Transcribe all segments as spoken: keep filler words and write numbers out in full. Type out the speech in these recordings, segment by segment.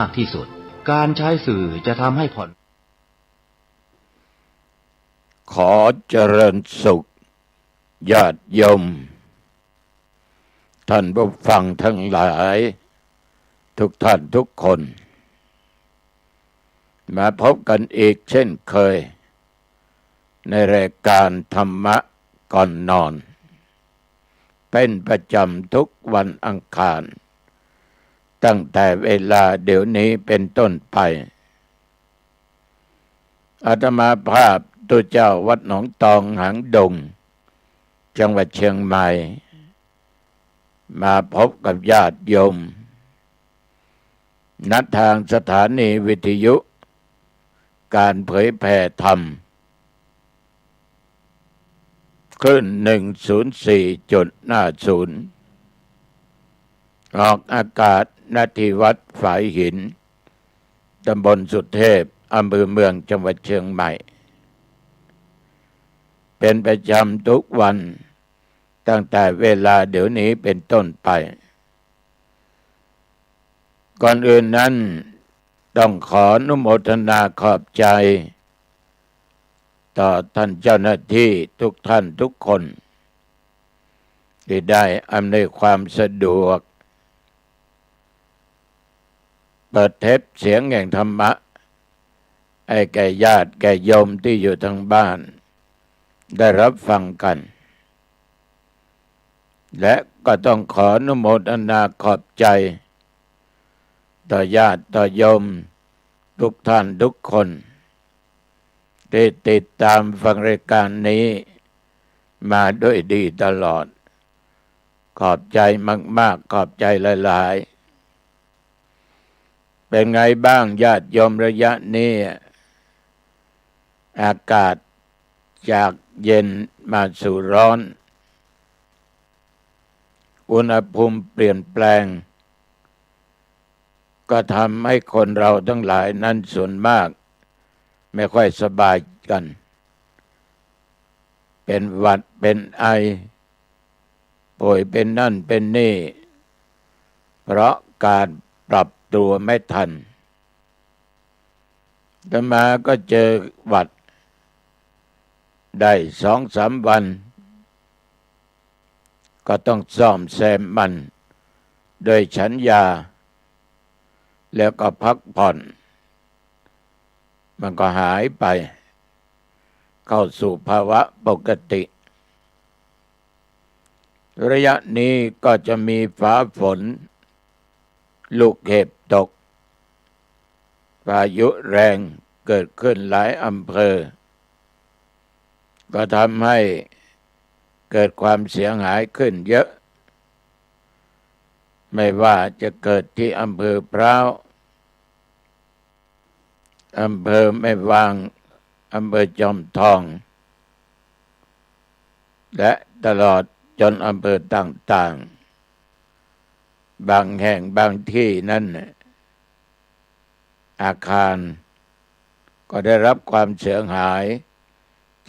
มากที่สุด การใช้สื่อจะทำให้ผ่อน ขอเจริญสุข ญาติโยม ท่านผู้ฟังทั้งหลาย ทุกท่านทุกคน มาพบกันอีกเช่นเคย ในรายการธรรมะก่อนนอน เป็นประจำทุกวันอังคาร ตั้งแต่เวลาเดี๋ยวนี้เป็นต้นไป อาตมาภาพตุ๊เจ้าวัดหนองตองหางดง จังหวัดเชียงใหม่ มาพบกับญาติโยม ณ ทางสถานีวิทยุ การเผยแผ่ธรรม คลื่น หนึ่งศูนย์สี่จุดห้าศูนย์ ออกอากาศ ณ ที่วัดฝายหิน ตำบลสุเทพ อำเภอเมือง จังหวัดเชียงใหม่ เป็นประจำทุกวัน ตั้งแต่เวลาเดี๋ยวนี้เป็นต้นไป ก่อนอื่นนั้น ต้องขออนุโมทนาขอบใจ ต่อท่านเจ้าหน้าที่ทุกท่านทุกคน ที่ได้อำนวยความสะดวก เปิดเทปเสียงแห่งธรรมะ ให้แก่ญาติแก่โยมที่อยู่ทางบ้าน ได้รับฟังกัน และก็ต้องขออนุโมทนาขอบใจ ต่อญาติต่อโยมทุกท่านทุกคน ที่ติดตามฟังรายการนี้มาด้วยดีตลอด ขอบใจมากๆ ขอบใจหลายๆ เป็นไงบ้างญาติโยมระยะนี้ อากาศจากเย็นมาสู่ร้อน อุณหภูมิเปลี่ยนแปลง ก็ทำให้คนเราทั้งหลายนั้นส่วนมาก ไม่ค่อยสบายกัน เป็นหวัดเป็นไอ ป่วยเป็นนั่นเป็นนี่ เพราะการปรับตัวไม่ทัน อาตมาก็เจอหวัด ได้สองสามวัน ก็ต้องซ่อมแซมมัน โดยฉันยา แล้วก็พักผ่อน มันก็หายไป เข้าสู่ภาวะปกติ ระยะนี้ก็จะมีฟ้าฝน ลูกเห็บตก พายุแรงเกิดขึ้นหลายอำเภอ ก็ทำให้เกิดความเสียหายขึ้นเยอะ ไม่ว่าจะเกิดที่อำเภอพร้าว อำเภอแม่วาง อำเภอจอมทอง และตลอดจนอำเภอต่างๆ บางแห่งบางที่นั้นน่ะ อาคารก็ได้รับความเสียหาย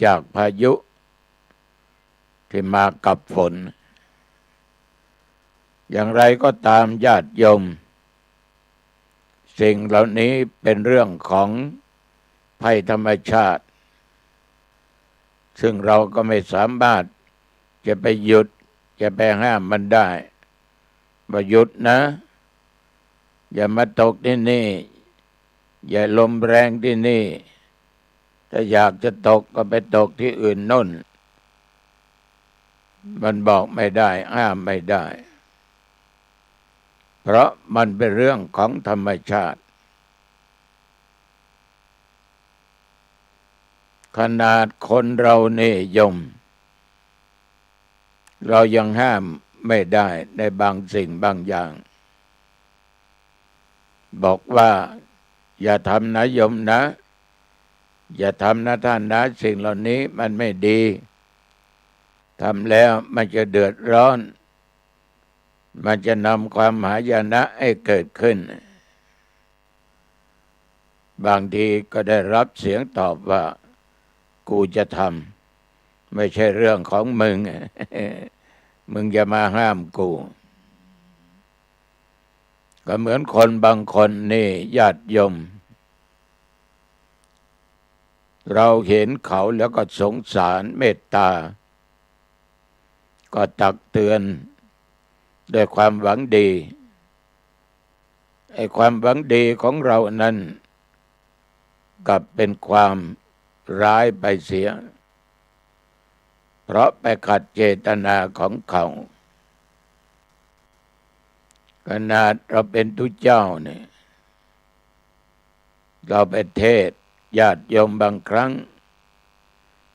จากพายุที่มากับฝน อย่างไรก็ตามญาติโยม สิ่งเหล่านี้เป็นเรื่องของภัยธรรมชาติ ซึ่งเราก็ไม่สามารถจะไปหยุด จะไปห้ามมันได้ ว่าหยุดนะ อย่ามาตกที่นี่ อย่าลมแรงที่นี่ ถ้าอยากจะตกก็ไปตกที่อื่นโน่น มันบอกไม่ได้ ห้ามไม่ได้ เพราะมันเป็นเรื่องของธรรมชาติ ขนาดคนเรานี่โยม เรายังห้ามไม่ได้ในบางสิ่งบางอย่าง บอกว่า อย่าทำนะโยมนะ อย่าทำนะท่านนะ สิ่งเหล่านี้มันไม่ดี ทำแล้วมันจะเดือดร้อน มันจะนำความหายนะให้เกิดขึ้น บางทีก็ได้รับเสียงตอบว่า กูจะทำ ไม่ใช่เรื่องของมึง มึงอย่ามาห้ามกู ก็เหมือนคนบางคนนี่ญาติโยม เราเห็นเขาแล้วก็สงสารเมตตา ก็ตักเตือนด้วยความหวังดี ไอ้ความหวังดีของเรานั้นกลับเป็นความร้ายไปเสีย เพราะไปขัดเจตนาของเขา ขนาดเราเป็นตุ๊เจ้าเนี่ย เราไปเทศน์ญาติโยมบางครั้ง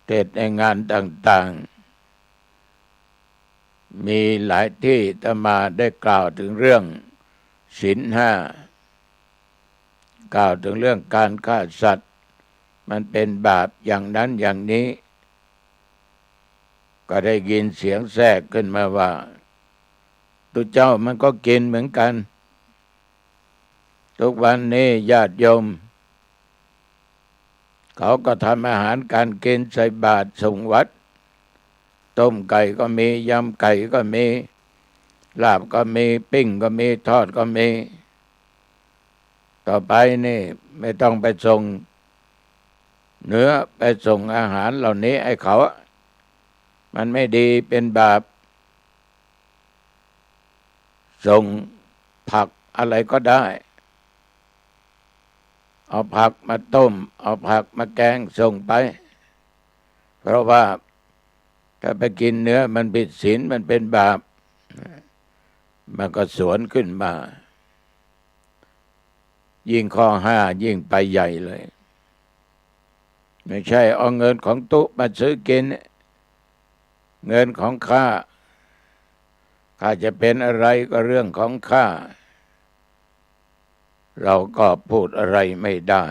เทศน์ในงานต่างๆ มีหลายที่อาตมาได้กล่าวถึงเรื่องศีลห้า กล่าวถึงเรื่องการฆ่าสัตว์ มันเป็นบาปอย่างนั้นอย่างนี้ ก็ได้ยินเสียงแทรกขึ้นมาว่า ตุ๊เจ้ามันก็กินเหมือนกัน ทุกวันนี้ญาติโยม เขาก็ทำอาหารการกินใส่บาตรส่งวัด ต้มไก่ก็มี ยำไก่ก็มี ลาบก็มี ปิ้งก็มี ทอดก็มี ต่อไปนี่ไม่ต้องไปส่งเนื้อ ไปส่งอาหารเหล่านี้ให้เขา มันไม่ดี เป็นบาป ส่งผักอะไรก็ได้ เอาผักมาต้ม เอาผักมาแกงส่งไป เพราะว่าถ้าไปกินเนื้อมันผิดศีล มันเป็นบาป มันก็สวนขึ้นมา ยิ่งข้อห้ายิ่งไปใหญ่เลย ไม่ใช่เอาเงินของตุ๊มาซื้อกิน เงินของข้า ข้าจะเป็นอะไรก็เรื่องของข้า เราก็พูดอะไรไม่ได้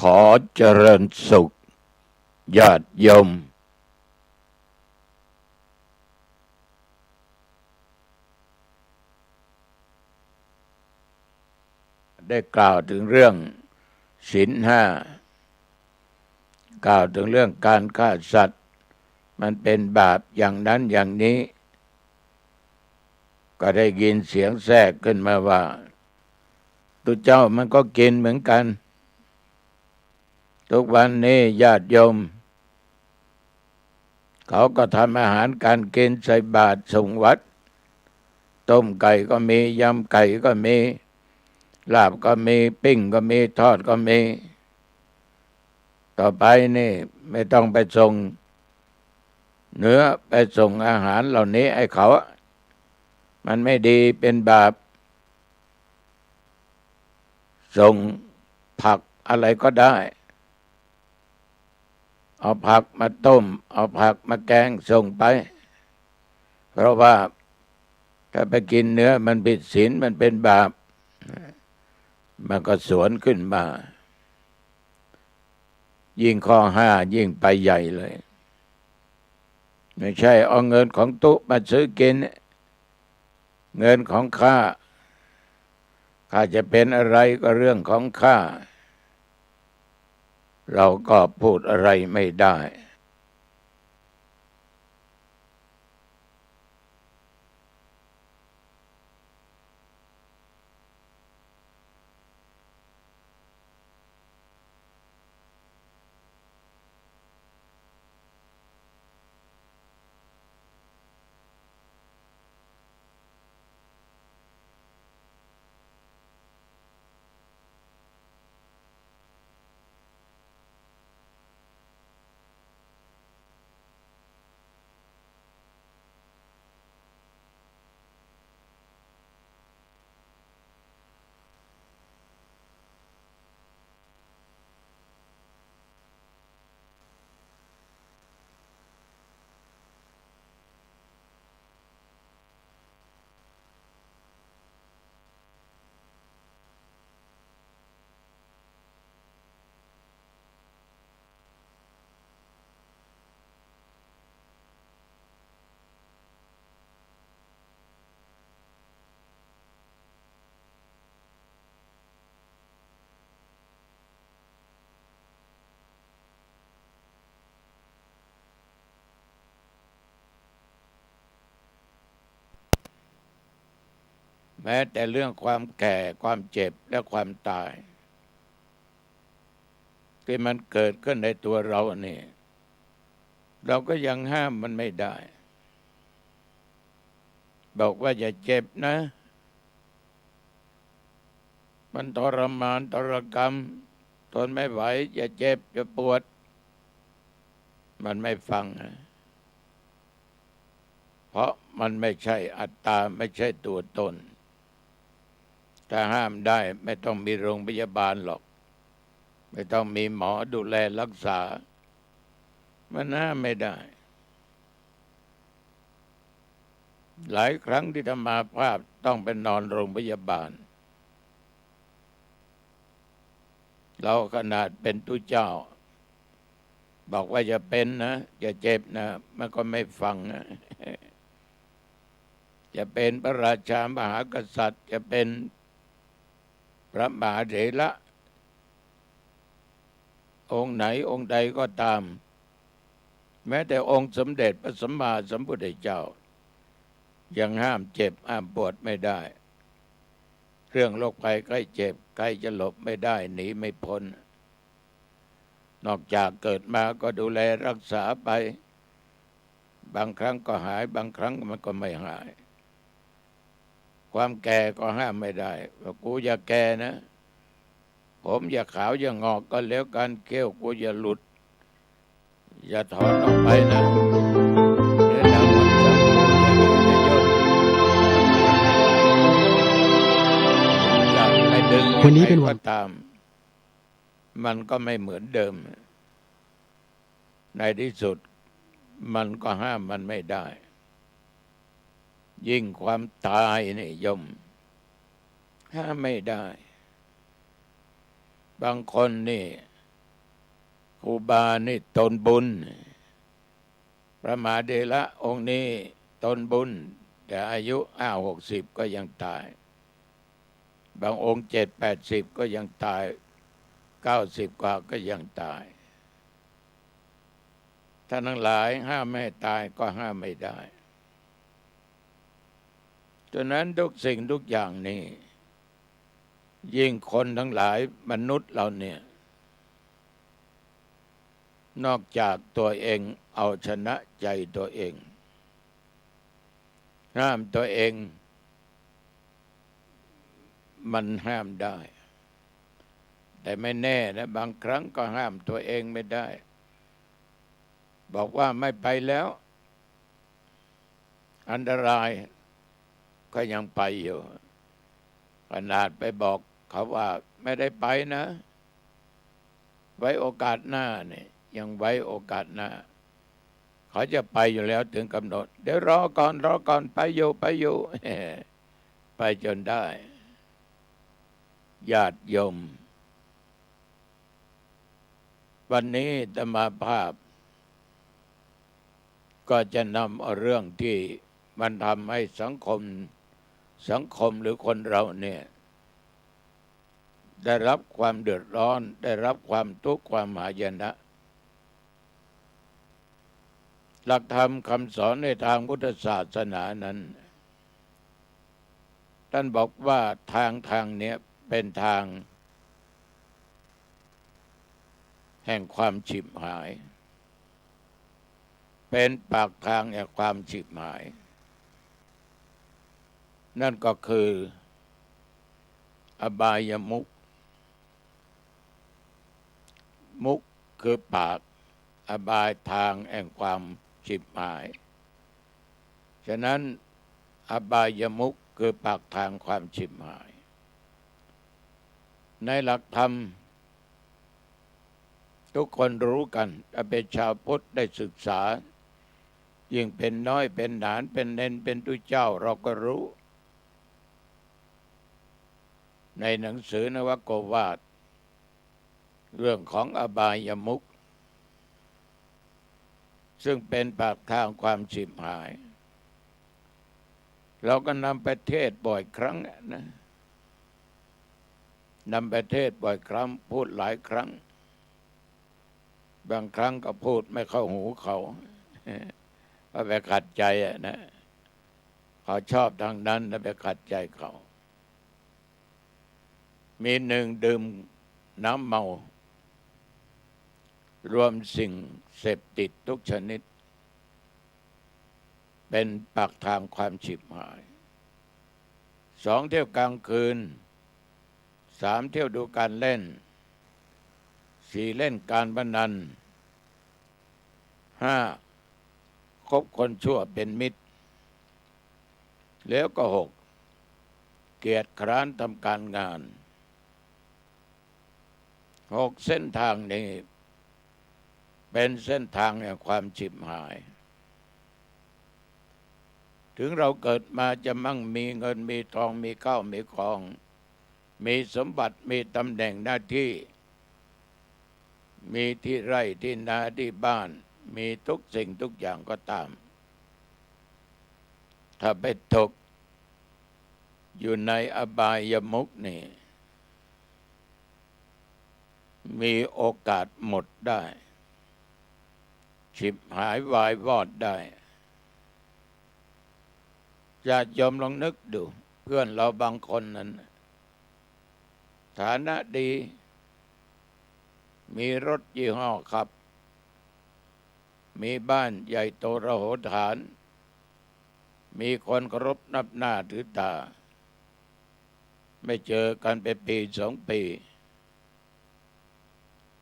ขอเจริญสุขญาติโยม ได้กล่าวถึงเรื่องศีลห้า กล่าวถึงเรื่องการฆ่าสัตว์ มันเป็นบาปอย่างนั้นอย่างนี้ ก็ได้ยินเสียงแทรกขึ้นมาว่า ตุ๊เจ้ามันก็กินเหมือนกัน ทุกวันนี้ญาติโยม เขาก็ทำอาหารการกินใส่บาตรส่งวัด ต้มไก่ก็มี ยำไก่ก็มี ลาบก็มี ปิ้งก็มี ทอดก็มี ต่อไปนี่ไม่ต้องไปส่งเนื้อ ไปส่งอาหารเหล่านี้ให้เขา มันไม่ดี เป็นบาป ส่งผักอะไรก็ได้ เอาผักมาต้ม เอาผักมาแกงส่งไป เพราะว่า ถ้าไปกินเนื้อมันผิดศีล มันเป็นบาป มันก็สวนขึ้นมา ยิ่งข้อห้ายิ่งไปใหญ่เลย ไม่ใช่เอาเงินของตุ๊มาซื้อกิน เงินของข้า ข้าจะเป็นอะไรก็เรื่องของข้า เราก็พูดอะไรไม่ได้ แม้แต่เรื่องความแก่ ความเจ็บ และความตาย ที่มันเกิดขึ้นในตัวเรานี่ เราก็ยังห้ามมันไม่ได้ บอกว่าอย่าเจ็บนะ มันทรมานทรกรรม ทนไม่ไหว อย่าเจ็บ อย่าปวด มันไม่ฟังนะ เพราะมันไม่ใช่อัตตา ไม่ใช่ตัวตน ถ้าห้ามได้ไม่ต้องมีโรงพยาบาลหรอก ไม่ต้องมีหมอดูแลรักษา มันห้ามไม่ได้ หลายครั้งที่อาตมาภาพต้องไปนอนโรงพยาบาล เราขนาดเป็นตุ๊เจ้า บอกว่าอย่าเป็นนะ อย่าเจ็บนะ มันก็ไม่ฟังนะ จะเป็นพระราชามหากษัตริย์ จะเป็นพระมหาเถระ องค์ไหนองค์ใดก็ตาม แม้แต่องค์สมเด็จพระสัมมาสัมพุทธเจ้า ยังห้ามเจ็บห้ามปวดไม่ได้ เรื่องโรคภัยไข้เจ็บ ใครจะหลบไม่ได้ หนีไม่พ้น นอกจากเกิดมาก็ดูแลรักษาไป บางครั้งก็หาย บางครั้งมันก็ไม่หาย ความแก่ก็ห้ามไม่ได้ ว่ากูอย่าแก่นะ ผมอย่าขาวอย่างอกก็แล้วกัน เขี้ยวกูอย่าหลุด อย่าถอนออกไปนะ เดี๋ยวหนังมันจะ จะย่น จะไปดึง วันนี้เป็นวัน ยังไงก็ตาม มันก็ไม่เหมือนเดิม ในที่สุดมันก็ห้ามมันไม่ได้ ยิ่งความตายนี่โยม ห้ามไม่ได้ บางคนนี่ ครูบานี่ตนบุญ พระมหาเถระองค์นี้ตนบุญ แต่อายุห้าหกสิบก็ยังตาย บางองค์เจ็ดแปดสิบก็ยังตาย เก้าสิบกว่าก็ยังตาย ท่านทั้งหลาย ห้ามไม่ให้ตายก็ห้ามไม่ได้ ฉะนั้นทุกสิ่งทุกอย่างนี่ ยิ่งคนทั้งหลายมนุษย์เราเนี่ย นอกจากตัวเองเอาชนะใจตัวเอง ห้ามตัวเอง มันห้ามได้ แต่ไม่แน่นะ บางครั้งก็ห้ามตัวเองไม่ได้ บอกว่าไม่ไปแล้ว อันตราย ก็ยังไปอยู่ ขนาดไปบอกเขาว่าไม่ได้ไปนะ ไว้โอกาสหน้าเนี่ย ยังไว้โอกาสหน้า เขาจะไปอยู่แล้วถึงกำหนด เดี๋ยวรอก่อน รอก่อน ไปอยู่ ไปอยู่ ไปจ๋นได้ ญาติโยม วันนี้อาตมาภาพ ก็จะนำเอาเรื่องที่มันทำให้สังคม สังคมหรือคนเราเนี่ย ได้รับความเดือดร้อน ได้รับความทุกข์ความหายนะ หลักธรรมคำสอนในทางพุทธศาสนานั้น ท่านบอกว่าทาง ทางเนี้ยเป็นทางแห่งความฉิบหาย เป็นปากทางแห่งความฉิบหาย นั่นก็คืออบายมุข มุขคือปาก อบายทางแห่งความฉิบหาย ฉะนั้นอบายมุขคือปากทางความฉิบหาย ในหลักธรรม ทุกคนรู้กัน ถ้าเป็นชาวพุทธได้ศึกษา ยิ่งเป็นน้อยเป็นหนาน เป็นเณรเป็นตุ๊เจ้า เราก็รู้ ในหนังสือนวโกวาท เรื่องของอบายมุข ซึ่งเป็นปากทางความฉิบหาย เราก็นำไปเทศน์บ่อยครั้งนะ นำไปเทศน์บ่อยครั้ง พูดหลายครั้ง บางครั้งก็พูดไม่เข้าหูเขา ก็ไปขัดใจอะนะ เขาชอบทางนั้นนะ ไปขัดใจเขา มีหนึ่ง ดื่มน้ำเมา รวมสิ่งเสพติดทุกชนิด เป็นปากทางความฉิบหาย สอง เที่ยวกลางคืน สาม เที่ยวดูการเล่น สี่ เล่นการพนัน ห้า คบคนชั่วเป็นมิตร แล้วก็ หก เกียจคร้านทำการงาน หก เส้นทางนี้เป็นเส้นทางแห่งความฉิบหาย ถึงเราเกิดมาจะมั่งมีเงินมีทอง มีข้าวมีของ มีสมบัติ มีตำแหน่งหน้าที่ มีที่ไร่ที่นาที่บ้าน มีทุกสิ่งทุกอย่างก็ตาม ถ้าไปตกอยู่ในอบายมุขนี่ มีโอกาสหมดได้ ฉิบหายวายวอดได้ ญาติโยมลองนึกดู เพื่อนเราบางคนนั้น ฐานะดี มีรถยี่ห้อขับ มีบ้านใหญ่โตระโหฐาน มีคนเคารพนับหน้าถือตา ไม่เจอกันไปปีสองปี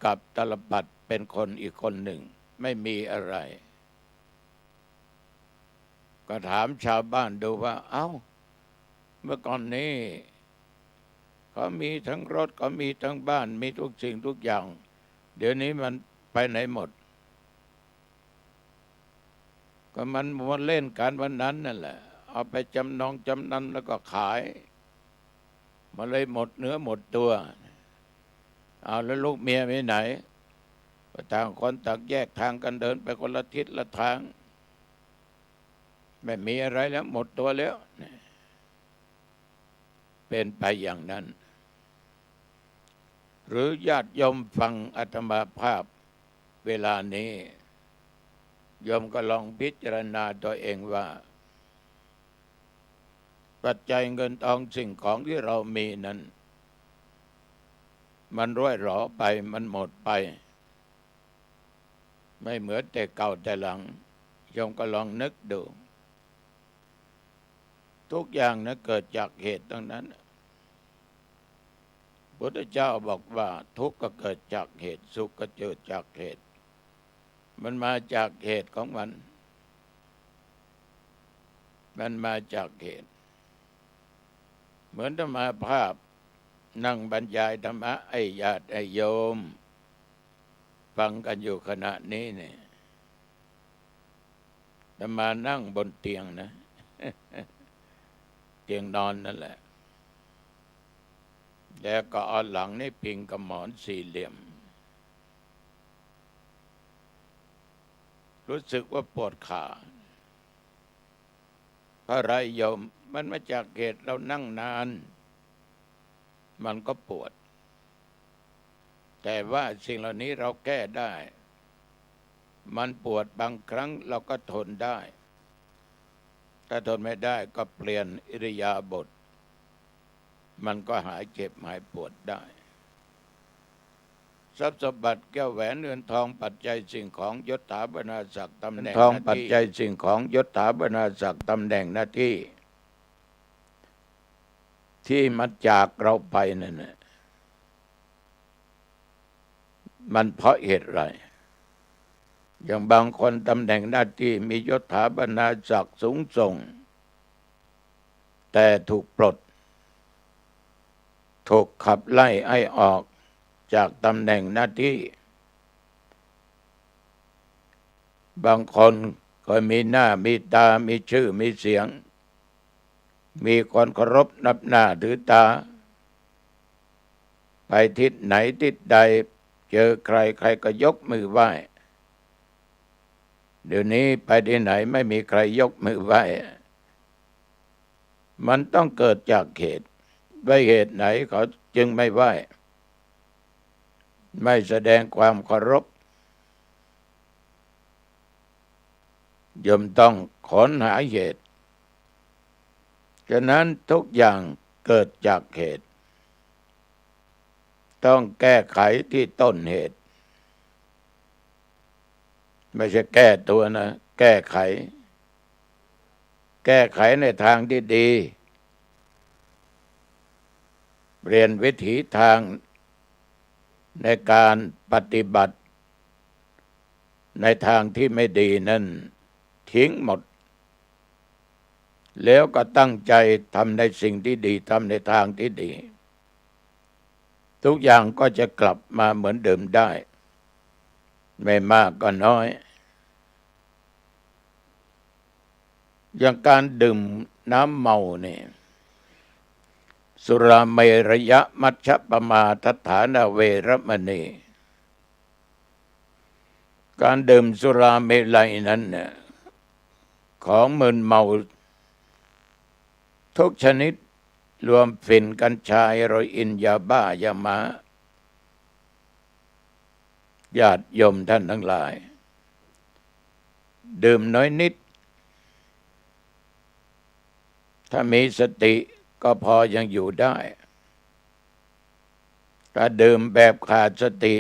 กลับตาลปัตรเป็นคนอีกคนหนึ่ง ไม่มีอะไร ก็ถามชาวบ้านดูว่า เอ้า เมื่อก่อนนี้ เขามีทั้งรถ เขามีทั้งบ้าน มีทุกสิ่งทุกอย่าง เดี๋ยวนี้มันไปไหนหมด ก็มันมัวเล่นการพนันนั่นแหละ เอาไปจำนองจำนำแล้วก็ขาย มันเลยหมดเนื้อหมดตัว เอาแล้วลูกเมียไปไหน ก็ต่างคนต่างแยกทางกันเดินไปคนละทิศละทาง ไม่มีอะไรแล้ว หมดตัวแล้ว เป็นไปอย่างนั้น หรือญาติโยมฟังอาตมาภาพเวลานี้ โยมก็ลองพิจารณาตัวเองว่า ปัจจัยเงินทองสิ่งของที่เรามีนั้น มันร่อยหรอไป มันหมดไป ไม่เหมือนแต่เก่าแต่หลัง โยมก็ลองนึกดู ทุกอย่างนะเกิดจากเหตุทั้งนั้น พุทธเจ้าบอกว่าทุกข์ก็เกิดจากเหตุ สุขก็เกิดจากเหตุ มันมาจากเหตุของมัน มันมาจากเหตุ เหมือนอาตมาภาพนั่งบรรยายธรรมะให้ญาติให้โยมฟังกันอยู่ขณะนี้เนี่ย อาตมานั่งบนเตียงนะ เตียงนอนนั่นแหละ แล้วก็เอาหลังนี่พิงกับหมอนสี่เหลี่ยม รู้สึกว่าปวดขา เพราะอะไรโยม มันมาจากเหตุเรานั่งนาน มันก็ปวด แต่ว่าสิ่งเหล่านี้เราแก้ได้ มันปวดบางครั้งเราก็ทนได้ ถ้าทนไม่ได้ก็เปลี่ยนอิริยาบถ มันก็หายเจ็บหายปวดได้ ทรัพย์สมบัติแก้วแหวนเงินทองปัจจัยสิ่งของยศถาบรรดาศักดิ์ตำแหน่ง ทอง หน้าที่ ปัจจัยสิ่งของยศถาบรรดาศักดิ์ตำแหน่งหน้าที่ ที่มันจากเราไปนั่นน่ะ มันเพราะเหตุอะไร อย่างบางคนตำแหน่งหน้าที่มียศถาบรรดาศักดิ์สูงส่ง แต่ถูกปลด ถูกขับไล่ให้ออกจากตำแหน่งหน้าที่ บางคนก็มีหน้ามีตา มีชื่อมีเสียง มีคนเคารพนับหน้าถือตา ไปทิศไหนทิศใด เจอใครใครก็ยกมือไหว้ เดี๋ยวนี้ไปที่ไหนไม่มีใครยกมือไหว้ มันต้องเกิดจากเหตุ ด้วยเหตุไหนเขาจึงไม่ไหว้ ไม่แสดงความเคารพ โยมต้องค้นหาเหตุ ฉะนั้นทุกอย่างเกิดจากเหตุ ต้องแก้ไขที่ต้นเหตุ ไม่ใช่แก้ตัวนะ แก้ไข แก้ไขในทางที่ดี เปลี่ยนวิถีทางในการปฏิบัติ ในทางที่ไม่ดีนั่นทิ้งหมด แล้วก็ตั้งใจทำในสิ่งที่ดี ทำในทางที่ดี ทุกอย่างก็จะกลับมาเหมือนเดิมได้ ไม่มากก็น้อย อย่างการดื่มน้ำเมาเนี่ย สุราเมรยมัชฌปมาทัฏฐานาเวรมณี การดื่มสุราเมรัยนั้นเนี่ย ของมึนเมาทุกชนิด รวมฝิ่น กัญชา เฮโรอีน ยาบ้า ยาม้า ญาติโยมท่านทั้งหลาย ดื่มน้อยนิด ถ้ามีสติก็พอยังอยู่ได้ ถ้าดื่มแบบขาดสติ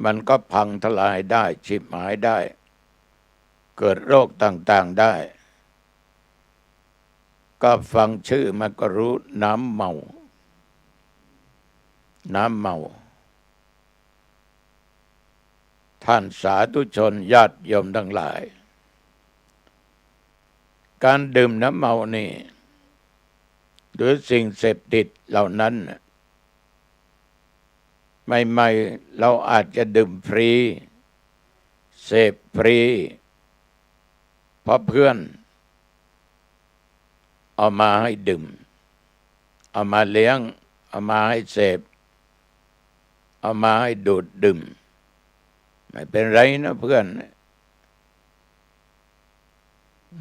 มันก็พังทลายได้ ฉิบหายได้ เกิดโรคต่างๆ ได้ ก็ฟังชื่อมันก็รู้ น้ำเมา น้ำเมา ท่านสาธุชนญาติโยมทั้งหลาย การดื่มน้ำเมานี่ หรือสิ่งเสพติดเหล่านั้นน่ะ ใหม่ๆ เราอาจจะดื่มฟรี เสพฟรี เพราะเพื่อนเอามาให้ดื่ม เอามาเลี้ยง เอามาให้เสพ เอามาให้ดูดดื่ม ไม่เป็นไรนะเพื่อน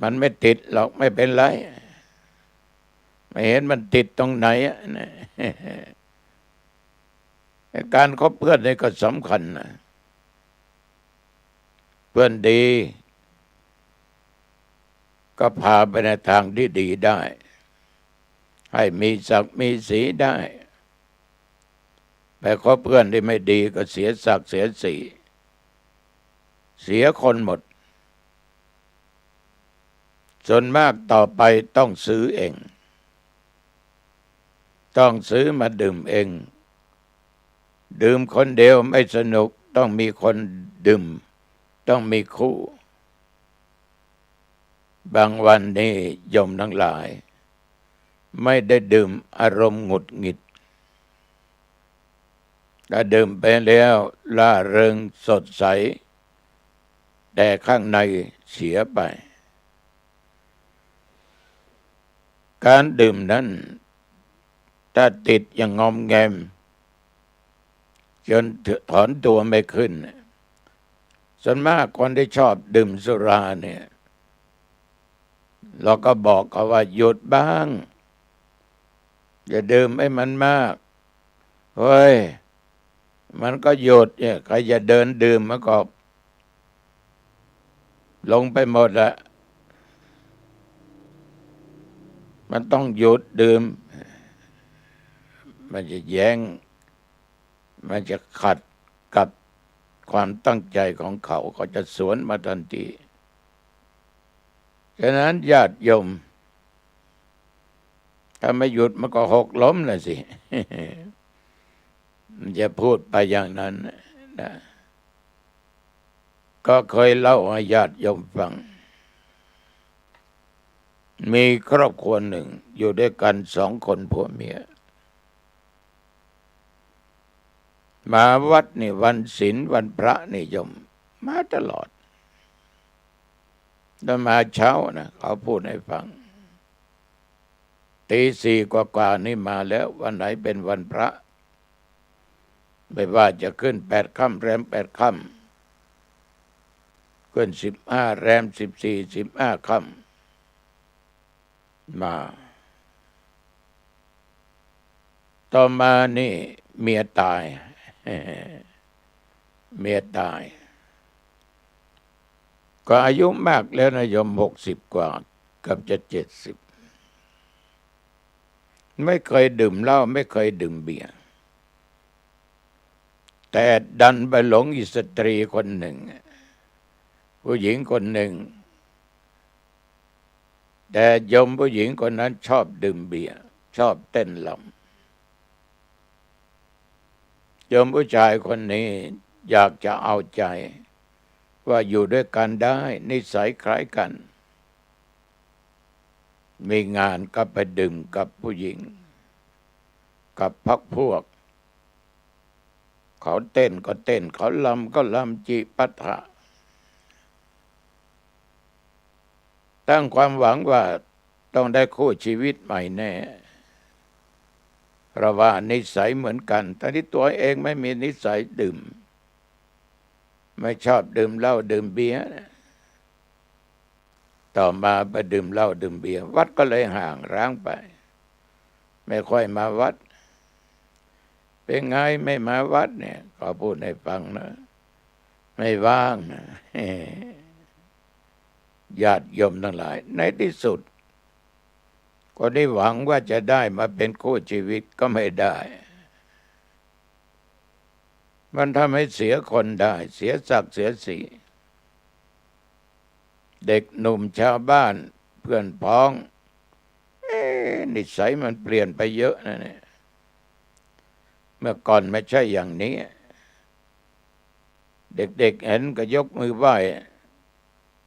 มันไม่ติดหรอก ไม่เป็นไร ไม่เห็นมันติดตรงไหนอะ นะ การคบเพื่อนนี่ก็สำคัญนะ เพื่อนดี ก็พาไปในทางที่ดีได้ ให้มีศักดิ์มีศรีได้ ไปคบเพื่อนที่ไม่ดีก็เสียศักดิ์เสียศรี เสียคนหมด ส่วนมากต่อไปต้องซื้อเอง ต้องซื้อมาดื่มเอง ดื่มคนเดียวไม่สนุก ต้องมีคนดื่ม ต้องมีคู่ บางวันนี่โยมทั้งหลาย ไม่ได้ดื่มอารมณ์หงุดหงิด ถ้าดื่มไปแล้วร่าเริงสดใส แต่ข้างในเสียไป การดื่มนั้น ถ้าติดอย่างงอมแงม จนถอนตัวไม่ขึ้น ส่วนมากคนที่ชอบดื่มสุราเนี่ย เราก็บอกเขาว่า "หยุดบ้าง อย่าดื่มให้มันมาก" เฮ้ย มันก็หยุดเนี่ย ใครจะเดินดื่มมันก็ลงไปหมดละ มันต้องหยุดดื่ม มันจะแย้ง มันจะขัดกับความตั้งใจของเขา เขาจะสวนมาทันที ฉะนั้นญาติโยม ถ้าไม่หยุดมันก็หกล้มน่ะสิ มันจะพูดไปอย่างนั้นนะ ก็เคยเล่าให้ญาติโยมฟัง มีครอบครัวหนึ่งอยู่ด้วยกันสองคนผัวเมีย มาวัดนี่วันศีลวันพระนี่โยม มาตลอด แล้วมาเช้านะ เขาพูดให้ฟัง ตีสี่กว่าๆ นี่มาแล้ว วันไหนเป็นวันพระ ไม่ว่าจะขึ้นแปดค่ำแรมแปดค่ำ ขึ้นสิบห้าแรมสิบสี่ สิบห้าค่ำ มา ต่อมานี่เมียตาย เมียตาย ก็อายุมากแล้วนะโยม หกสิบกว่า เกือบจะเจ็ดสิบ ไม่เคยดื่มเหล้า ไม่เคยดื่มเบียร์ แต่ดันไปหลงอีสตรีคนหนึ่ง ผู้หญิงคนหนึ่ง แต่โยมผู้หญิงคนนั้นชอบดื่มเบียร์ ชอบเต้นรำ โยมผู้ชายคนนี้อยากจะเอาใจ ว่าอยู่ด้วยกันได้ นิสัยคล้ายกัน มีงานก็ไปดื่มกับผู้หญิง กับพรรคพวก เขาเต้นก็เต้น เขารำก็รำ จิปาถะ ตั้งความหวังว่าต้องได้คู่ชีวิตใหม่แน่ เพราะว่านิสัยเหมือนกัน ทั้งที่ตัวเองไม่มีนิสัยดื่ม ไม่ชอบดื่มเหล้าดื่มเบียร์ ต่อมาไปดื่มเหล้าดื่มเบียร์ วัดก็เลยห่างร้างไป ไม่ค่อยมาวัด "เป็นไงไม่มาวัดเนี่ย" เขาพูดให้ฟังนะ "ไม่ว่าง" ญาติโยมทั้งหลาย ในที่สุด ก็ได้หวังว่าจะได้มาเป็นคู่ชีวิตก็ไม่ได้ มันทำให้เสียคนได้ เสียศักดิ์เสียศรี เด็กหนุ่มชาวบ้านเพื่อนพ้อง เอ๊ะ นิสัยมันเปลี่ยนไปเยอะนะเนี่ย เมื่อก่อนไม่ใช่อย่างนี้ เด็กๆ เห็นก็ยกมือไหว้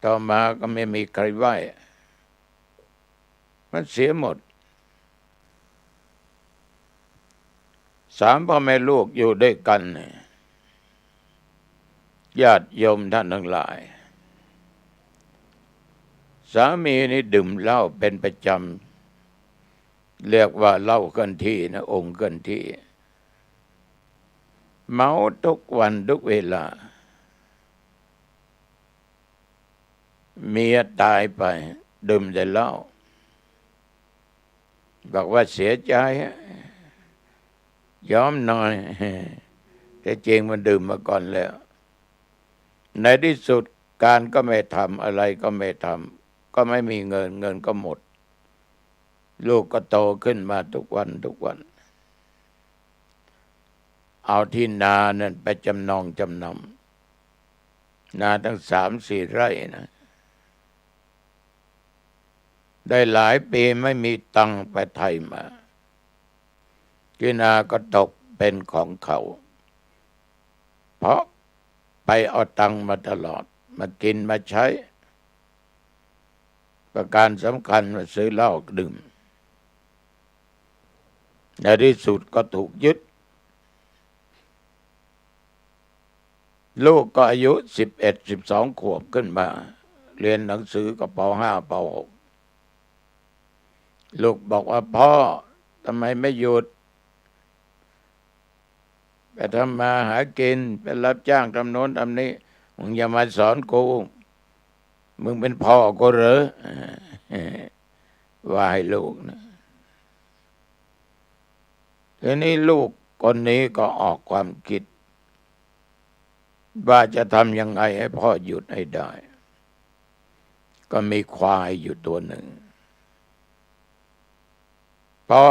ต่อมาก็ไม่มีใครไหว้ มันเสียหมด สามพ่อแม่ลูกอยู่ด้วยกันเนี่ย ญาติโยมท่านทั้งหลาย สามีนี่ดื่มเหล้าเป็นประจำ เรียกว่าเหล้าเคลื่อนที่นะ องค์เคลื่อนที่ เมาทุกวันทุกเวลา เมียตายไป ดื่มแต่เหล้า บอกว่าเสียใจ ยอมหน่อย แต่จริงมันดื่มมาก่อนแล้ว ในที่สุดการก็ไม่ทำ อะไรก็ไม่ทำ ก็ไม่มีเงิน เงินก็หมด ลูกก็โตขึ้นมาทุกวันทุกวัน เอาที่นานั่นไปจำนองจำนำ นาตั้งสามสี่ไร่นะ ได้หลายปีไม่มีตังค์ไปไถ่มา ที่นาก็ตกเป็นของเขา เพราะไปเอาตังค์มาตลอด มากินมาใช้ ประการสำคัญมาซื้อเหล้าดื่ม ในที่สุดก็ถูกยึด ลูกก็อายุสิบเอ็ด สิบสองขวบขึ้นมา เรียนหนังสือก็ ป.ห้า ป.หก ลูกบอกว่า "พ่อ ทำไมไม่หยุด ไปทำมาหากิน ไปรับจ้างทำโน้นทำนี้ มึงอย่ามาสอนกู มึงเป็นพ่อกูเหรอ" ว่าให้ลูกนะ ทีนี้ลูกคนนี้ก็ออกความคิด ว่าจะทำยังไงให้พ่อหยุดให้ได้ ก็มีควายอยู่ตัวหนึ่ง พ่อ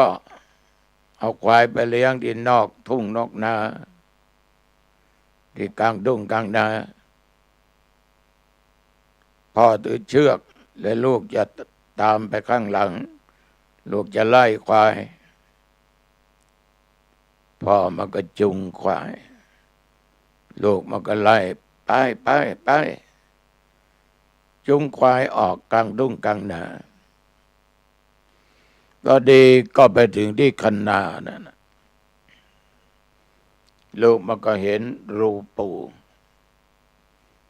เอาควายไปเลี้ยงที่นอกทุ่งนอกนา ที่กลางทุ่งกลางนา พ่อถือเชือก และลูกจะตามไปข้างหลัง ลูกจะไล่ควาย พ่อมันก็จูงควาย ลูกมันก็ไล่ "ไป ไป ไป" จูงควายออกกลางทุ่งกลางนา พอดีก็ไปถึงที่คันนานั่นน่ะ ลูกมันก็เห็นรูปู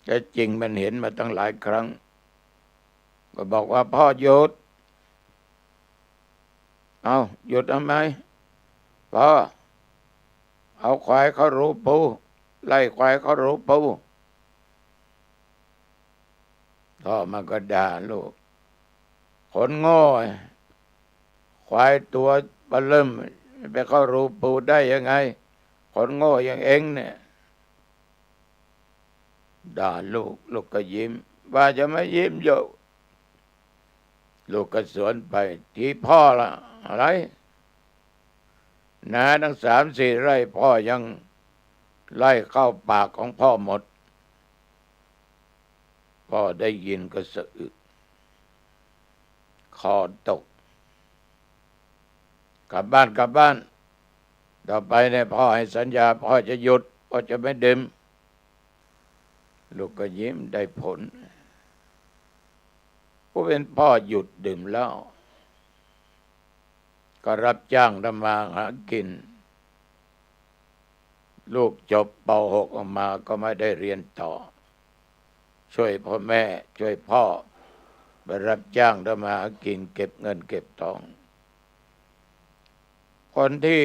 แต่จริงมันเห็นมาตั้งหลายครั้ง ก็บอกว่า "พ่อหยุด" "เอ้า หยุดทำไม" "พ่อ เอาควายเข้ารูปู ไล่ควายเข้ารูปู" พ่อมันก็ด่าลูก "คนโง่ ควายตัวเบ้อเริ่ม ไปเข้ารูปูได้ยังไง คนโง่อย่างเอ็งเนี่ย" ด่าลูก ลูกก็ยิ้ม ว่าจะไม่ยิ้มอยู่ ลูกก็สวนไป "ทีพ่อละอะไร นาตั้งสามสี่ไร่ พ่อยังไล่เข้าปากของพ่อหมด" พ่อได้ยินก็สะอึก คอตก "กลับบ้าน กลับบ้าน ต่อไปเนี่ยพ่อให้สัญญา พ่อจะหยุด พ่อจะไม่ดื่ม" ลูกก็ยิ้ม ได้ผล ผู้เป็นพ่อหยุดดื่มเหล้า ก็รับจ้างทำมาหากิน ลูกจบ ป.หก ออกมาก็ไม่ได้เรียนต่อ ช่วยพ่อแม่ ช่วยพ่อ ไปรับจ้างทำมาหากิน เก็บเงินเก็บทอง คนที่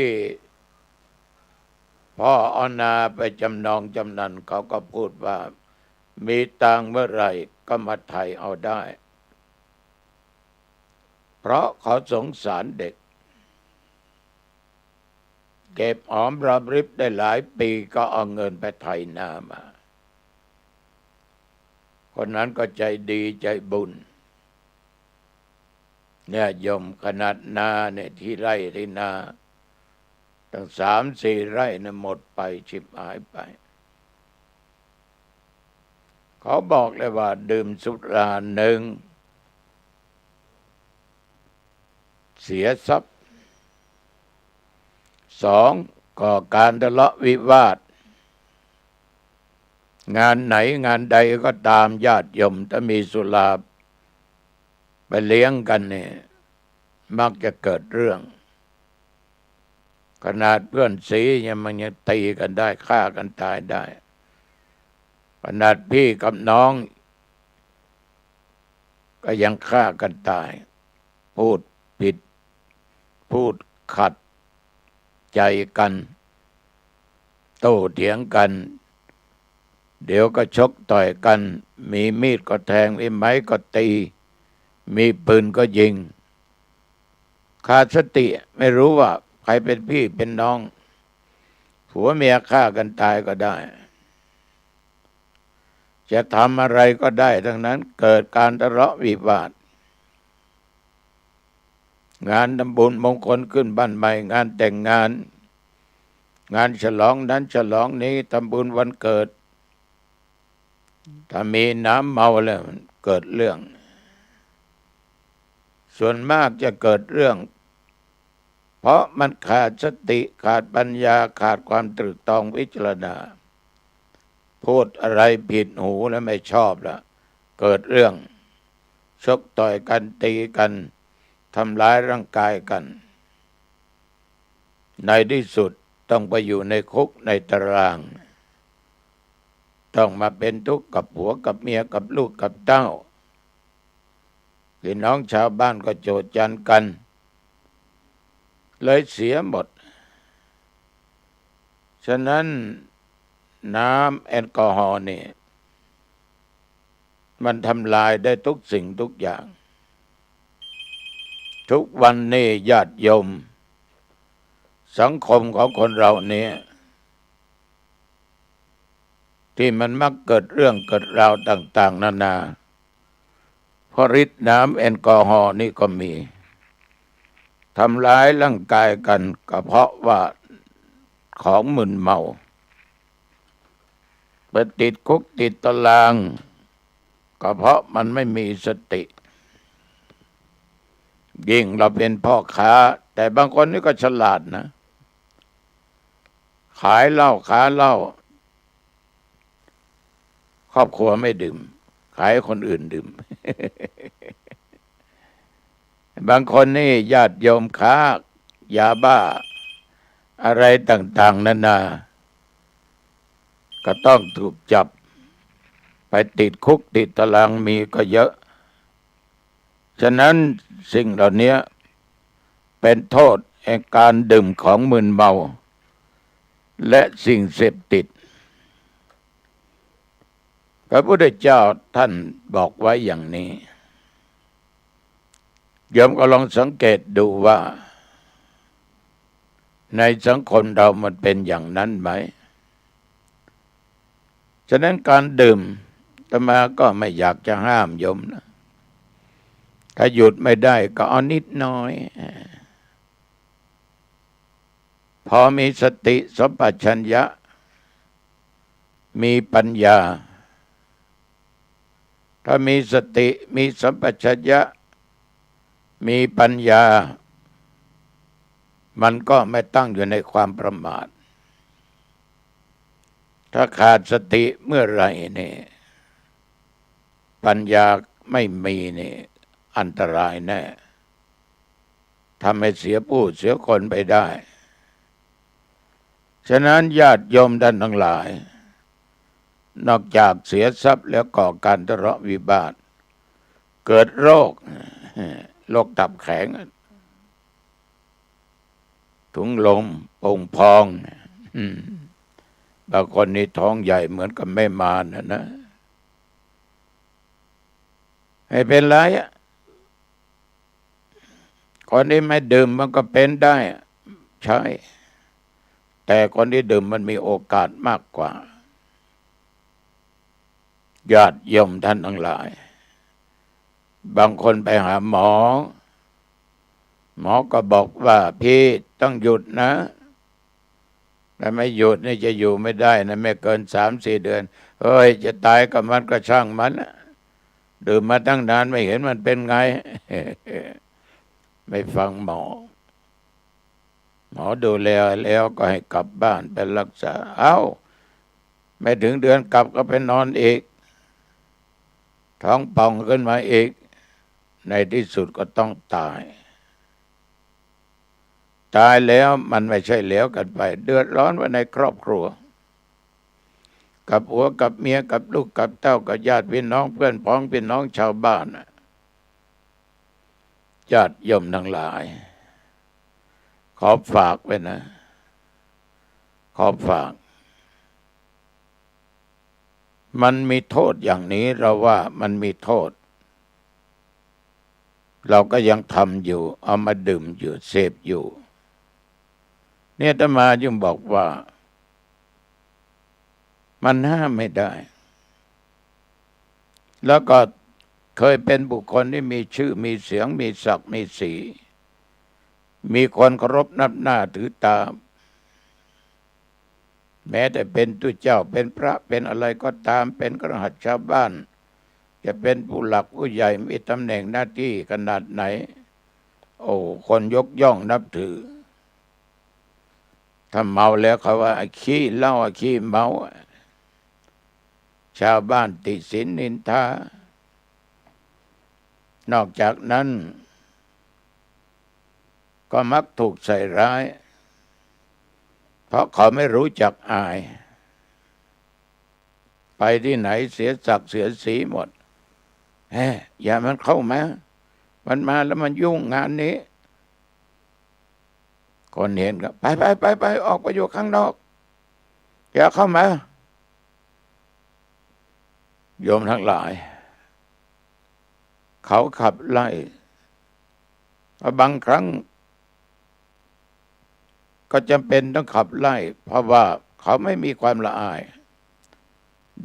พ่อเอานาไปจำนองจำนัน เขาก็พูดว่า "มีตังค์เมื่อไหร่ก็มาไถ่เอาได้" เพราะเขาสงสารเด็ก เก็บหอมรอมริบได้หลายปี ก็เอาเงินไปไถนามา คนนั้นก็ใจดีใจบุญ เนี่ยโยม ขนาดนาเนี่ย ที่ไร่ที่นา ตั้งสามสี่ไร่เนี่ย หมดไป ฉิบหายไป เขาบอกเลยว่า ดื่มสุราหนึ่ง เสียทรัพย์ สอง ก่อการทะเลาะวิวาท งานไหนงานใดก็ตาม ญาติโยมถ้ามีสุราไปเลี้ยงกันเนี่ย มักจะเกิดเรื่อง ขนาดเพื่อนสีเนี่ยมันยังตีกันได้ ฆ่ากันตายได้ ขนาดพี่กับน้องก็ยังฆ่ากันตาย พูดผิด พูดขัดใจกัน โต้เถียงกัน เดี๋ยวก็ชกต่อยกัน มีมีดก็แทง มีไม้ก็ตี มีปืนก็ยิง ขาดสติ ไม่รู้ว่าใครเป็นพี่เป็นน้อง ผัวเมียฆ่ากันตายก็ได้ จะทำอะไรก็ได้ทั้งนั้น เกิดการทะเลาะวิวาท งานทำบุญมงคลขึ้นบ้านใหม่ งานแต่งงาน งานฉลองนั้นฉลองนี้ ทำบุญวันเกิด ถ้ามีน้ำเมาแล้วเกิดเรื่อง ส่วนมากจะเกิดเรื่อง เพราะมันขาดสติ ขาดปัญญา ขาดความตรึกตรองพิจารณา พูดอะไรผิดหูแล้วไม่ชอบละ เกิดเรื่อง ชกต่อยกัน ตีกัน ทำร้ายร่างกายกัน ในที่สุดต้องไปอยู่ในคุกในตาราง ต้องมาเป๋นตุ๊กข์กับผัวกับเมียกับลูกกับเต้า พี่น้องชาวบ้านก็โจษจันกั๋น เลยเสียหมด ฉะนั้นน้ำแอลกอฮอล์นี่ มันทำลายได้ทุกสิ่งทุกอย่าง ทุกวันนี้ญาติโยม สังคมของคนเราเนี่ย ตี้มันมักเกิดเรื่องเกิดราวต่างๆ นานา เพราะฤทธิ์น้ำแอลกอฮอล์นี่ก็มี ทำร้ายร่างกายกั๋น ก็เพราะว่าของมึนเมา ไปติดคุกติดตาราง ก็เพราะมันไม่มีสติ ยิ่งเราเป๋นพ่อค้า แต่บางคนนี่ก็ฉลาดนะ ขายเหล้า ขายเหล้า ครอบครัวไม่ดื่ม ขายให้คนอื่นดื่ม บางคนนี่ญาติโยมค้ายาบ้า อะไรต่างๆ นานา ก็ต้องถูกจับ ไปติดคุกติดตารางมีก็เยอะ ฉะนั้นสิ่งเหล่านี้เป๋นโทษแห่งการดื่มของมึนเมา และสิ่งเสพติด พระพุทธเจ้าท่านบอกไว้อย่างนี้ โยมก็ลองสังเกตดูว่า ในสังคมเรามันเป๋นอย่างนั้นไหม ฉะนั้นการดื่ม อาตมาก็ไม่อยากจะห้ามโยมนะ ถ้าหยุดไม่ได้ก็เอานิดน้อย พอมีสติสัมปชัญญะ มีปัญญา ถ้ามีสติ มีสัมปชัญญะ มีปัญญา มันก็ไม่ตั้งอยู่ในความประมาท ถ้าขาดสติเมื่อไหร่นี่ ปัญญาไม่มีนี่ อันตรายแน่ ทำให้เสียผู้เสียคนไปได้ ฉะนั้นญาติโยมท่านทั้งหลาย นอกจากเสียทรัพย์แล้วก่อการทะเลาะวิวาท เกิดโรค โรคตับแข็ง ถุงลมโป่งพอง อืม บางคนนี่ท้องใหญ่เหมือนกับแม่มารน่ะนะ ไม่เป๋นไรอะ คนที่ไม่ดื่มมันก็เป๋นได้อะ ใช่ แต่คนที่ดื่มมันมีโอกาสมากกว่า ญาติโยมท่านทั้งหลาย บางคนไปหาหมอ หมอก็บอกว่า "พี่ต้องหยุดนะ ถ้าไม่หยุดนี่จะอยู่ไม่ได้นะ ไม่เกินสามสี่เดือน" เฮ้ย จะตายกับมันก็ช่างมันน่ะ ดื่มมาตั้งนานไม่เห็นมันเป๋นไง ไม่ฟังหมอ หมอดูแลแล้วก็ให้กลับบ้านไปรักษา เอ้า ไม่ถึงเดือนกลับก็ไปนอนอีก ท้องป่องขึ้นมาอีก ในที่สุดก็ต้องตาย ตายแล้วมันไม่ใช่เหลวกันไป เดือดร้อนไว้ในครอบครัว กับผัวกับเมีย กับลูกกับเต้า กับญาติพี่น้อง เพื่อนพ้องพี่น้องชาวบ้านน่ะ ญาติโยมทั้งหลาย ขอฝากไว้นะ ขอฝาก มันมีโทษอย่างนี้ เราว่ามันมีโทษ เราก็ยังทำอยู่ เอามาดื่มอยู่ เสพอยู่ เนี่ยอาตมาจึงบอกว่า มันห้ามไม่ได้ แล้วก็เคยเป็นบุคคลที่มีชื่อมีเสียง มีศักดิ์มีศรี มีคนเคารพนับหน้าถือตา แม้แต่เป็นตุ๊เจ้า เป็นพระ เป็นอะไรก็ตาม เป็นคฤหัสถ์ชาวบ้าน จะเป็นผู้หลักผู้ใหญ่ มีตำแหน่งหน้าตี้ขนาดไหน โอ้ คนยกย่องนับถือ ถ้าเมาแล้วเขาว่าขี้เหล้าขี้เมา ชาวบ้านติฉินนินทา นอกจากนั้น ก็มักถูกใส่ร้าย เพราะเขาไม่รู้จักอาย ไปตี้ไหนเสียศักดิ์เสียศรีหมด แหม อย่ามันเข้ามา มันมาแล้วมันยุ่งงานนี้ คนเห็นก็ ไปไปไปไป ออกไปอยู่ข้างนอก อย่าเข้ามา โยมทั้งหลาย เขาขับไล่ บางครั้ง ก็จำเป็นต้องขับไล่ เพราะว่าเขาไม่มีความละอาย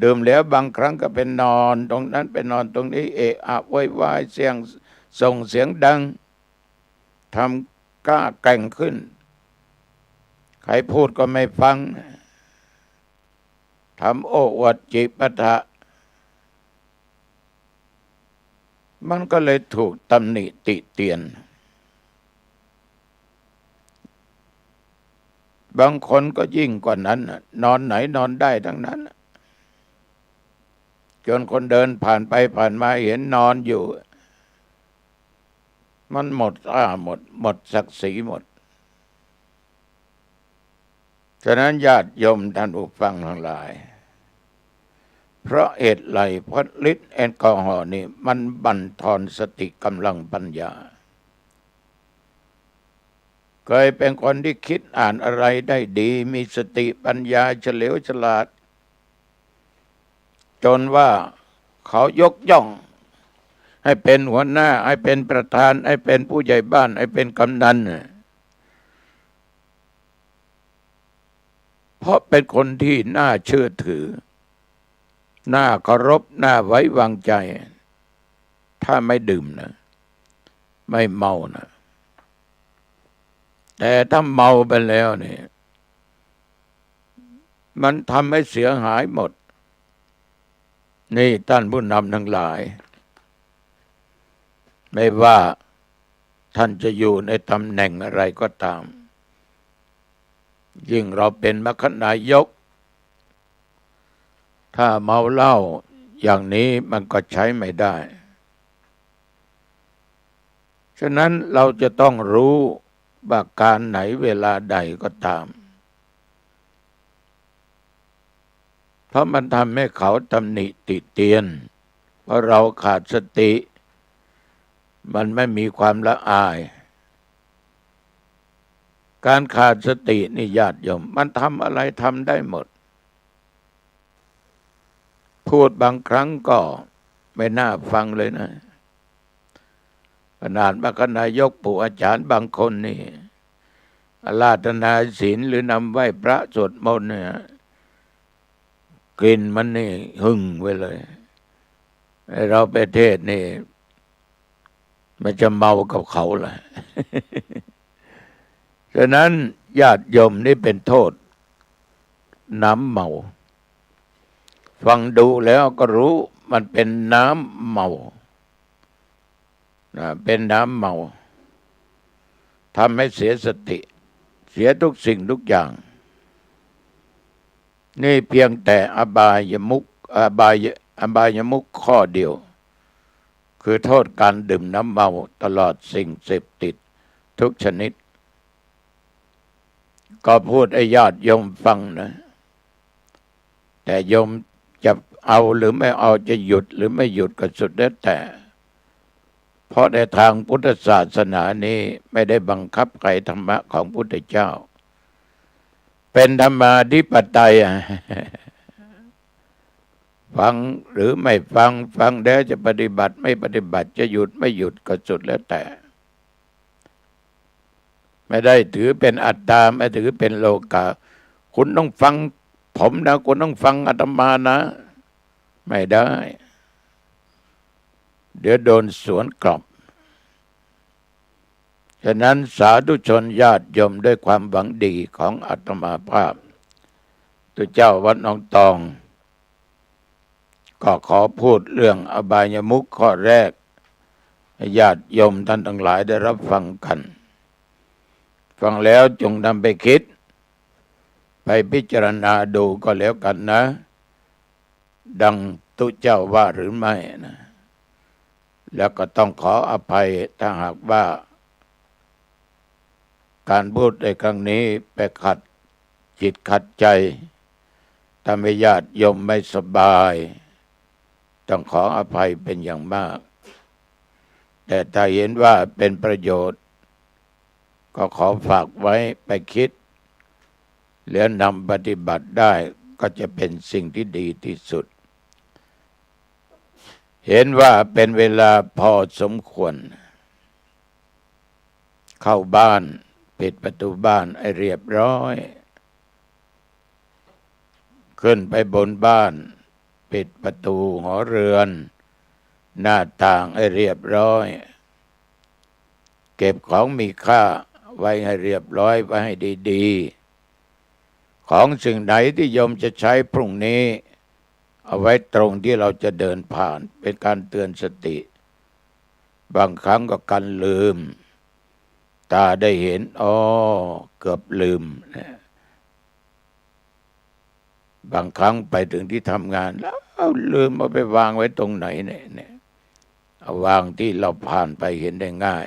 ดื่มแล้วบางครั้งก็ไปนอนตรงนั้น ไปนอนตรงนี้ เอะอะโวยวาย เสียง ส่งเสียงดัง ทำกล้าแกร่งขึ้น ใครพูดก็ไม่ฟัง ทำโอ้อวดจิปาถะ มันก็เลยถูกตำหนิติเตียน บางคนก็ยิ่งกว่านั้นน่ะ นอนไหนนอนได้ทั้งนั้นน่ะ จนคนเดินผ่านไปผ่านมาเห็นนอนอยู่ มันหมดค่าหมด หมดศักดิ์ศรีหมด ฉะนั้นญาติโยมท่านผู้ฟังทั้งหลาย เพราะเหตุไร เพราะฤทธิ์แอลกอฮอล์นี่มันบั่นทอนสติกำลังปัญญา เคยเป็นคนที่คิดอ่านอะไรได้ดี มีสติปัญญาเฉลียวฉลาด จนว่าเขายกย่องให้เป็นหัวหน้า ให้เป็นประธาน ให้เป็นผู้ใหญ่บ้าน ให้เป็นกำนันน่ะ เพราะเป็นคนที่น่าเชื่อถือ น่าเคารพ น่าไว้วางใจ ถ้าไม่ดื่มนะ ไม่เมานะ แต่ถ้าเมาไปแล้วเนี่ย มันทำให้เสียหายหมด นี่ท่านผู้นำทั้งหลาย ไม่ว่าท่านจะอยู่ในตำแหน่งอะไรก็ตาม ยิ่งเราเป็นมคนายก ถ้าเมาเหล้าอย่างนี้มันก็ใช้ไม่ได้ ฉะนั้นเราจะต้องรู้ว่าการไหนเวลาใดก็ตาม เพราะมันทำให้เขาตำหนิติเตียน เพราะเราขาดสติ มันไม่มีความละอาย การขาดสตินี่ญาติโยม มันทำอะไรทำได้หมด พูดบางครั้งก็ไม่น่าฟังเลยนะ ขนาดมคนายกปู่อาจารย์บางคนนี่ อาราธนาศีลหรือนำไหว้พระสวดมนต์เนี่ย กลิ่นมันนี่หึ่งไปเลย ไอ้เราไปเทศน์นี่ มันจะเมากับเขาแหละ ฉะนั้นญาติโยมนี่เป็นโทษ น้ำเมา ฟังดูแล้วก็รู้มันเป็นน้ำเมา นะ เป็นน้ำเมา ทำให้เสียสติ เสียทุกสิ่งทุกอย่าง นี่เพียงแต่อบายมุข อบาย อบายมุขข้อเดียว คือโทษการดื่มน้ำเมาตลอดสิ่งเสพติดทุกชนิด ก็พูดให้ญาติโยมฟังนะ แต่โยมจะเอาหรือไม่เอา จะหยุดหรือไม่หยุดก็สุดแล้วแต่ เพราะในทางพุทธศาสนานี้ไม่ได้บังคับใคร ธรรมะของพุทธเจ้า เป็นธรรมาธิปไตยอะ ฟังหรือไม่ฟัง ฟังแล้วจะปฏิบัติไม่ปฏิบัติ จะหยุดไม่หยุดก็สุดแล้วแต่ ไม่ได้ถือเป็นอัตตา ไม่ถือเป็นโลกา คุณต้องฟังผมนะ คุณต้องฟังอาตมานะ ไม่ได้ เดี๋ยวโดนสวนกลับ ฉะนั้นสาธุชนญาติโยม ด้วยความหวังดีของอาตมาภาพ ตุ๊เจ้าวัดหนองตอง ก็ขอพูดเรื่องอบายมุขข้อแรก ให้ญาติโยมท่านทั้งหลายได้รับฟังกัน ฟังแล้วจงนำไปคิด ไปพิจารณาดูก็แล้วกันนะ ดังตุ๊เจ้าว่าหรือไม่นะ แล้วก็ต้องขออภัยถ้าหากว่า การพูดในครั้งนี้ไปขัดจิตขัดใจ ต ถ้าแม่ญาติโยมไม่สบาย ต้องขออภัยเป็นอย่างมาก แต่ถ้าเห็นว่าเป็นประโยชน์ ก็ขอฝากไว้ไปคิด แล้วนำปฏิบัติได้ ก็จะเป็นสิ่งที่ดีที่สุด เห็นว่าเป็นเวลาพอสมควร เข้าบ้าน ปิดประตูบ้านให้เรียบร้อย ขึ้นไปบนบ้าน ปิดประตูหอเรือน หน้าต่างให้เรียบร้อย เก็บของมีค่าไว้ให้เรียบร้อย ไว้ให้ดีๆ ของสิ่งไหนที่โยมจะใช้พรุ่งนี้ เอาไว้ตรงที่เราจะเดินผ่าน เป็นการเตือนสติ บางครั้งก็กันลืม ตาได้เห็น อ้อ เกือบลืมนะ บางครั้งไปถึงที่ทำงานแล้ว เอ้า ลืมเอาไปวางไว้ตรงไหนเนี่ย เนี่ย เอาวางที่เราผ่านไปเห็นได้ง่าย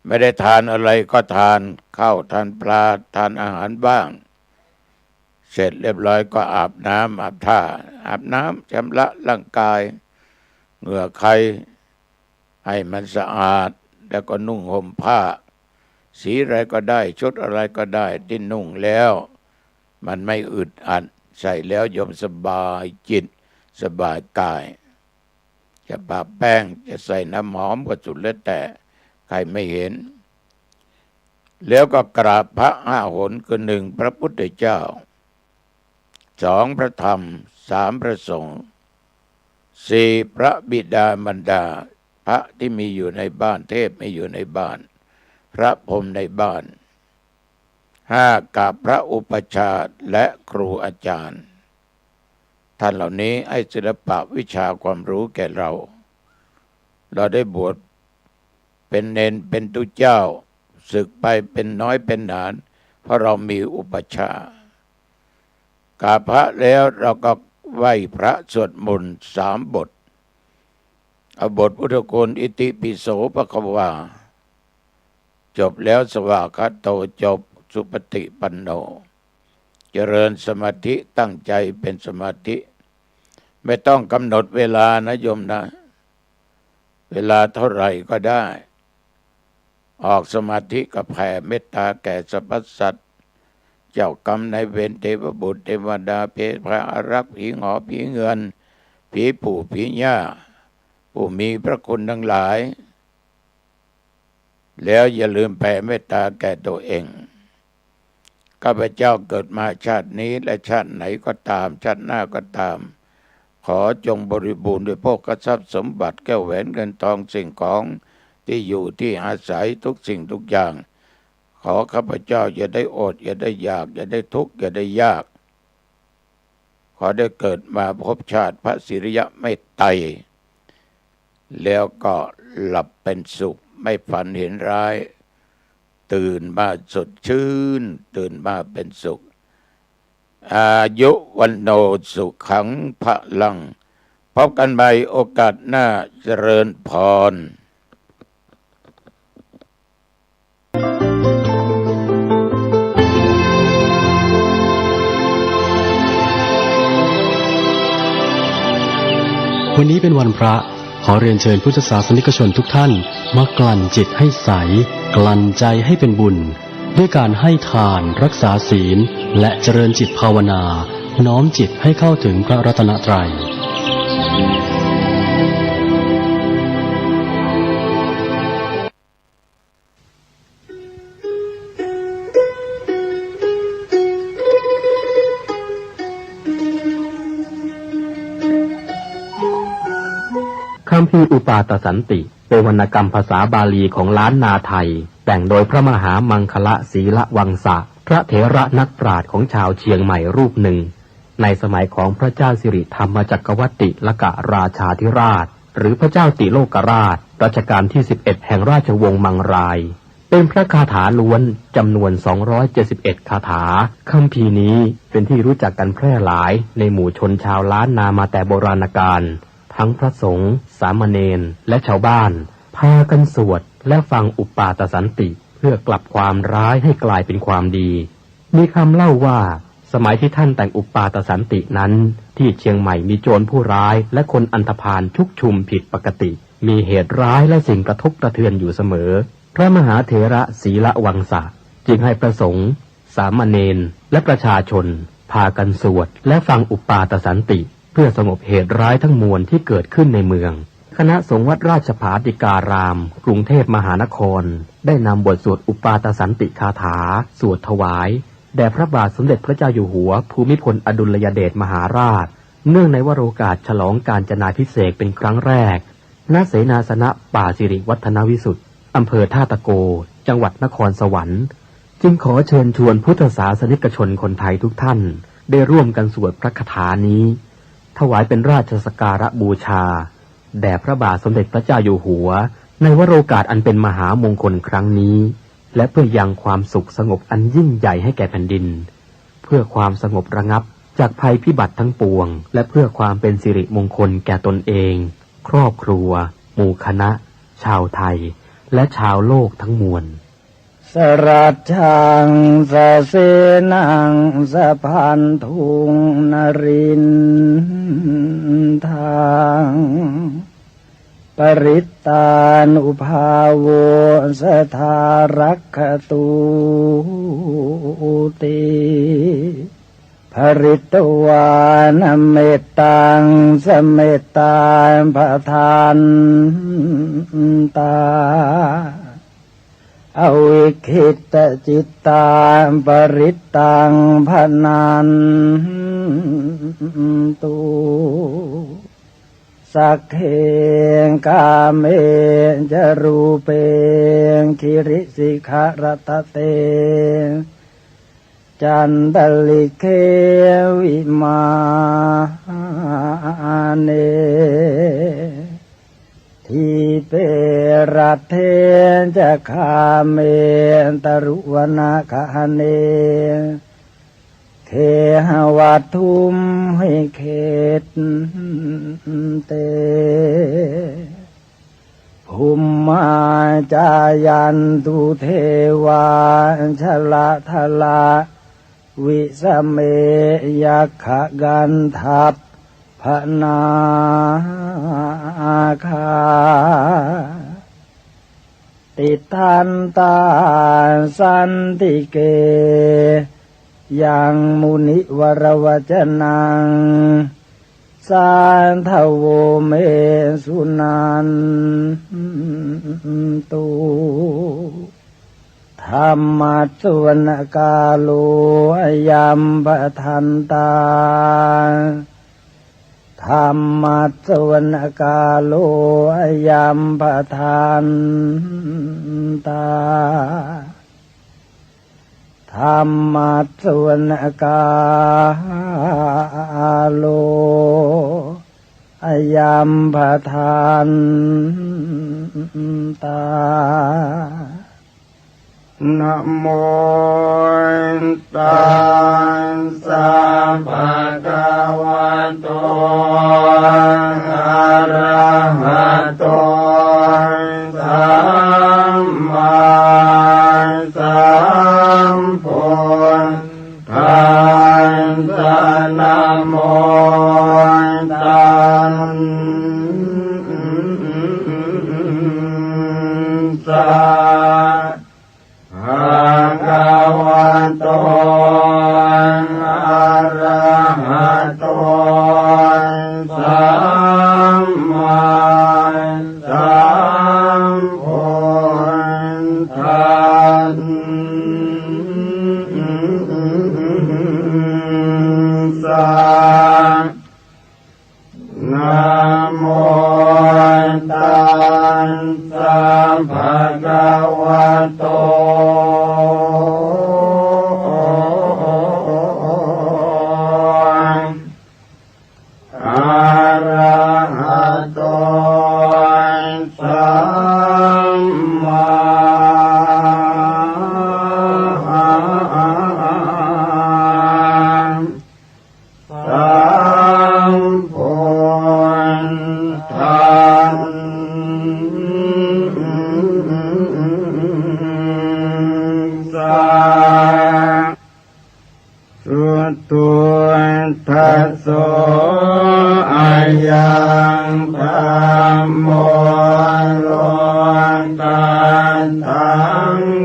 ไม่ได้ทานอะไรก็ทานข้าวทานปลา ทานอาหารบ้าง เสร็จเรียบร้อยก็อาบน้ำอาบท่า อาบน้ำชำระร่างกาย เหงื่อใคร ให้มันสะอาด แล้วก็นุ่งห่มผ้า สีอะไรก็ได้ ชุดอะไรก็ได้ ที่นุ่งแล้วมันไม่อึดอัด ใส่แล้วโยมสบายจิต สบายกาย จะปะแป้ง จะใส่น้ำหอมก็สุดแล้วแต่ ใครไม่เห็น แล้วก็กราบพระห้าหน คือ หนึ่ง พระพุทธเจ้า สอง พระธรรม สาม พระสงฆ์ สี่ พระบิดามารดา พระที่มีอยู่ในบ้าน เทพมีอยู่ในบ้าน พระพรหมในบ้าน ห้า กับพระอุปัชฌาย์และครูอาจารย์ ท่านเหล่านี้ให้ศิลปะวิชาความรู้แก่เรา เราได้บวชเป็นเณรเป็นตุ๊เจ้า สึกไปเป็นน้อยเป็นหนาน เพราะเรามีอุปัชฌาย์ กราบพระแล้วเราก็ไหว้พระสวดมนต์สามบท เอาบทพุทธคุณ อิติปิโสภะคะวา จบแล้ว สวากขาโต จบ สุปฏิปันโน เจริญสมาธิ ตั้งใจเป็นสมาธิ ไม่ต้องกำหนดเวลานะโยมนะ เวลาเท่าไหร่ก็ได้ ออกสมาธิก็แผ่เมตตาแก่สรรพสัตว์ เจ้ากรรมนายเวร เทพบุตรเทวดา เปรตพระอารักษ์ ผีหงอผีเงิน ผีปู่ผีย่า ผู้มีพระคุณทั้งหลาย แล้วอย่าลืมแผ่เมตตาแก่ตัวเอง ข้าพเจ้าเกิดมาชาตินี้และชาติไหนก็ตาม ชาติหน้าก็ตาม ขอจงบริบูรณ์ด้วยโภคทรัพย์สมบัติ แก้วแหวนเงินทอง สิ่งของ ที่อยู่ที่อาศัย ทุกสิ่งทุกอย่าง ขอข้าพเจ้าอย่าได้อด อย่าได้อยาก อย่าได้ทุกข์ อย่าได้ยาก ขอได้เกิดมาพบชาติพระสิริยะเมตไตร แล้วก็หลับเป็นสุข ไม่ฝันเห็นร้าย ตื่นมาสดชื่น ตื่นมาเป็นสุข อายุวัณโณสุขังพลัง พบกันใหม่โอกาสหน้า เจริญพร วันนี้เป็นวันพระ ขอเรียนเชิญพุทธศาสนิกชนทุกท่าน มากลั่นจิตให้ใส กลั่นใจให้เป็นบุญ ด้วยการให้ทาน รักษาศีล และเจริญจิตภาวนา น้อมจิตให้เข้าถึงพระรัตนตรัย คัมภีร์อุปาทสันติ เป็นวรรณกรรมภาษาบาลีของล้านนาไทย แต่งโดยพระมหามังคละศีลวังสะ พระเถระนักปราชญ์ของชาวเชียงใหม่รูปหนึ่ง ในสมัยของพระเจ้าสิริธรรมจักรวรรติลกราชาธิราช หรือพระเจ้าติโลกราช รัชกาลที่สิบเอ็ด แห่งราชวงศ์มังราย เป็นพระคาถาล้วนจำนวน สองร้อยเจ็ดสิบเอ็ด คาถา คัมภีร์นี้เป็นที่รู้จักกันแพร่หลายในหมู่ชนชาวล้านนามาแต่โบราณกาล ทั้งพระสงฆ์ สามเณร และชาวบ้าน พากันสวดและฟังอุปาทสันติ เพื่อกลับความร้ายให้กลายเป็นความดี มีคำเล่าว่า สมัยที่ท่านแต่งอุปาทสันตินั้น ที่เชียงใหม่มีโจรผู้ร้ายและคนอันธพาลชุกชุมผิดปกติ มีเหตุร้ายและสิ่งกระทบกระเทือนอยู่เสมอ พระมหาเถระศีลวังสะจึงให้พระสงฆ์ สามเณร และประชาชน พากันสวดและฟังอุปาทสันติ เพื่อสงบเหตุร้ายทั้งมวลที่เกิดขึ้นในเมือง คณะสงฆ์วัดราชผาติการาม กรุงเทพมหานคร ได้นำบทสวดอุปาทสันติคาถา สวดถวาย แด่พระบาทสมเด็จพระเจ้าอยู่หัวภูมิพลอดุลยเดชมหาราช เนื่องในวโรกาสฉลองกาญจนาภิเษกเป็นครั้งแรก ณ เสนาสนะป่าสิริวัฒนวิสุทธิ์ อำเภอท่าตะโก จังหวัดนครสวรรค์ จึงขอเชิญชวนพุทธศาสนิกชนคนไทยทุกท่าน ได้ร่วมกันสวดพระคาถานี้ ถวายเป็นราชสักการะบูชา แด่พระบาทสมเด็จพระเจ้าอยู่หัว ในวโรกาสอันเป็นมหามงคลครั้งนี้ และเพื่อยังความสุขสงบอันยิ่งใหญ่ให้แก่แผ่นดิน เพื่อความสงบระงับจากภัยพิบัติทั้งปวง และเพื่อความเป็นสิริมงคลแก่ตนเอง ครอบครัว หมู่คณะ ชาวไทย และชาวโลกทั้งมวล Sarañjaṃ sasenaṃ sabanthuṃ nariṇḍaṃ, parittānubhāvo sadā rakkhatūti. Pharitvāna mettaṃ samettā bhadantā, avikkhittacittā parittaṃ bhaṇantu. Sagge kāme ca rūpe girisikharataṭe cantalikkhe vimāne, dīpe raṭṭhe ca gāme taruvanagahane gehavatthumhi khette, bhummā cāyantu devā jalathalavisame yakkhagandhabbanāgā, tiṭṭhantā santike yaṃ munivaravacanaṃ sādhavo me suṇantu. Dhammassavanakālo ayambhadantā. Dhammassavanakālo ayambhadantā. Dhammassavanakālo ayambhadantā. Namo tassa bhagavato arahato sammāsambuddhassa. Namo tassa bhagavato arahato sammāsambuddhassa. Namo tassa bhagavato arahato sammāsambuddhassa. Sutuddhaso ayaṃ dhammo lokatthaṃ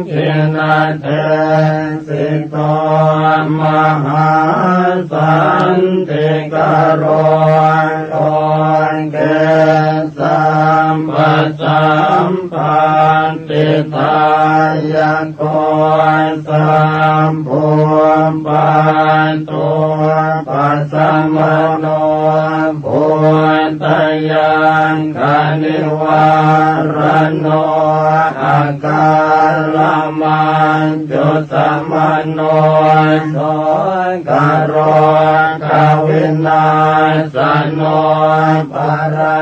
jinadesito mahāsantikaro loke sabbasampattidā yako sabbupaddūpasamano bhūtayakkhanivāraṇo akālamaccusamano sokarogavināsano para-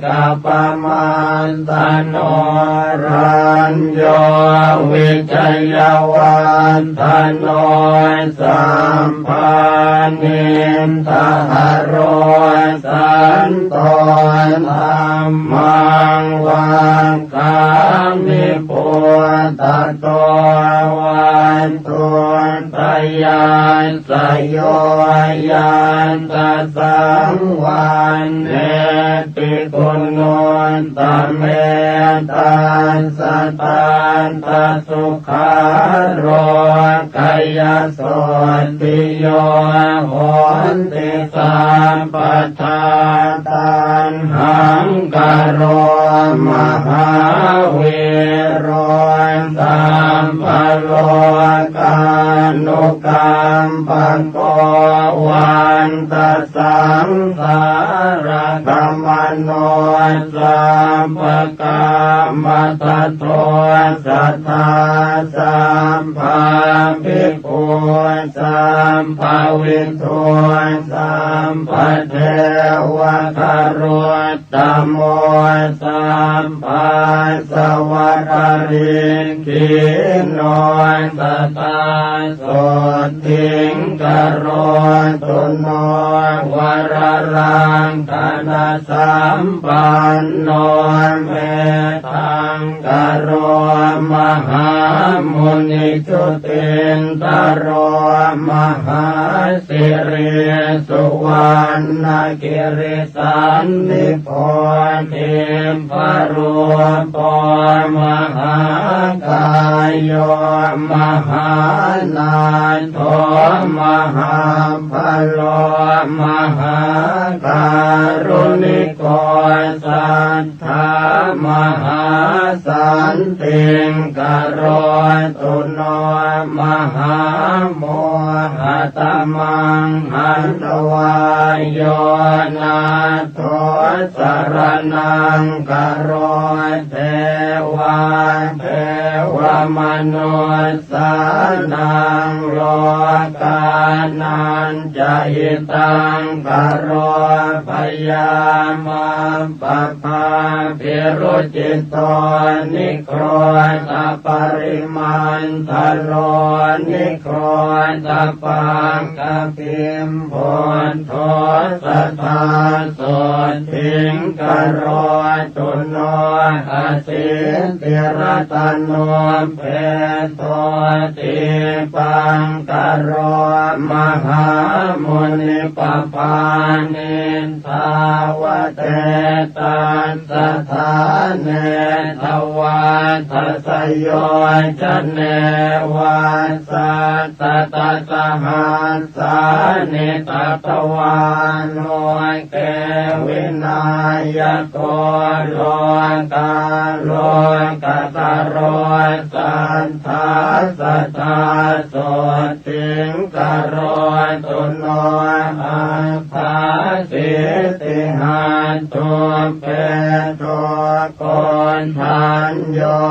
ccappamaddano rañño vijayavaḍḍhano sabbāniddhaharo santo dhammaṃ vadāmi pubbato vanduttaya- ssa yo yattha saṃvaḍḍheti guṇuttame tassa tattha sukhā rogayasotthi yo honti sabbadā. Taṇhaṅkaro mahāvīro sabbalokānukampako vandasaṃsāragamano sabbakammatato sadā sabbābhibhū sabbavidū sabbadevatarut- tamo sabbasavaparikkhiṇo sadā sothiṃ karotu no vararakkhaṇasampanno metthaṅkaro mahāmuni jutindharo mahāsiri suvaṇṇagiri- sannippo dibbarūpo mahākāyo mahānātho mahābalo mahākāruṇiko satthā mahāsantiṃ karotu no mahāmohatamaṃ hantvā yo nā- tho saraṇaṃ gato devā devamanussānaṃ lokānañca hitaṅkaro bhayā mabbabhā virūcito ni- grodhaparimandalo nigrodhapākabhimbuddho sadā sothiṃ karotu no asiddhiratano peto dīpaṅkaro mahāmuni pabāni dāvate tassāne dvādasayojane vasaṭṭhasahassāni tatvā loke vināyako lokā lokataro satthā sadā sothiṃ karotu no aṭṭhāsītihatthubbe so koṇḍañño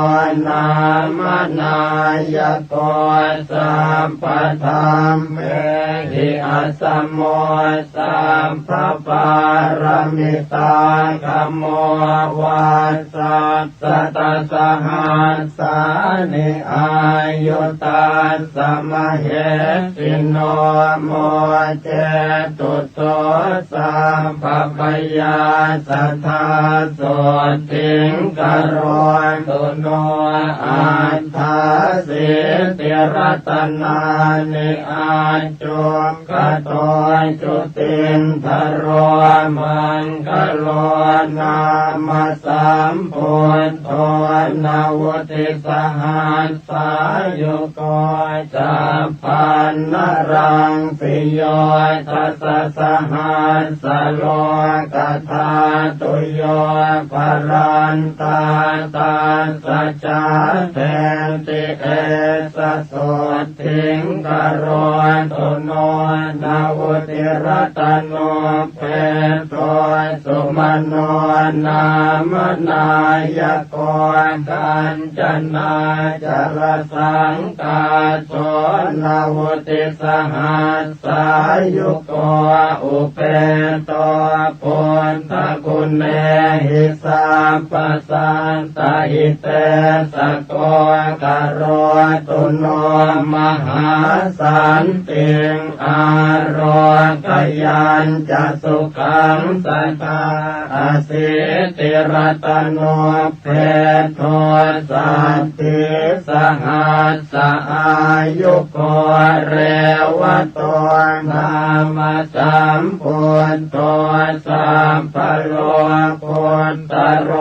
nāma nāyako sabbadhammehi asamo sabbapāramitāgamo vasaṭṭhasahassāni āyu tassa mahesino mocetu so sabbabhayā sadā sothiṃ karo ตุโน อัฏฐาสีติรัตนานิ อะจุ กะโต จุตินทะโร มังคะโล นามะ สัมปุทโธ นวุติสหัสสายุโก สัพพัญญะรังสิโย ทัสสะสหัสสะโลกะธาตุโย ภะรันตะ ตัสสะ จาเทติ เอสะ สด ถิง กะโรตุโน นวุติรัตโน เปโท สุมโน นามะ นายโก กัญจนา จะละสังกาโส นวุติสหัสสายุโก อุเปโต ปุทธะกุเณหิ สัพพะสัตตะหิเตสะโก กะโรตุโน มหาสันติง อาโรกะยัญจะ สุขัง สะทา อะสีติรัตโน เปโท สัตถิสหัสสะอายุโก เรวะโต นามะ สัมปุทโธ สัพพะโลกุตตะโร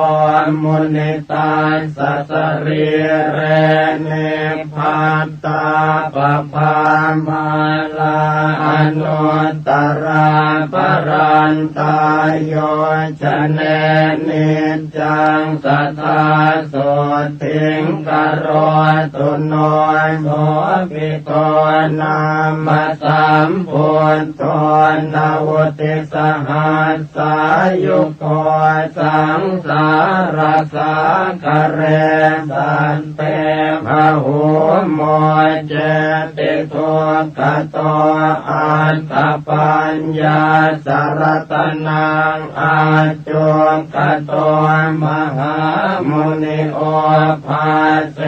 มุนิตัสสะ สะรีเร นิพพัตตา ปะภามาลา อนุตตะรา ภะรันตา โยชะเน นิจจัง สะทา สดถิง กะโรตุโน โสภิโต นามะ สัมปุทโธ นวุติสหัสสายุโก สังสารสาคะเร สันติ พะหู โม เจติ ทุกขะโต อัตตะปัญญาสะ รัตนัง อะจุกกะโต มหามุนิ โอภาเส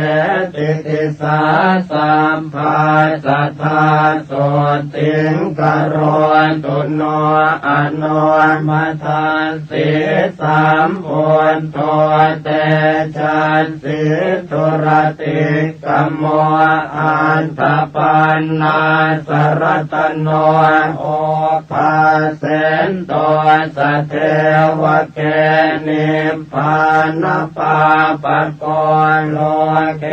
ติ ติสสา สัพพา สะทา สดถิง กะโรตุโน อะโนมะทัสสี สัมปุทโธ เตจัสสี ทุรติกกะโม อัตตะปัญญาสะ รัตโน โอภาเสนโต สะ เทวะเก นิพพานะปาปะโก โลเก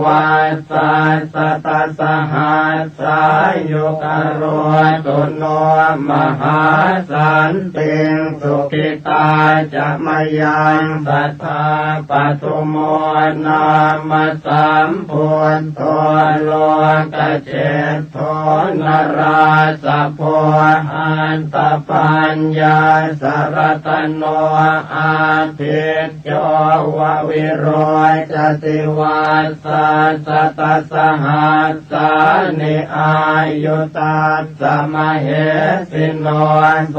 วัสสัสสะ สะหัสสายุ กะโรตุโน มหาสันติง สุขิตา จะ มะยัง สะทา ปะทุโม นามะ สัมปุทโธ โลกะเชตโถ นราสะโพ อัตตะปัญญาสะ รัตโน อาทิตโยวะ วิโรจติ วัสสัสสะ สะหัสสานิ อายุตัสสะ มะเหสิโน โส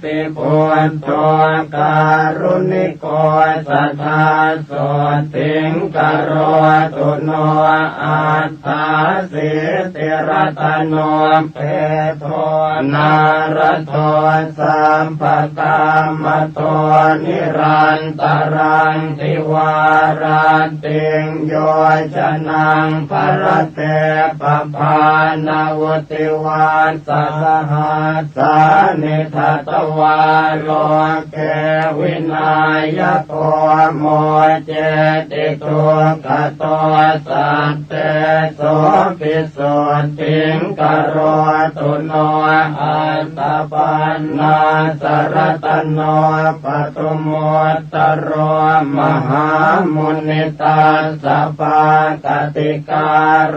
ปิ ปุทโธ การุณิโก สะทา สดถิง กะโรตุโน อัตถาสีติรัตโน เปโท นารโท สัพพะกามะโท นิรันตะรัง ติวารัตติง โยชะนัง ภะระเต ปะภา นวุติ วัสสะ สะหัสสานิ ทัตตะวา โลเก วินายะโก โม เจติ ทุกขะโต สัตเต โสปิ สดถิง กะโรตุโน อัตตะปัญญาสะ รัตโน ปะทุโมตตะโร มหามุนิ ตัสสะ ปะกะติกา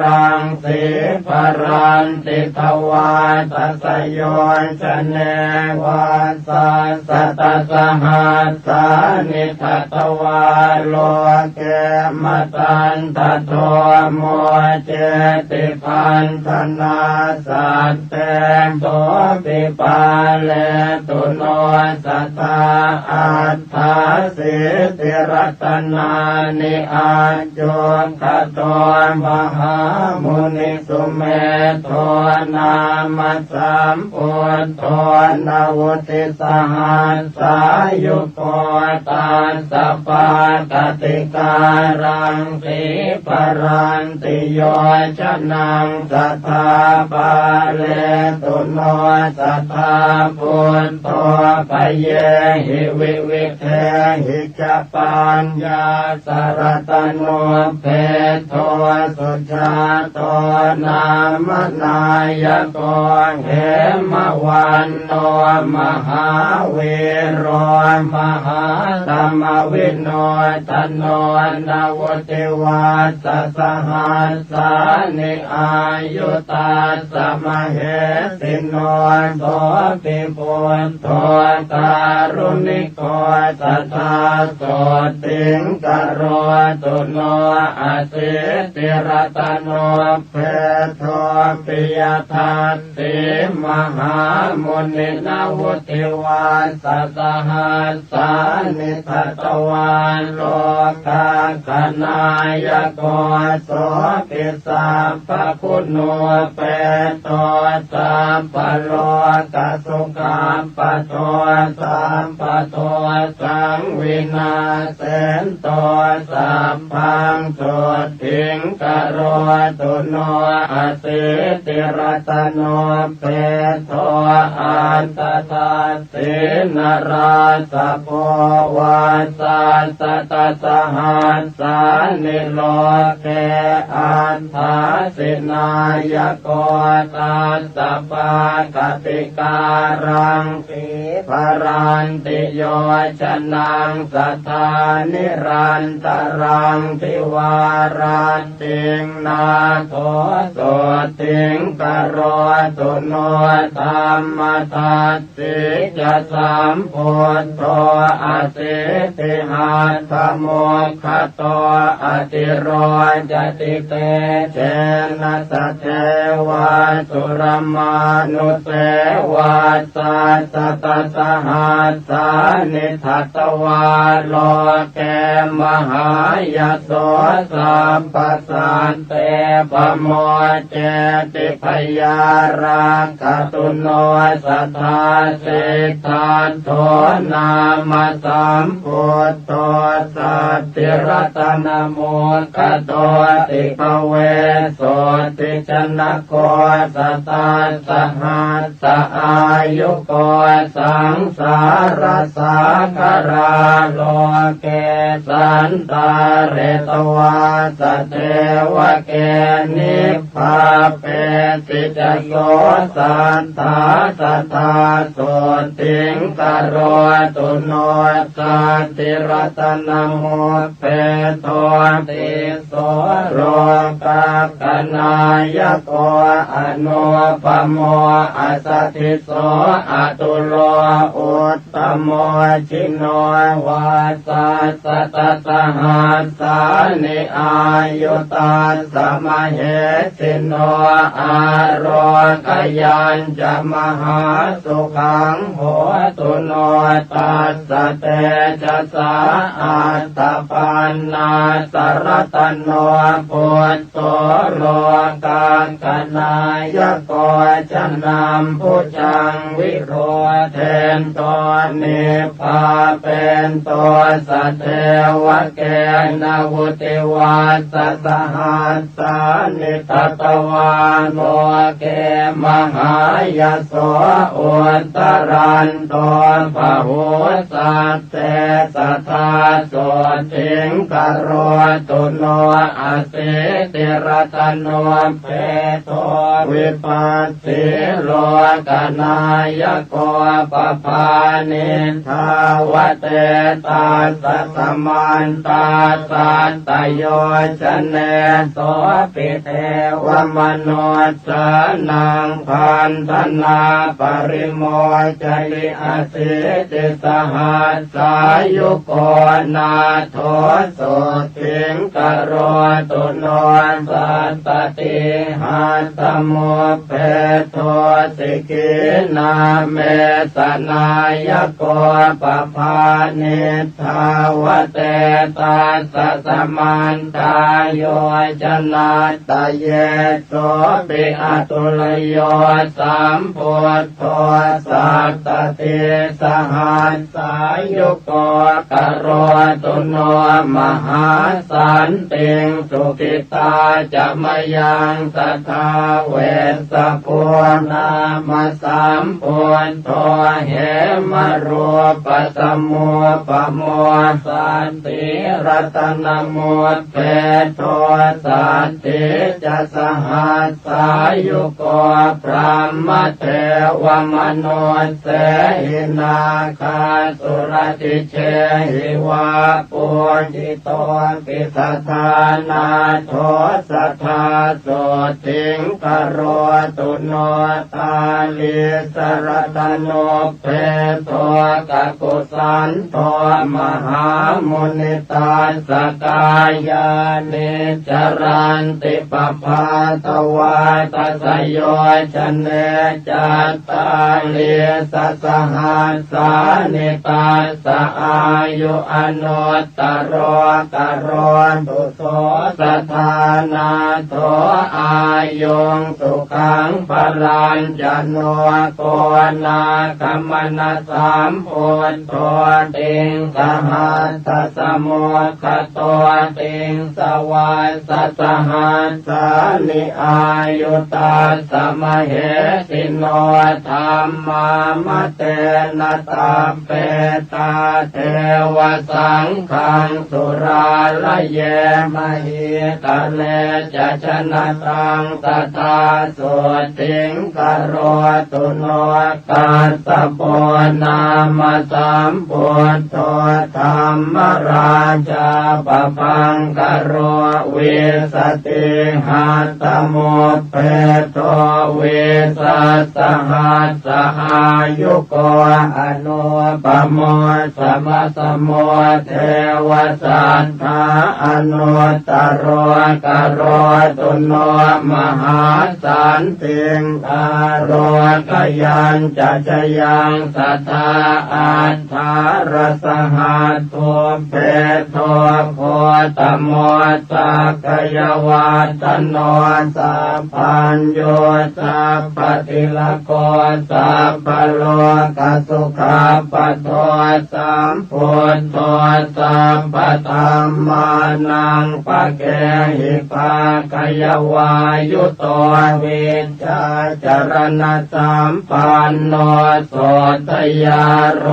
ลัง สีภะรันติ ทวาตะสะโยชะเน วัสสัสสะ ตะสะหัสสานิ ทัตตะวา โลเก มะตันทะโท โม เจติ พันธนา สัตเต โสปิ ปาเลตุโน สะทา อัตถาสีติรัตนานิ อะจุกกะโต มหามุนิ สุเมโธ นามะ สัมปุทโธ นวุติ สหัสสายุโก ตัสสะ ปะ katikāraṃ sīparantiyojanam sadā pāletu no sadā buddho bhayehi vividhehi ca paññāsa ratanopettho sujāto nāma nāyako hemavan no mahāvīro mahāsamavinodano navutivasasahassāni āyu tassa mahesino sopi buddho kāruṇiko sadā sotthim karotu no asītiratanopettho piyadassī mahāmuni navutivasasahassāni datvā lokagganāyako sopi sabbaguṇūpeto sabbalokasukappato sabbadosaṃ vināsento sabbaṃ sotthim karotu no asītiratanopeto aṭṭhadassī narāsabho vasassatasahassāni loke aṭṭhāsi nāyako tassa pākatikāraṃ sīparantiyojanam sadā nirantaraṃ divārat tiṃ nātho sotthim karotu no dhammadassi ca sambuddho asītihatthamukhto atirocati tejena sadevā suramānuse vasassatasahassāni datvā loke mahāyaso sabbasatte pamoceti bhayārakkhatū no sadā siddhattho nāma sambuddho satthiratanamukhto bhikkhave sotthi janako satasahas sa āyuko saṃsārasāgarā loke santāretvāna devake nibbāpesi ca so satthā sadā sotthim karotu no satthiratanamuppetoti so lokagganāyako anūpamo asadīso āturo uttamo jino vasassatasahassāni āyu tassa mahesino ārogayañca mahāsukhaṃ hotu no tassa tejasā atta pannāsa ratano buddho lokagganāyako janambhujaṃ virūḷhento nibbāpento sadevake navutivassasahas sāni datvā loke mahāyaso uttaranto bahū satte sadā sotthim karotu no asītiratanopeto vipassī lokanāyako pabāni dhāvate tassa samantā satta yojane sopi devamanussānaṃ bhaṇḍanā parimocati asītisahassāyuko nātho sotthim karotu no satta tihattamuppetosi khīṇāmesanāyako pabāni dhāvate tassa samantā yojanatthaye sopi atturayo sambuddho satta tisahassāyuko karo ตุโน มหาสันติง สุขิตา จะ มะยัง สะทา เวสสะภู นามะ สัมปุทโธ เหมะรูปะสะมูปะโม สันติรัตนะมุปเปโท สันติจะ สหัสสายุโก พรหมเทวมนุสเสหิ นาคาสุรสิเชหิวา ปูจิโตปิสะทานาโถ สะทา โสตถิง กะโรตุโน ทาลีสะรัตะนุปเปโท กะกุสันโท มหามุนิตัสสะ กายานิจจะรันติ ปะพาตะวา ทัสสะโยชะเน จัตตาลีสะ สหัสสานิ ตัสสะ อายุ อนุตตะโร กะโรตุโส สะทานาโถ อายุง สุขัง พะลัญจะโน โกนาคะมะนะสัมปุทโธ ติงสะหัสสะ สะโมคคัตโต ติงสะวัสสะ สหัสสานิ อายุตัสสะ มะเหสิโน ธัมมามะเตนะ ตัปเปตา เทวะสังฆัง สุราระเย มะหิตะเล จะ ชนะตัง สะทา โสตถิง กะโรตุโน กัสสะโป นามะสัมปุทโธ ธัมมะราชา ปะภังคะโร วิสสะติหัตถะมุปเปโท วิสัสสะหัสสะ อายุโก อนุปะโม สมะสะโม เทวะสัตถา อนุตตะโร กะโรตุโน มหาสันติง อาโรกะยัญจะ ชะยัง สะทา อัฏฐาระสหัส ปุปเปโท โคตะโม สักยะวัตตะโน สัพพัญญู สัพพะติละโก สัพพะโลกะสุขัปปะโท สัม ปุทโธ สัพพะธัมมานัง ปะเกหิ ภาคะยะวายุโต วิชชาจะรณะสัมปันโน โสตยาโร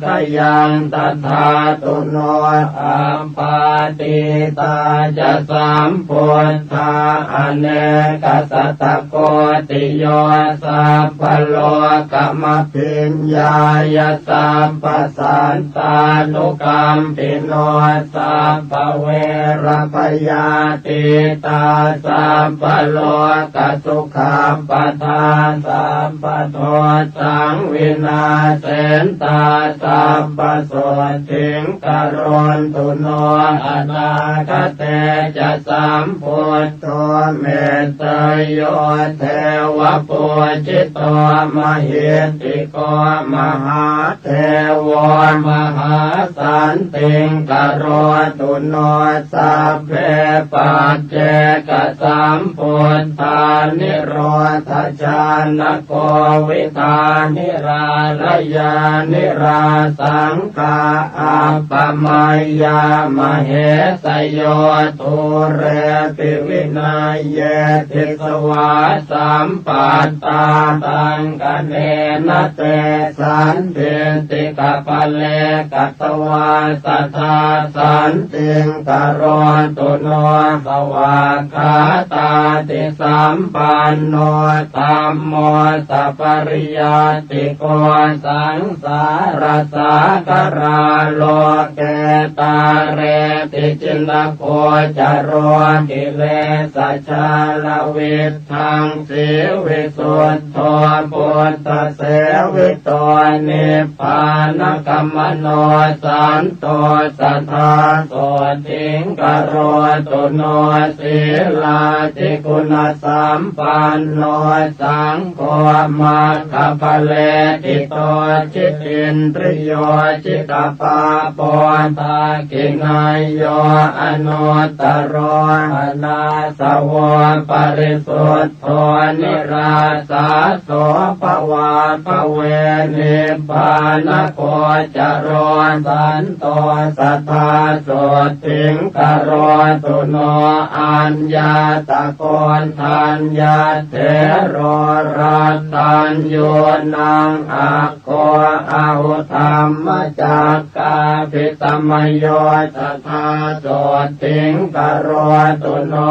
กะยัง ตถาตุโน อัปปาติตาจะ สัมปุทธา อเนกะสัตตะโกติโย สัพพะโลกะมะ ภิญญายะ สัพพะสัตตานุกัมปิโน สัพพะเวระพะยาตีตา สัพพะโลกะสุขัปปะทา สัพพะโทสังวินาเสนตา สัพพะโสตถิง กะโรนตุโน อนาคะเตจะ สัมปุทโธ เมตเตยโย เทวะปูจิโต มะหิทธิโก มหาเทโว มหาสันติง กะโรตุโน สัพเพ ปัจเจกะสัมปุทธา นิโรธชานะโก วิธานิราระยานิราสัง กา อัปปะมัยยา มะเหสโย ดูเรปิวินัยเย ทิสวาสัมปัตตา ตังคะเนนะ เตสันทิฏฐิกะปะเรกะตวา สะทาสันติง กะโรตุโน สวากขาตาติสัมปันโน ธัมโม สัปปะริยัตติโก สัง สาระสาคารา โลเก ตาเรติ จินโกจโร กิเลสะชาละวิทธัง สีวิสุทโธ ปุทธะเสวิโต นิพพานะกะมะโน สันโต สะทา โสตถิง กะโรตุโน สีลาธิคุณสัมปันโน สัง โฆ มัคคะผะเลติโต จิตตินทริโย จิตตะปะโป ทักขิณายโย อนุตตะโร อะนาสวะ ปะริสุทโธ นิราสาโส ภะวาภะเว นิพพานะโกจโร สันโต sadā sotthing karotu no. Aññatako Koṇḍaññathero Rattaññūnaṃ Aggo Ahu Dhammacakkābhisamayo sadā sotthing karotu no.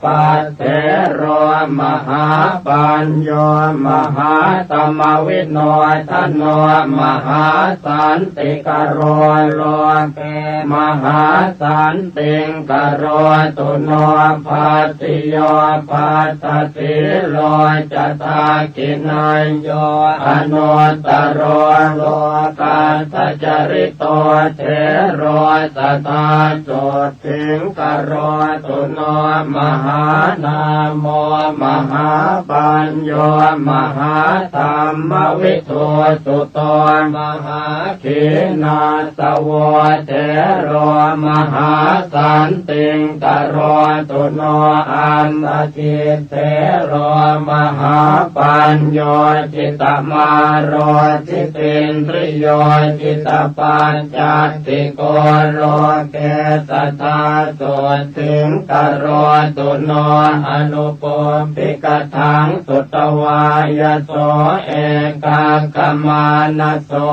Vappaṭṭhero Mahāpañño Mahātamavinodano Mahāsantikaro loke Mahāsantiṃ karotu no. Bhaddiyo Bhaddasīlo ca Dakkhiṇeyyo Anuttaro Lokassacārito Thero sadā sotthing karotu no. Mahānāmo Mahāpañño Mahādhammavidū Suto Mahā khīṇassavo Thero Mahāsantiṃ karotu no. Andakī Thero Mahāpañño Jitamāro Jitindriyo Jitapajjattiko loke sadā sotthing karotu no. Anupubbikathaṃ sutvā yaso ekaggāmāna so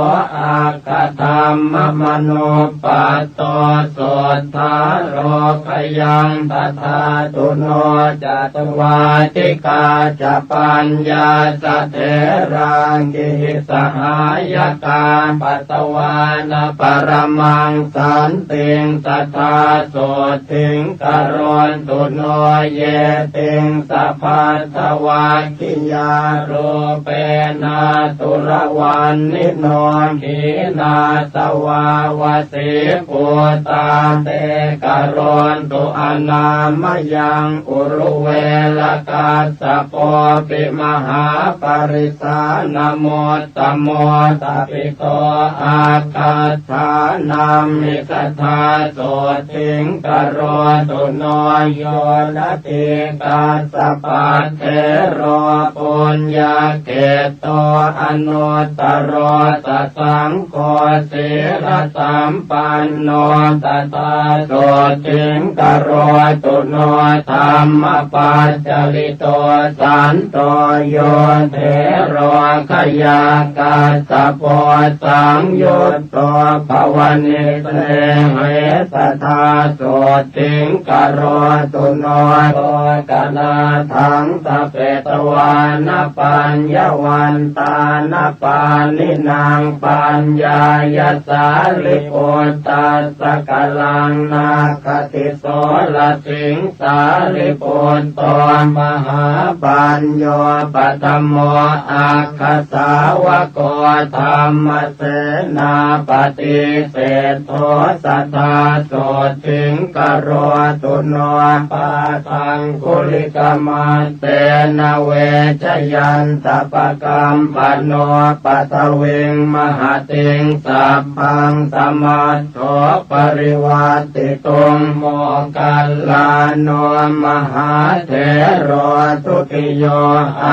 Aggādhammamanuppaddo Suddhālokayaṃ Tathātu no. Catuvādikā ca paññassa Therā Gihisahāyakā Patvāna Paramaṃ Santiṃ Sadā Sotthing Karontu no. Ye Tiṃsa Bhaddavag giyā Rūpena Turavanni no Khīṇāsavā Vasībhūtā Te Karontu Anāmayaṃ. Uruveḷakassapo pi Mahāparisāṇamuttamo Tapito Aggad dhānamhi Sadā Sotthing Karontu no. Yo Natthi Kassapa Thero Puññakkheṭṭo Anuttaro Sasaṅgho Sīlasampanno Sadā Sotthing Karontu no. Dhammapajjalito Santo Yo Thero Khayā Kassapo Saṃyut to Bhavanisehe Sadā Sotthing Karontu no. Lokanaṭhaṃ Sapetvāna Paññavantāna Pāṇinaṃ Paññāya Sāriputtas sa Kalaṃ Nāgadi Sorasiṃ. Sāriputto Mahāpañño Paṭhamo Aggasāvako Dhammasenāpati Seṭṭho Sadā Sotthing Karontu no. Pādaṅgulimālena Vejayantapakampano Paṭhaviṃ Mahatiṃ Sabbaṃ Samat tho Parivaṭṭituṃ Moggallāno Mahāthero Dutiyo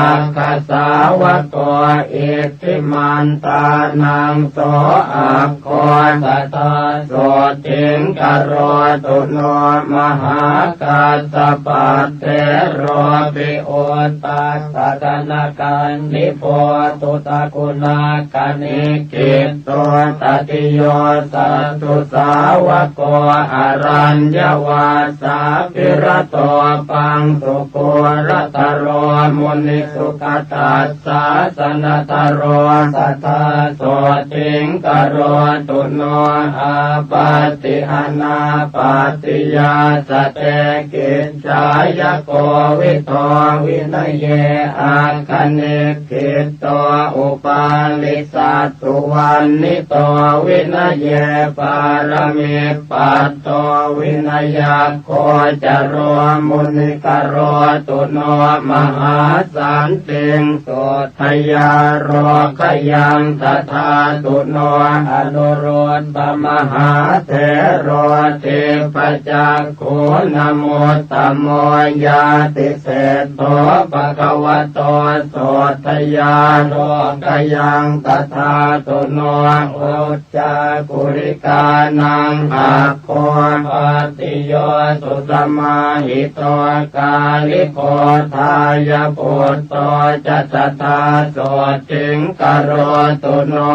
Aggasāvako Iddhimantānaṃ So Aggo Sadā Sotthing Karontu no. Mahākassapathero pi Uddhaṭṭhakanakandipo Duṭṭhaguṇa kkhaṇikkhitto Tatiyo Saddhusāvako Araññavāsābhirato Paṃsukulataro Munisugatassa Sanataro Sadā Sotthing Karontu no. Āpatti Anāpattiyā Sate Kiccāya Kowito Vinaye Agganik khitto Upālisattu Vaṇṇito Vinaye Pāramipatto Vinayaggo Caro Muni Karontu no. Mahāsantiṃ Suddhayā Lokayaṃ Dadhātu no. Anuruddha Mahāthero Dibbacak khuṇamuttamo Ñātiseṭṭho Bhagavato Suddhayā Lokayaṃ Dadhātu no. Uccā kulikānaṃ aggo pattiyo susamāhito, kāliko thāya putto ca tadā sotthiṃ karotu no.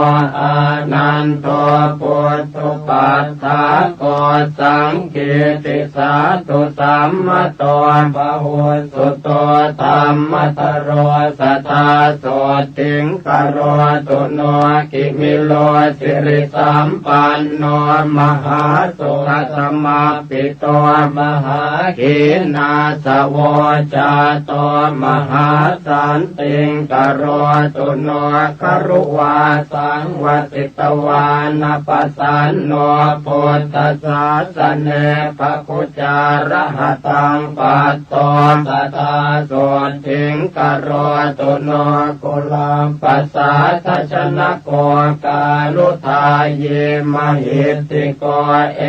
Ānando puttupaddako saṅkītisaddhusammato, bahussuto dhammadharo sadā sotthiṃ karotu no. Kimilo sirisampanno mahāsukhasamappito, mahākhīṇāsavo jāto mahāsantiṃ karotu no. Garuvāsaṃ vasitvāna pasanno buddhasāsane, bhāgūjārahataṃ patto sadā sotthiṃ karotu no. Kuḷapasādajanako kāruññāyi mahiddhiko,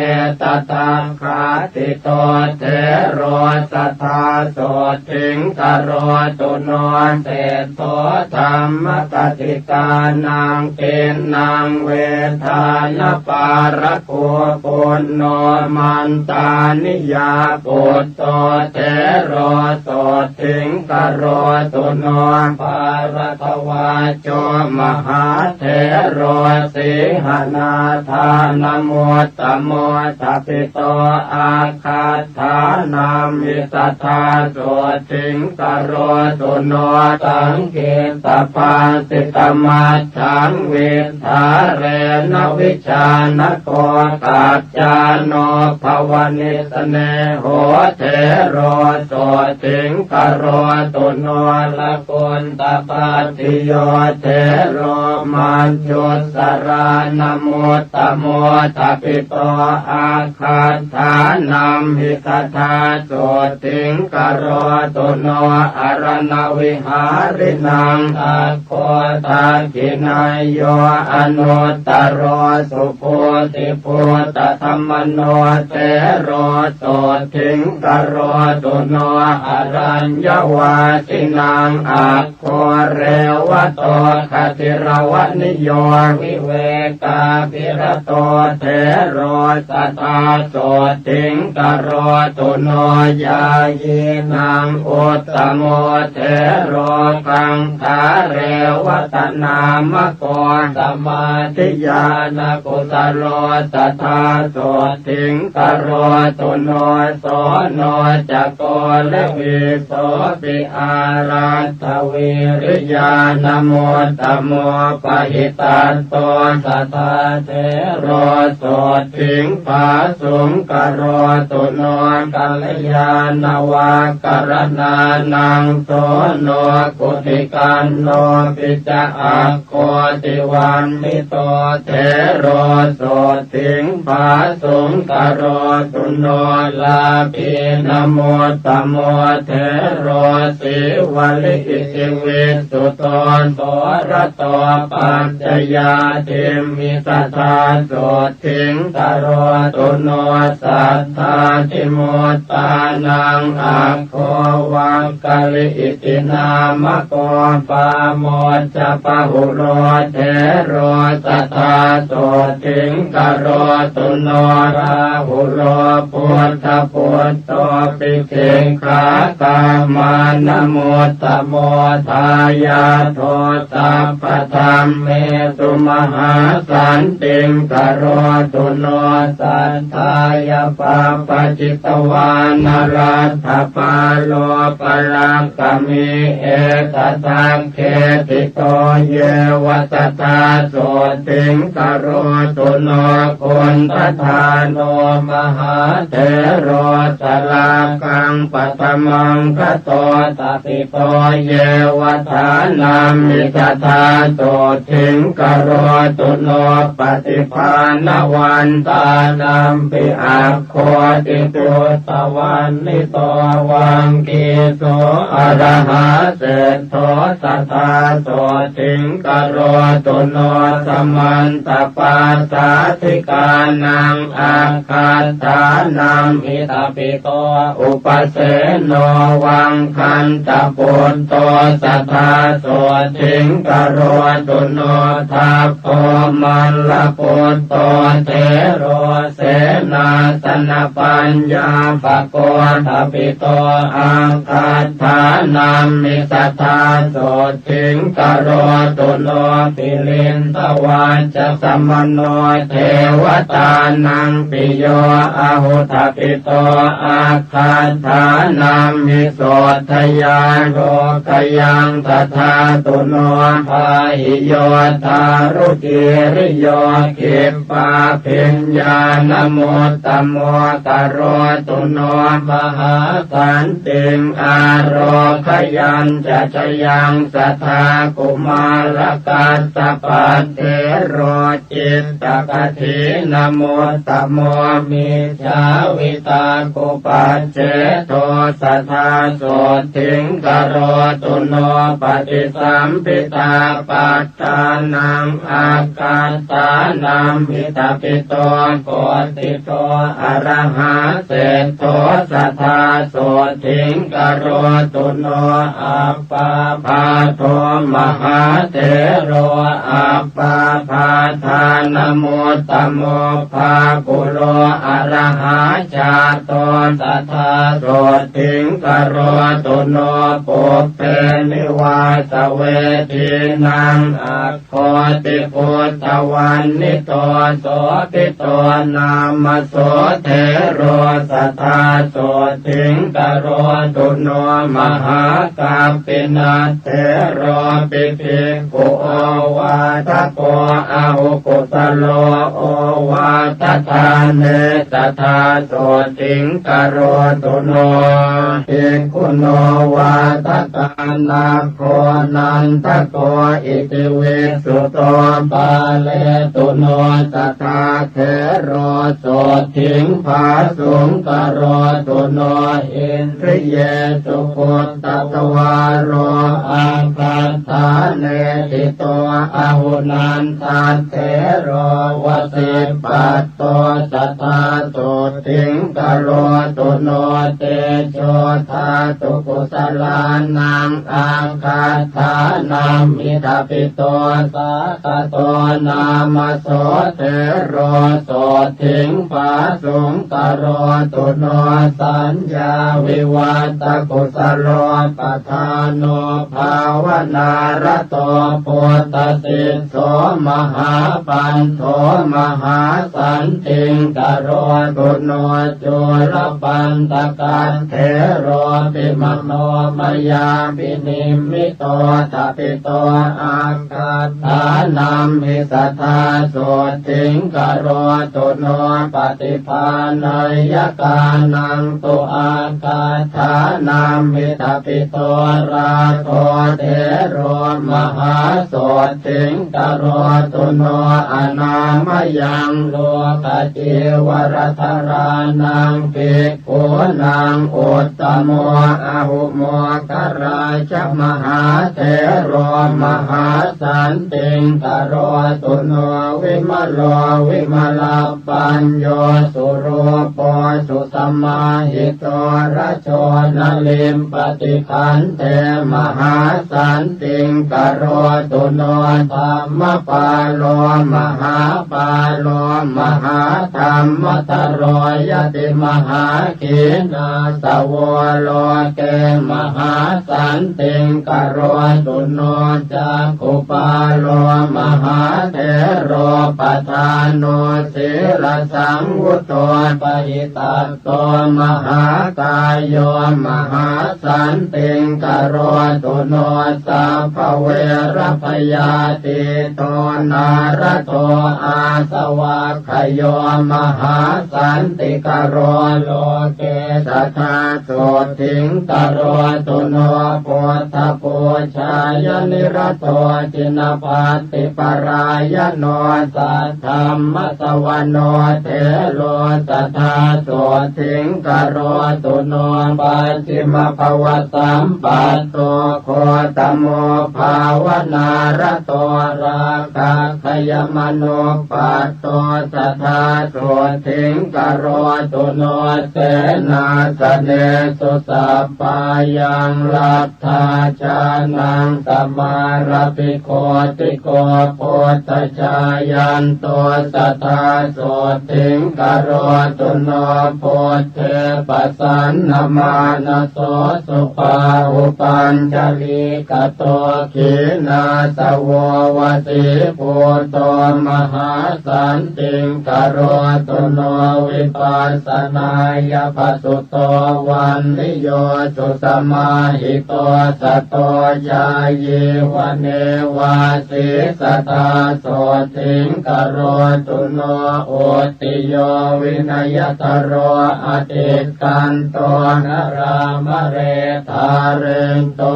etadaggāhito thero sadā sotthiṃ karotu no. Seṭṭho dhammapaṭikānaṃ tiṇṇaṃ vedānapārako, puṇṇo mantāniyā putto thero sotthiṃ karotu no. Bhāradvājo mahāthero sīhanādānamuttamo, tpito āgad dānaṃ hi sadā sotthiṃ karotu no. Saṅkhippabhāsitamatthaṃ viddhārena vijānako, kaccāno bhavanissane ho thero sotthiṃ karotu no. Lagun tapattiyo thero majjhussarānamuttamo, tpito āgad dānaṃ hi sadā sotthiṃ karotu no. Araṇavihāriṇaṃ aggo dakkhiṇeyyo anuttaro, subhūtibhūtadhammano thero sotthiṃ karotu no. Araññavāsinaṃ ag go revato gatiravaniyo, vivekābhirato thero sadā sotthiṃ karotu no. Ñāyīnaṃ uttamo thero gaṅgā revatanāmako, samādhiñāṇakusalo sadā sotthiṃ karotu no. So no cako levī sopi āraddhavīriyānamuttamo, pahitattho sadā thero sotthiṃ phāsuṃ karotu no. Kalyāṇavākaraṇānaṃ so no guṭikandopi ca ag go tivaṇṇito thero sotthiṃ phāsuṃ karotu no. Lābhīnamuttamo thero sīvalī iti visuddho, sorato pañcayattimhi sadā sotthiṃ karotu no. Saddādhimuttānaṃ ag go Vaggalī iti nāmako, pāmojjabahulo thero sadā sotthiṃ karotu no. Rāhulo buddhaputtopi sikkhākamānamuttamo, dāyādo sabbadhammesu mahāsantiṃ karotu no. Satthāya pabbajitavāna laddhapāloparakkhami, etadakkheṭṭhito yeva sadā sotthiṃ karotu no. Kundadāno mahāthero salākaṃ paṭhamaṅ gato, tpito yeva dānamhi sadā sotthiṃ karotu no. Paṭibhāṇavantānampi ag go iti uttavaṇṇito, vaggīso arahā seṭṭho sadā sotthiṃ karotu no. Samantapāsādhikānaṃ aggaṭṭhānamhi tpito, upasenno vaggantaputtho sadā sotthiṃ karotu no. Tapo Mallaputto thero senāsanapaññāpako thabito aggādānamhi sadā sotthiṃ karotu no. Pilitvā ca samaṇo devatānaṃ piyo ahu thabito aggādānamhi soddhayā lokayaṃ sadhātu no. Pāhiyā dāruciriyo khippābhiññāṇamuttamo karotu no. Mahāsantiṃ ārogayañca jayaṃ sadā kumārakassapathero cittakaṭhīnamuttamo mijjhāvitakkupacched do sadā sotthiṃ karotu no. Paṭisamphidāpaddānaṃ aggādānamhi thabito koṭṭhito arahā seṭṭho sadā sotthiṃ karotu no. Appamādo mahāthero appamādānamuttamo bāhulā arahā jāto sadā sotthiṃ karotu no. Pubbenivāsavedīnaṃ aggoṭiputtavannito sobhito nāma so thero sadā sotthiṃ karotu no. Mahākappina theropi bhikkhu ovādako ahu kusalo ovādadāne sadā sotthiṃ karotu no. Bhikkhunovādakānaggo nandako iti visuttā pāletu no sadā thero sotthiṃ phāsuṃ karotu no. Indriyesu guttatvāro aggaṭṭhāne ṭhito ahu nandathero vasipatto sadā sotthiṃ karotu no. Tejodhātukusalānaṃ aggaṭṭhānamhi thabito sāgato nāma so thero sotthiṃ phāsuṃ karotu no. Saññāvivatthakusalobhāno bhāvanārato buddhasis so mahāpanto mahāsantiṃ karotu no. Cūḷapaṇḍakaṭṭheropi manomayābhinimmito thabito aggaṭṭhānamhi sadā sotthiṃ karotu no. Paṭibāhayyakānaṃ tu aggaṭṭhānamhi thabito rāgo thero mahāsot thiṃ karotu no. Anāmayaṃ lokacīvaradharānaṃ bhikkhūnaṃ uttamo ahu moggallāja mahāthero mahāsantiṃ karotu no. Vimalo vimalapañño surūpo susamāhito rajo na limpati khandhe mahāsantiṃ karotu no. Dhammapālo mahāpālo mahādhammadharōyati mahākhīṇāsavo loke mahāsantiṃ karotu no. Cakkhupālo mahāthero padhāno sīlasaṃvutto pahitat to mahākāyo mahāsantiṃ karotu no. Sabbaverabhayātīto nārado āsavakkhayo mahāsantikaro loke sadā sothiṃ karotu no. Buddhapūjāya nirato jinapaṭiparāyano saddhammasavano thero sadā sothiṃ karotu no. Pacchimabhavasampatto kho tamo bhāvanārato rāgaggayamanuppaddo sadā sotthiṃ karotu no. Senāsanesu sabbā yaṃ laddhā jānaṃ samārabhi koti ko buddhajāyanto sadā sotthiṃ karotu no. Buddhe pasannamānaso subāhubhañjalikabbato khīṇāsavo vasībhūto mahāsantiṃ karotu no. Vipassanāya phasu to vaṇṇiyo susamāhito sato cāyī vane vāsī sadā sotthiṃ karotu no. Uttiyo vinayatharo atikkanto narāmare dhārento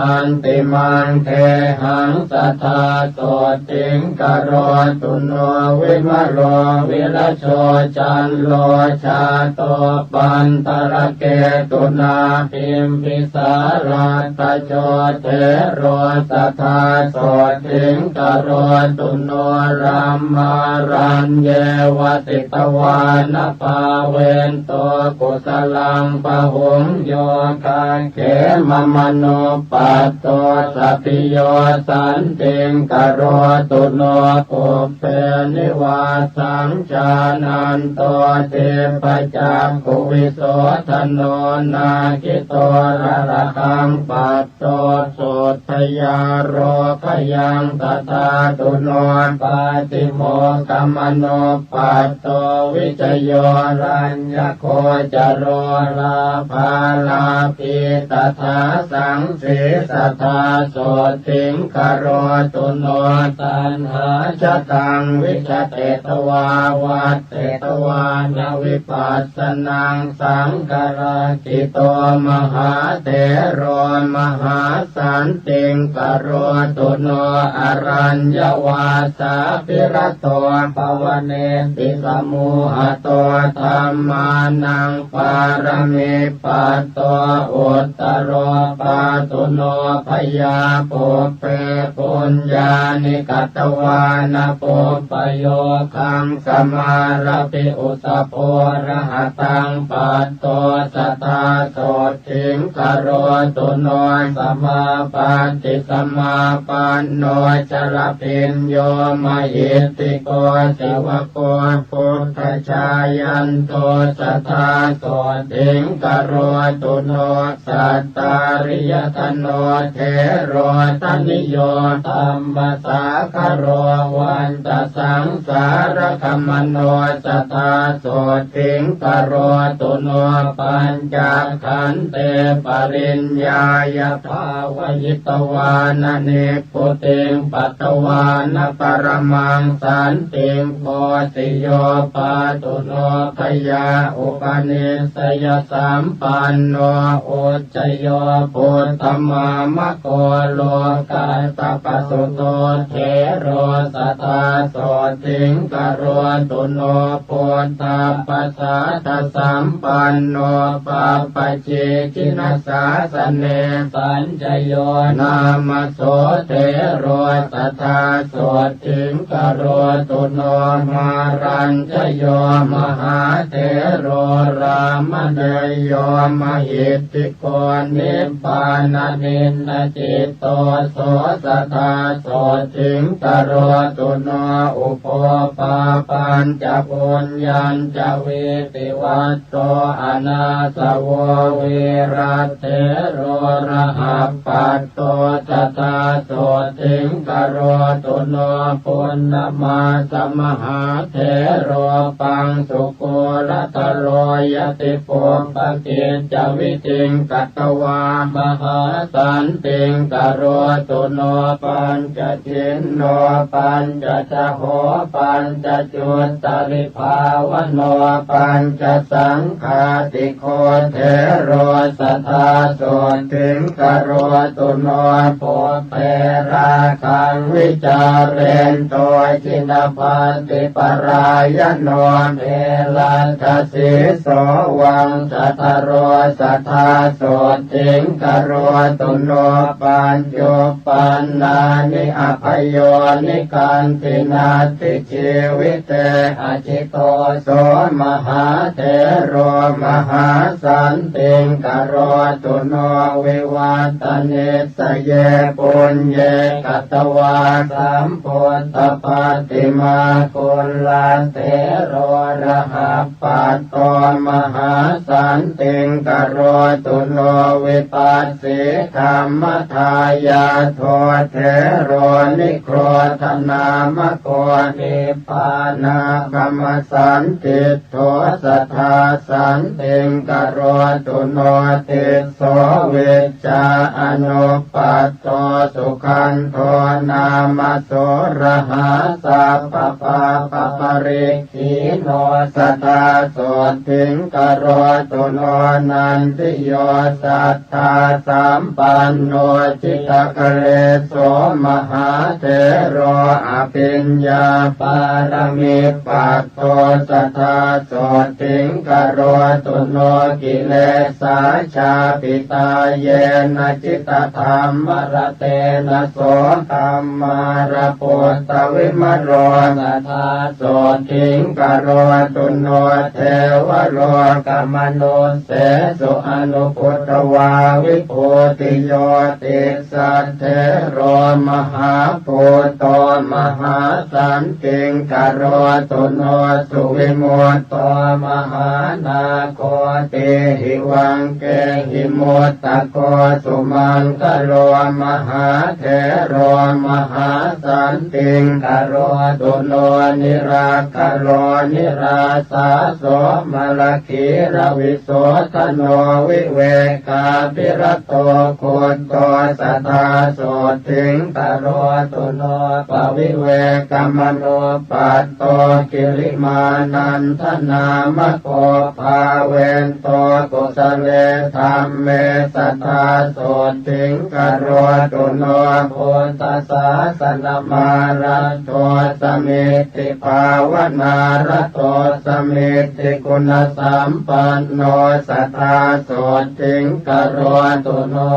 antimaṃ gehaṃ sadā sotthiṃ karotu no. Vimalo virajo cando jāto paṇḍaraketunā bimbisāraddhajo thero sadā sotthiṃ karotu no. Brahmāraññe vasitvāna bhāveto kusalaṃ bahuṃ yo gagkhemamanuppaddo sabbīyo santiṃ karotu no. Pubbe nivāsaṃ jānanto dibbacakkhuvisoḍhano nāgito lalahaṃpaddo sotthiyarogayaṃ sadā tuṇo. Pātimokkhamanuppaddo vijayo raññagocaro lābhā lābhī tadā saṃsī sadā sotthiṃ karotu no. Taṇhājataṃ vigatetvā vatthitvāna vipassanaṃ saṅgarakkhi to mahāthero mahāsantiṃ karotu no. Araññavāsābirato bhavanetti samūhato dhammānaṃ pāramipatto uttaro pāthu no bhayā. Pubbe puññāni katvāna pubbayogaṃ samārabhi usa purahataṃ patto sadā sotthiṃ karotu no. Samāpatti samāpanno ca labhiñño mahiddhiko savako buddhajāyanto sadā sotthiṃ karotu no. Sattāriyaṭṭhano thero daniyo dhammasāgaro vantasaṃsāragamano sadā sotthiṃ karotu no. Pañcakkhandhe pariññāya bhāvayitvāna nibbutiṃ patvāna paramaṃ santiṃ pho siyo pāthu no bhayā. Upanissaya sampanno ujjayo buddhamāmako lokassapasuto thero sadā sotthiṃ karotu no. Buddhapasāda sampanno pabbajī jinasāsane sañ jayo nāma so thero sadā sotthiṃ karotu no. Mārañjayo mahāthero rāmaṇeyo mahiddhiko nibbānaninnacitto so sadā sotthiṃ karotu no. Ubho pāpañca puññañca vītivaṭ to anāsavo vīrathero rahapatto sadā sotthiṃ karotu no. Punnamassa mahāthero paṃsukuḷatharo ñātipubbakiccāvidhiṃ katvā mahāsantiṃ karotu no. Pañca chinno pañcacaho pañcacuttari bhāvano pañcasaṅghātiko thero sadā sotthiṃ karotu no. Pubbe rāgaṃ vicārento jinappaṭiparāyano geladdasīso vaṃsadharo sadā sotthiṃ karotu no. pañcupannāni abhayo nikanti natthi jīvite ajito so mahāthero mahāsantiṃ karotu no vivaṭṭhanisaye puññe katvā sambuddhappaṭimā kulatthero raha patto mahāsantiṃ karotu no vipassīdhammadāyādo thero nigrodhanāmako nibbānāgamasandiṭṭho sadā santiṃ karotu no tisso vijjā anuppatt to sugandho nāma so rahā sabbapāpaparikkhīno sadā sothiṃ karotu no nandiyo sadā sampanno jitakareso mahāthero abhiññāpārami pat to sadā sothiṃ karotu no kilesā chāpitā yena jitadhammaratena so dhammaraputtavimalo sadā sothiṃ karotu no devalokamanussāsu anupputvā vibhūtiyo tis saṭṭhero mahābhūto mahāsantiṃ karotu no suvimutto mahānāgo tīhivaṅkehi muttako sumaṅgalo mahāthero mahāsantiṃ karotu no nirakkalo nirāsā somalakkhīlavisodhano vivekābhirato guddo sadā sothiṃ karotu no pavivekamanuppaṭṭho kilimānandanāmako bhāvento kusale dhamme sadā sothiṃ karotu no buddhasāsanamāraddho samiddhi bhāvanāraddho samiddhiguṇasampanno sadā sothiṃ karotu no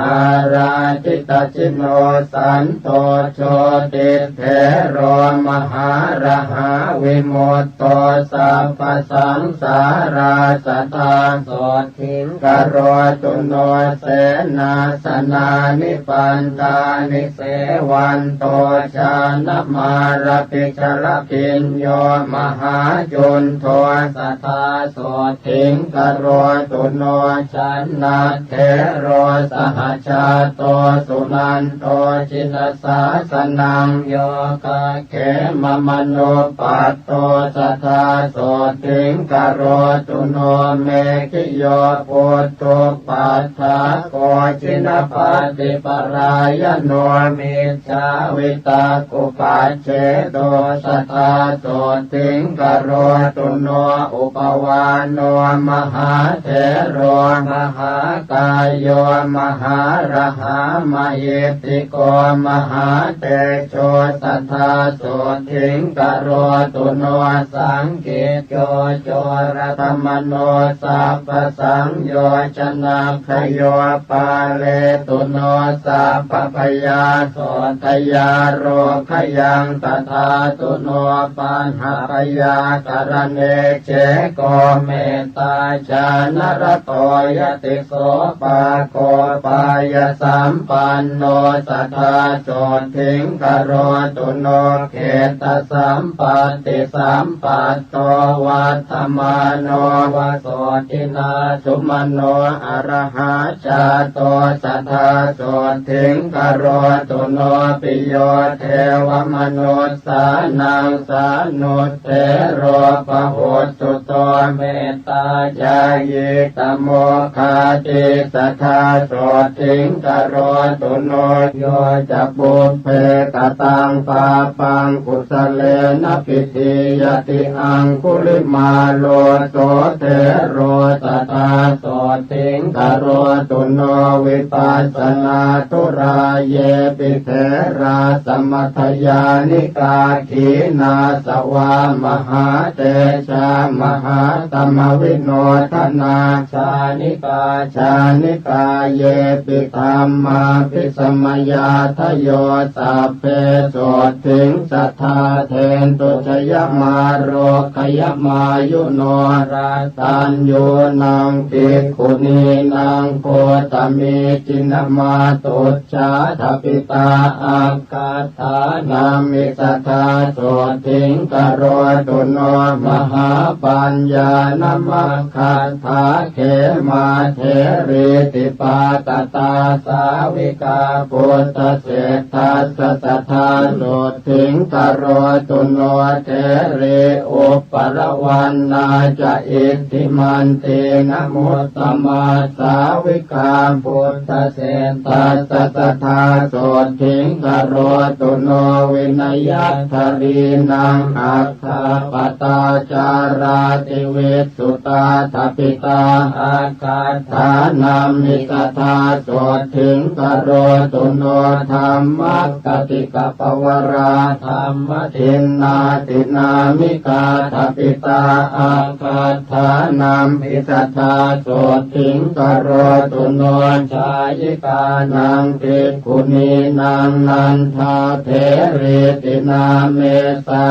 ārādhitacino santo jotithero mahārahā vimutto sabbasaṃsārā sadā sothiṃ karotu no senāsanāni pantāni sevanto jānamārapi jalabhiñño mahāyundho sadā sothiṃ karotu no jaṇathero sahajāto sunan to jinasāsanaṃ yogakkemamanuppaṭṭho sadā sothiṃ karotu no meghiyo puthuppaddāko jinappaṭiparāyano mijjhāvitakkupacched do sadā sothiṃ karotu no upavāno mahāthero mahākāyo mahārahā mahiddhiko mahātejo sadā sothiṃ karotu no saṅkicco coratamano sabbasaṃyojana khayo pāletu no sabbabhayā sotthayarogayaṃ tadā tu no pahābhayākaraṇe ceko mettācānarato yati sopāgo pāyasampanno sadā sothiṃ karotu no khettasampattisampatto vaddhamānovā sothinā sumano arahā jāto sadā sothiṃ karotu no piyo devamanussānaṃ sānuttero bahussuto mettācāyī tamo khati sadā sothiṃ karotu no yo ca pubbe kataṃ pāpaṃ kusalena pidhīyati aṅgulimālo so thero sadā sothiṃ karotu no vipassanāthuratā yepi therā samatthayānikā khīṇāsavā mahātejā mahātamavinodhanā jānikā jānikā yepi dhammābhisamajātayo, sabbe sotthī satthā dentu jayamārogyamayuno. Rataññūnaṃ bhikkhunīnaṃ gotami, jinamātuj- jātapitā aggādānaṃ isatthā sotthī karotu no. Mahāpaññānamaggaṭṭhā khemā therī dipātatā, sāvikā buddhaseṭṭhassa satthā sotthī karotu no. Therī upalavaṇṇā ca iddhimantī namuttamā, sāvikā buddhaseṭṭhassa satthā sotthī karotu no. Vinayattharīnaṃ aggappatā cārā, dvisuttā dabitā aggāṭ- ṭhānaṃ isatthā sotthī karotu no. Dhammaggatikappavarā dhammadinnādināmikā, dabitā aggāṭ- ṭhānaṃ isatthā sotthī karotu no. Jhāyikānaṃ bhikkhunīnaṃ nandatherīti nāmesā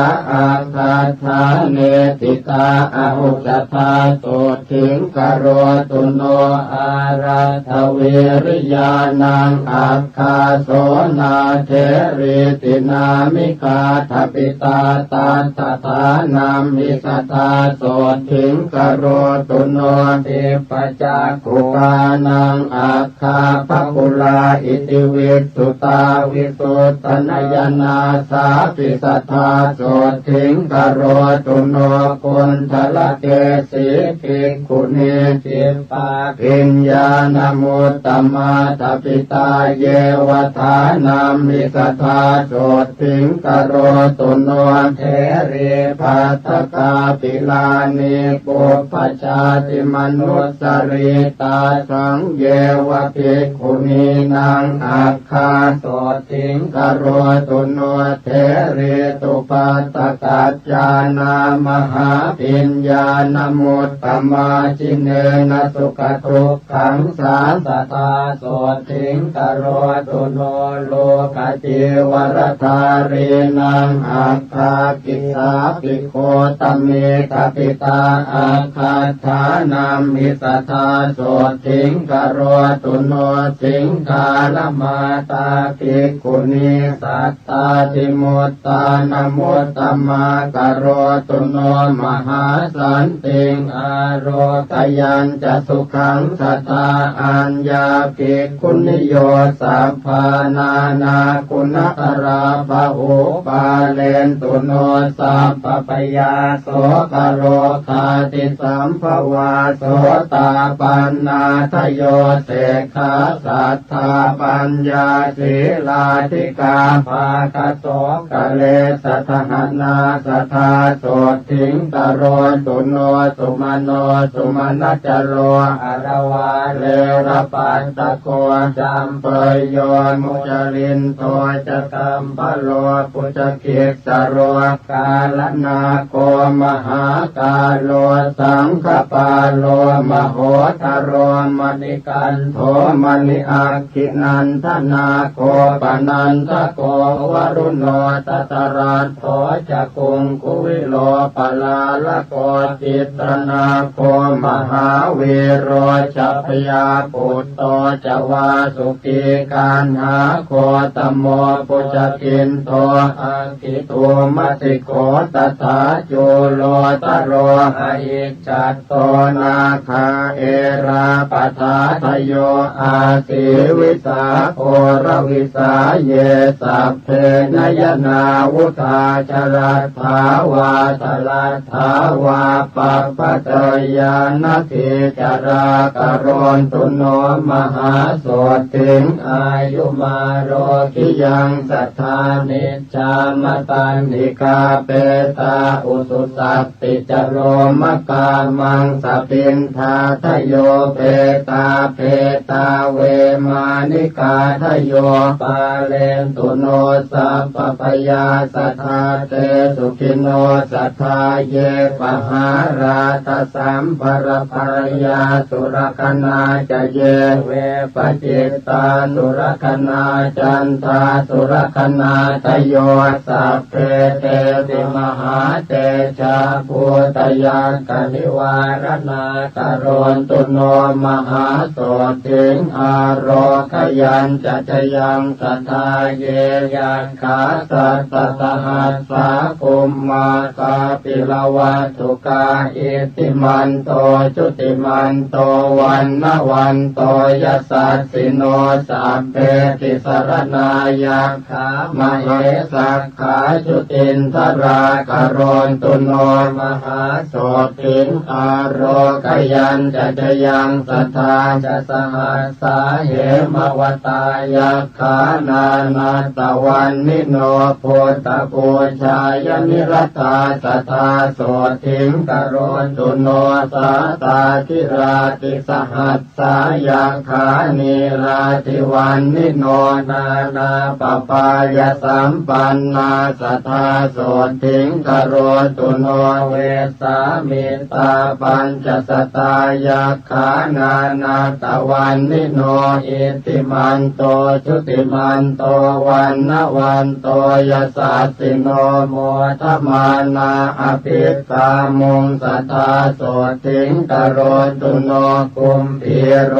aggāṭ- ṭhāne, ṭhitā ahujaṭhā sotthī karotu no. Āraddhavīriyānaṃ ag- gā sonātherīti nāmikā, dabitā tatthaṭhānaṃ isatthā sotthī karotu no. Dibbacakkhuṃ ānandā aggappakula, iti visuttā visuddhanayanā, sāpi satthā sotthī karotu no. Kuṇḍalakesī bhikkhunī dib- bā bhiññā namuttamā, dabitā yeva ṭhānaṃ isatthā sotthī karotu no. Therī bhaddakā pilānī pubbajātimanussarī, tāsaṃ yeva bhikkhunīnaṃ agg- gā sotthī karotu no. Therī tupaṭṭhakaccānā mahābhiññānamuttamā, jinena sukhadukkhaṃ sā satthā sotthī karotu no. Lokacīvaradhārīnaṃ agghā kissāpi gotami, dabitā aggāṭ- ṭhānaṃ isatthā sotthī karotu no. Siṅgālamātā bhikkhunī sattātimuttānamuttamā, karotu no mahāsantiṃ ārogayañca sukhaṃ sadā. Aññā bhikkhuniyo sabbā nānāguṇakarā bahū, pālentu no sabbabhayā sokaro- gādi sambhavā. Sotāpannā dayo sekhā saddā paññā sīlādhikā, bhāgasokale saddahaṇā sadā sotthī karotu no. Sumano sumanacaro aravārena pattako, sampeyyo mucalindo ca kambharo bhujagis- saro, kālanago mahākālo saṅkhapālo mahottharo, maṇikanḍo maṇi-aggī nandanago panandako, varuṇo dhataraṭṭho ca kumbhīro palālako, citranago mahāvīro jayaputto ca vāsu- kī, kaṇhā gotamo bhujagindo, aggidhummatigo tathā cūḷotaro, ahicchaddo nāgā erāpathā dayo, āsīvisā ghoravīsā ye, sabbe nayanā udhā jaladdhā vā salladdhā vā, pabbajeyya nadī jalā, karontu no mahāsotthī, āyumārogyāsadā niccaṃ. Matannikhāpetā ujū sappī ca, lomakā maṃsapīṇḍā dayo, petā petā vemānikā dayo, pālentu no sabbabhayā sadā, te sukhino sadā ye, pahārādassambaraparāyā, sulakkhaṇā ca ye ve ปะจิตตาสุรคณา จันทาสุรคณาทะโย สัพเพ เต ปิ มหาเตจะ ภูตยักขะนิวาระณา กะโรนตุโน มหาโสฏฐิง อาโรคยัญจะ จะยัง สัทธา เย ยัก ขาสัตตสหัสสา ภุมมา กาปิลวัตถุกา อิทธิมันโต จุติมันโต วัณณวันโต ยสัสสิโน สัพเพ ติสรณา ยักขามเหสักขา จุตินทรา กะโรนตุโน มหาโสฏฐิง อาโรคยัญจะ จะยัง สัทธา จะ สหัสสา เหมวตา ยัก ขา นานัตตวัณณิโน พุทธปูจายะ นิรตา สัทธา โสฏฐิง กะโรนตุโน สาตาธิราติสหัสสา ยักขา นีราธิวัณณิโน นานาปปายะสัมปันนา สัทธา โสฏฐิง กะโรนตุโน เวสสามิตตา ปัญจสตา ยัก ขา นานัตตวัณณิโน อิทธิมันโต จุติมันโต วัณณวันโต ยสัสสิโน โมทะมานา อภิกขามุง สัทธา โสฏฐิง กะโรนตุโน กุมภีโร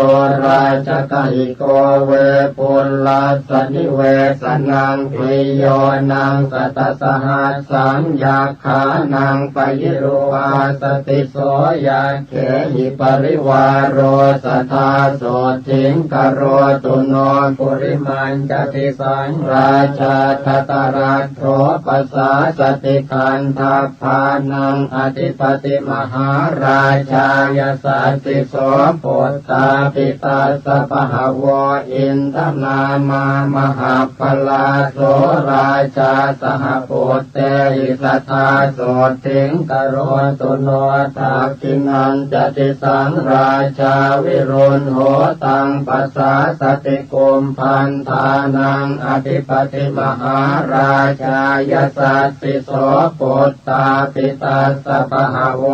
ราชกะหิโก เวปุลลัสสะ นิเวสสะนัง พรีโย นัง สัตตสหัสสัง ยัก ขานัง ปะยิรูปาสะติ โส ยักเขหิ ปะริวาโร สัทธา โสฏฐิง กะโรนตุโน ปุริมัญจะ ติสัง ราชา ทะตะรัฐโถ ปสาสะติ ขันธัพพานัง อธิปติ มหาราชา ยสัสสิ โส ปุตตา ปิตัสสะ ปะหะโว อินทะนามะ มหะ ปะลา โส ราชา สหปุตเตหิ สัทธา โสฏฐิง กะโรนตุโน ทักขิณัญจะ ติสัง ราชา วิรุฬโห ตัง ปสาสะติ กุมภัณฑานัง อธิปติ มหาราชา ยสัสสิ โส ปุตตา ปิตัสสะ ปะหะโว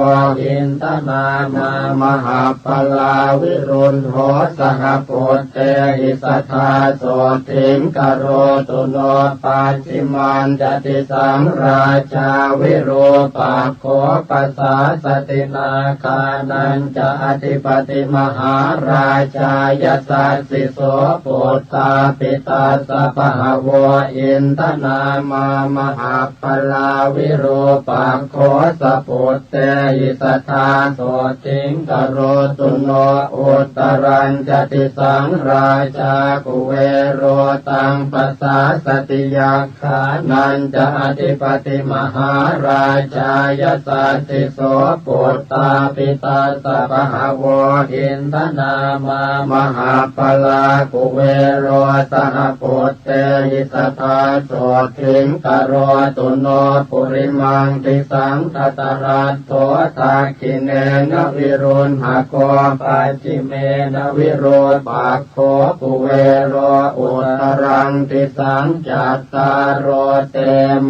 อินทะนามะ มหะ ปะลา วิรุฬโห สหปุตเตหิ สัทธา โสฏฐิง กะโรนตุโน ปัจฉิมัญจะ ติสัง ราชา วิรูปักโข ปสาสะติ นาคานัญจะ อธิปติ มหาราชา ยสัสสิ โส ปุตตา ปิตัสสะ ปะหะโว อินทะนามะ มหะ ปะลา วิรูปักโข สหปุตเตหิ สัทธา โสฏฐิง กะโรนตุโน อุตตรัญจะ ติสัง ราชา กุเวโร ตัง ปสาสะติ ยักขานัญจะ อธิปติ มหาราชา ยสัสสิ โส ปุตตา ปิตัสสะ ปะหะโว อินทะนามะ มหะ ปะลา กุเวโร สหปุตเตหิ สัทธา โสฏฐิง กะโรนตุโน ปุริมัง ติสัง ทะตะรัฐโถ ทักขิเณนะ วิรุฬหะโก ปัจฉิเมนะ วิรูปักโข กุเวโร อุตตรัง ติสัง จัตตาโร เต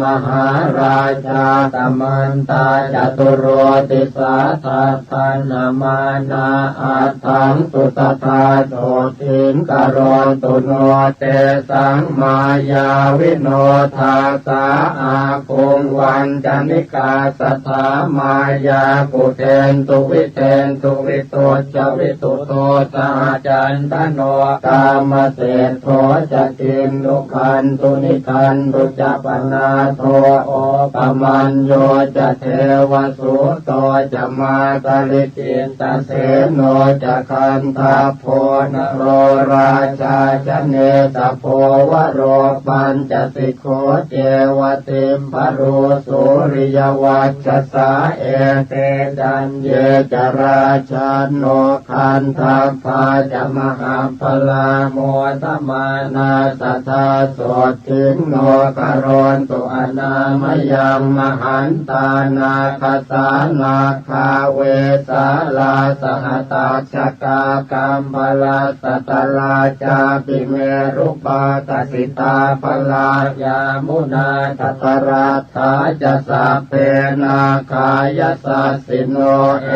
มหาราชา สมันตา จตุโร ติสา ทัฏฐันนมานา อัฏฐัง สุสัทธา โสฏฐิง กะโรนตุโน เตสัง มายาวิโน ทาสา อาคุง วัญจนิกา สัทธา มายา กุเทนตุ วิเทนตุ วิตุจจะ วิตุโต สหจันทโน กามเศรษฐโถ จะ คินนุคันธุ นิคันธุจะ ปนาโท โอปะมัญโญ จะ เทวะสูโต จะ มาตะลิกิตตะเสโน จะ คันธัพโพ นโรราชา จะ เนสโภ วโร ปัญจสิกโข เจวะ ติมพะรู สุริยวัชชสา เอเต จันเย จะ ราชาโน คันธัพพา จะ มหะปะลา โมทะมานา สัทธา โสฏฐิง โน กะโรนตุ อนามะยัง มหันตา นาคสา นาคา เวสาลา สหตัชชะกา กัมพะลัสสะตะลา จาปิเมรุปากะสิตา ปะลา ยามุนา ทะตะรัฐฐา จะ สัพเพ นาคา ยสัสสิโน เอ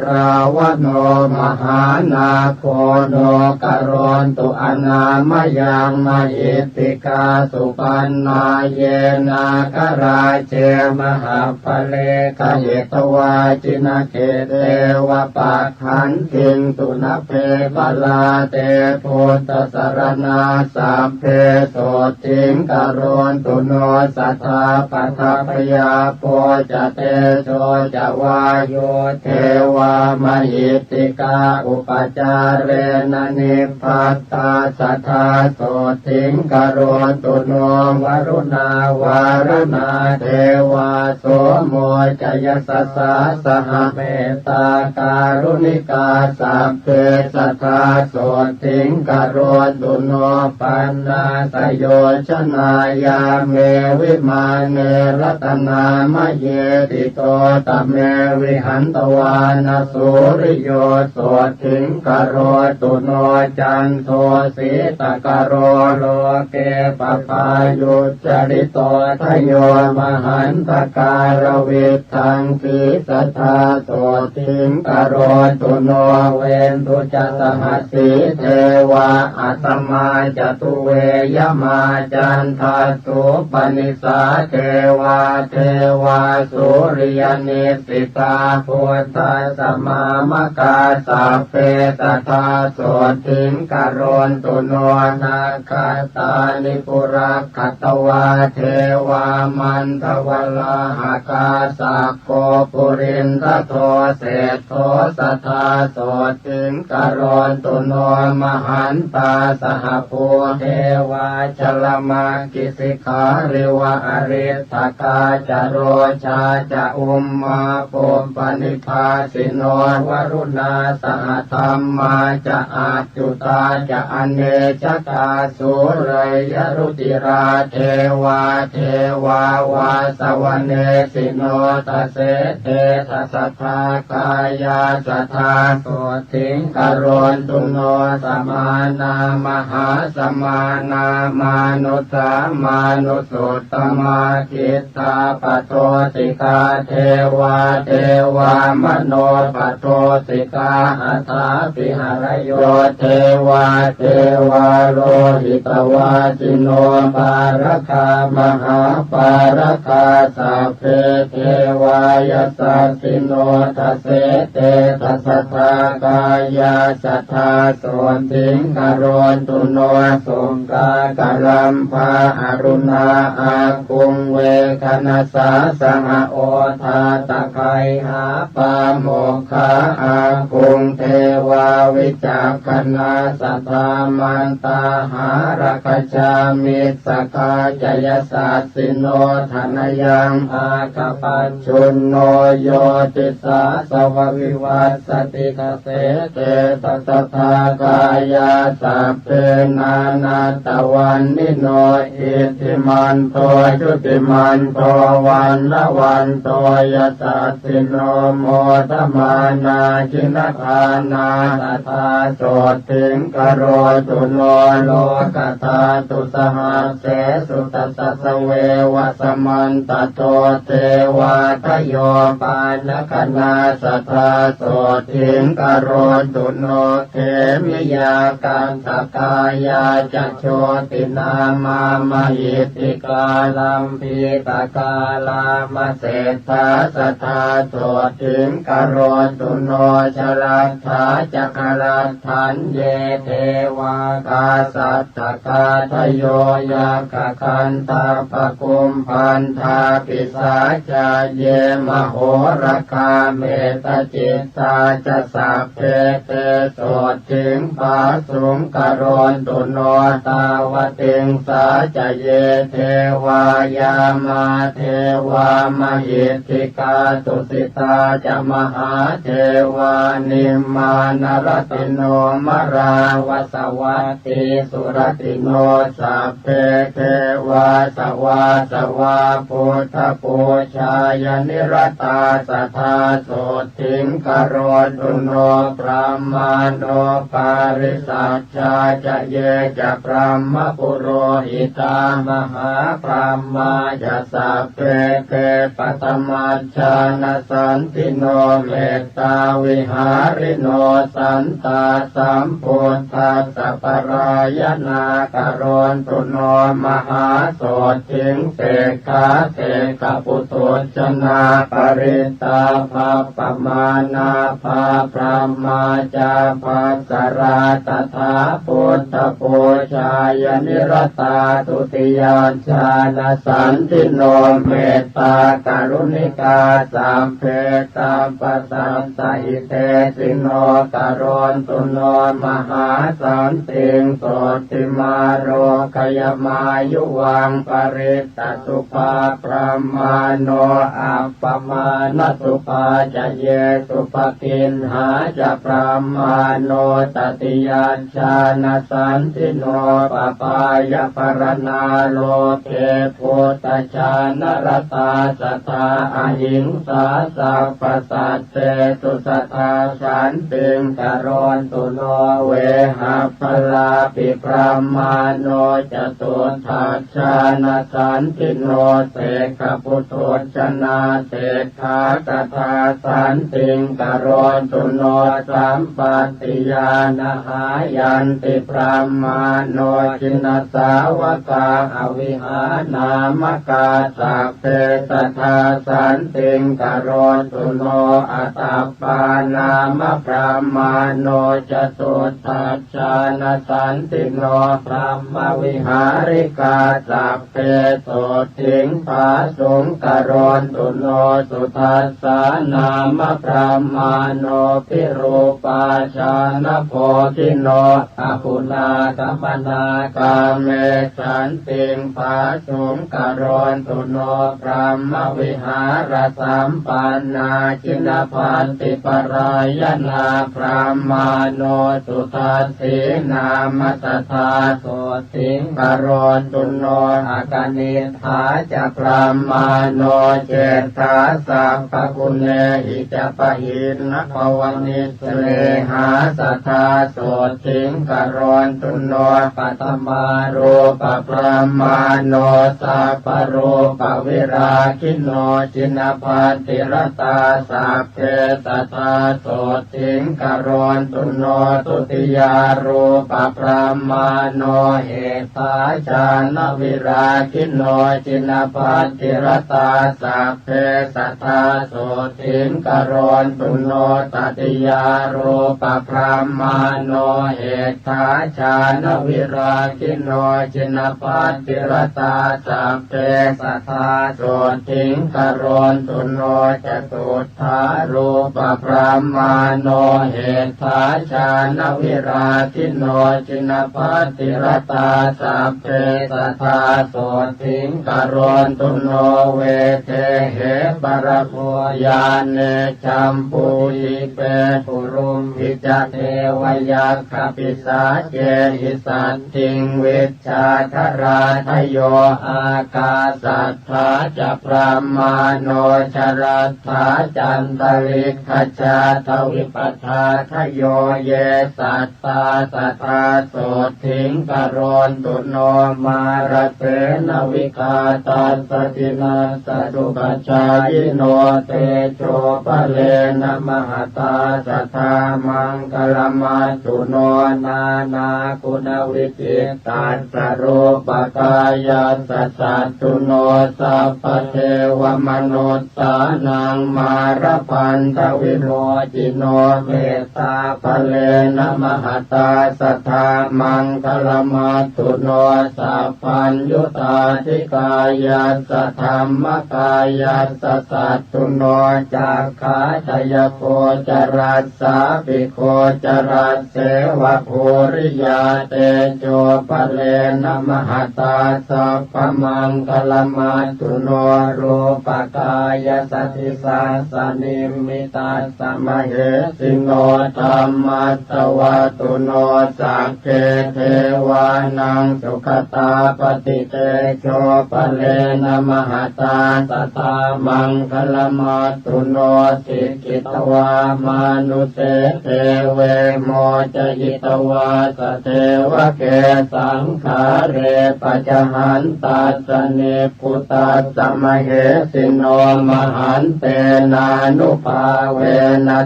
ราวะโน มหานาโค โน karontu anāmayaṃ. Mahiddhikā supaṇṇā ye nāgarāje mahappale gahetvā jinakhetteva pakkhantiṃ sulabhe balā te buddhasaraṇā sabbe sotthi karontu no. Sadā pāda bhayā pocca tejo ca vāyo devā mahiddhikā upacārena nibbattā sadā sotthi karontu no. Varuṇā vāruṇā devā somo ca yasasā saha mettākāruṇikā sabbe sadā sotthi karontu no. Paṇṇāsayo janāya me vimāne ratanāmaye ṭhito tame vihantvāna suriyo sotthi karontu no. Cando sītakaro loke pabāyuj jalito dhayo mahantakā ravi taṃsi sadā sotthi karontu no. Veṇḍū ca sahasī devā asamā ca duve yamā candassūpanisā devā devā suriyanissitā buddhassa māmakā sabbe sadā sotthi karontu no. Nakkhattāni pura kkatvā devā mandavalāhakā sakko purindado seṭṭho sadā sotthi karontu no. Mahantā sahabhū devā jalamaggisikhāriva ariṭṭhakā ca rojā ca ummāpupphanibhāsino varuṇā sahadhammā ca ā ccutā ca anejakā sūleyyarucirā devā devā vāsavanesino dasettha sadā kāyā sadā sotthi karontu no. Samānā mahāsamānā mānusā mānusuttamā khid dhā padosikā devā devā manopadosikā. Atthāpi harayo devā devā lohitavāsino pāragā mahāpāragā sabbe devā yasassino dasettha sadā kāyā sadā sotthi karontu no. Sukkā karambā aruṇā āguṃ veghanasā saha odātagayhā pāmokkhā āguṃ devā vicakkhaṇā sadāmattā hāragajā missakā ca yasassino. Thanayaṃ āgapacchunno yo disāsava vivassati dasettha sadā kāyā sabbe nānattavaṇṇino iddhimanto jutimanto vaṇṇavanto yasassino modamānā jinagānā sadā sotthi karontu no. Lokadhātu sahassesu dasassaveva samantato devā dayo pāṇagaṇā sadā sotthi karontu no. Khemiyā kaṭṭhakā yā ca jotināmā mahiddhikā lambītakā lāmaseṭṭhā sadā sotthi karontu no. Jaladdhā ca galaddhaññe devā kasaṭṭhakā dayo yakkhagandhabbakumbhaṇḍā pisācā ye mahorakā mettacit tā ca sabbe te sotthi pāsuṃ karontu no. Tāvatiṃsā ca ye devā yāmā devā mahiddhikā tusitā ca mahādevā nimmānaratino marā vasavat tī suratino sabbe devā savāsavā buddhapūjāya niratā sadā sotthi karontu no. Brahmāṇo pārisajjā ca ye ca brahmapurohitā mahābrahmā ca sabbe te paṭhamajjhānasantino mettāvihārino santā sambuddhassa parāyanā, karontu no mahāsoththiṃ sekkhā sekkhaputujjanā. Parittābhappamānābhā brahmajābhassarā tathā buddhapūjāya niratā, dutiyajjhānasampannino mettākaruṇikā sabbe sabbasattahitetino, karontu no mahāsantiṃ sotthimārogayamāyuvaṃ. Parittasubhā brahmā no appamāṇasubhā ca, ye supatiṭṭhā ca brahmāno tatiyajjhānasampannino, pabāyaparaṇā loke vuttā jānaratā sadā, ahiṃsā sabbasattesu sadā santiṃ karontu no. Vehapphalāpi brahmāno catuddajjhānasampannino, sekkhaputujjanā sekkhā tadā santiṃ karontu no. Sampattiñāṇañāyanti brahmāno jinasāvakā, avihānāmakā sabbe sadā santiṃ karontu no. Atappā nāma brahmāno catuddajjhānasampannino, brahmavihārikā sabbe sotthiṃ pāsuṃ karontu no. Sudassā nāma brahmāno virūpakkhaṇabhogino, aguṇāgamānā kāme santiṃ pāsuṃ karontu no. Brahmavihārasampannā jinapattiparāyanā, brahmāno sudassī nāma sadā sotthiṃ karontu no. Akaniṭṭhā ca brahmāno ceṭṭhā sabbaguṇehi ca, pahiṇ ṇabbavissarehā sadā sotthiṃ karontu no. Paṭhamārūpabrahmāno sabbarūpavirāgino, jinapattiratā sabbe sadā sotthiṃ karontu no. Dutiyārūpabrahmāno heṭṭhā jānavirāgino, jinapattiratā sabbe sadā sotthiṃ karontu no. Tatiyārūpabrahmāno heṭṭhā jānavirāgino, jinapattiratā sabbe sadā sotthiṃ karontu no. Catuddhārūpabrahmāno heṭṭhā jānavirāgino, jinapattiratā sabbe sadā sotthiṃ karontu no. Vedehe parabhuyāne jambudīpe kurumbhi ca devayakkhapisācehi saddhiṃ vijjādharādayo ākāsaṭṭhā ca brahmāno jalaṭṭhā cantalikkhatthā dvipadā dayo ye sat tā sadā sotthiṃ karontu no. Mārasenavigātassa jinassa supajjhāyino tejobbalena mahatā sadā maṅgalamāttuno nānāguṇavijjitassa rūpakāyassa satthuno sabbadevamanus sānaṃ mārabandavinimocino mettābalena mahatā sadā maṅgalamāttuno sabbaññuṭāṭikāyassa dhammikāyassa satthuno cakkhādayagocaras sāpi gocaraseva puriyā tejobbalena mahatā sabbamaṅgalamāttuno rūpakāyassa disassa nimmitassa mahesino dhammassavatthuno sagge devānaṃ sugatāpati tejobbalena mahatā sadā maṅgalamāttuno sikhi tvā mānuse deve mocayitvā sadevake saṅkhāre pajahantassa nibbu tassa mahesino mahantena nubhāvena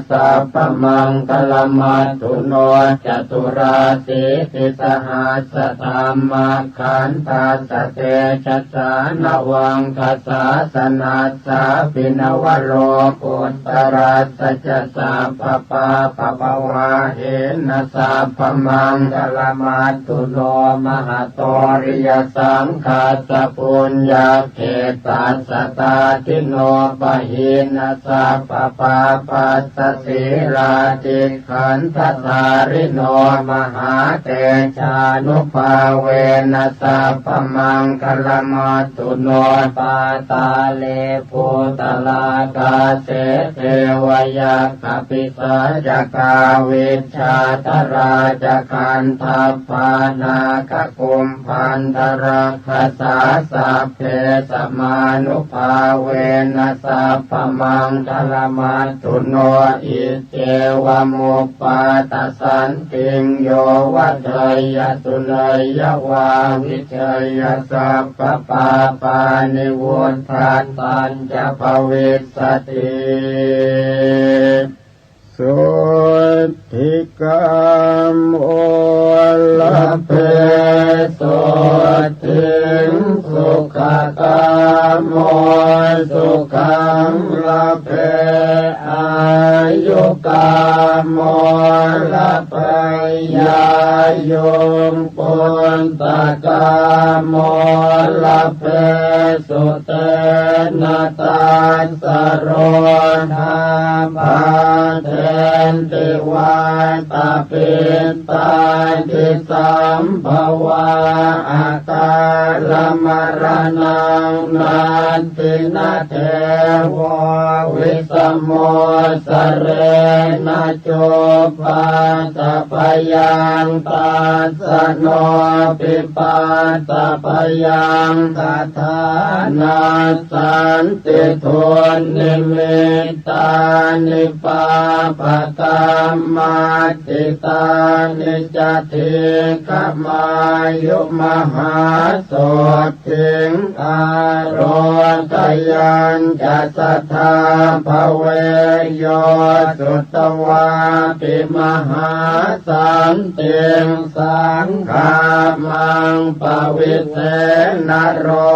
sabbamaṅgalamat Matthuno caturāsītisahassadhammakkhandhassa tejasā navaṃkasāsanāssāpi navalokuttaras- sa ca sabbapāpabhavahīna sabbamaṅgalamatthuno mahatōriyasaṅgassa puññakkhettassa taddinopahīna sabbapāpassa sīlādhikkhandhadhārino mahātejānubhāvena sabbamaṅgalamatthuno pātālībhūtalākāse devayakkhapissācakā vijjādharā ca gandhabbā nāgakumbhandarakkhasā sabbe samānubhāvena sabbamaṅgalamatthuno iccevamuppāda santiṃ yo vajjeyya juneyya vā vijeyya sabbapāpāni vuḍḍhatañca bhavissati. Sotthi kāmo labhe sotthi, sukhakāmo sukhaṃ labhe, āyukāmo labhe āyuṃ, puttakāmo labhe sutena tassa rogā bādhenti vātapittādi sambhavā akālamaraṇaṃ natthi na devo visamo sarena cupaddabhayaṃ tassa nopipattabhayaṃ tathā nassanti dunnimittāni pāpakammāti tāni ca dīghāmayumahāsotthi ārogayañca sadā bhave. Yo sutvāpi mahāsantiṃ saṅghāmaṃ pavisena ro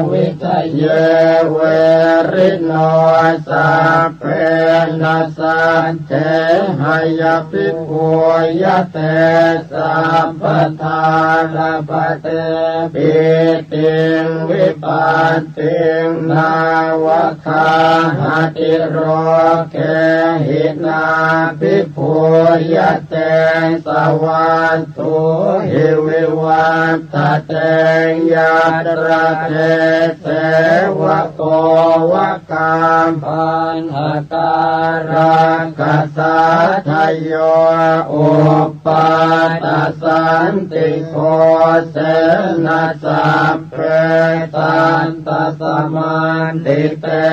vijaye verino sabbena saddhe hayabhibhūya te sabbadā labhate pītiṃ vipattiṃ nāvagāhati rogehi nābhibhūya tesa vatthuhi vivaḍḍhate. Yatra te sevako vakā pahārā kasā dayo upāda santiko sena sabbe satta samādhite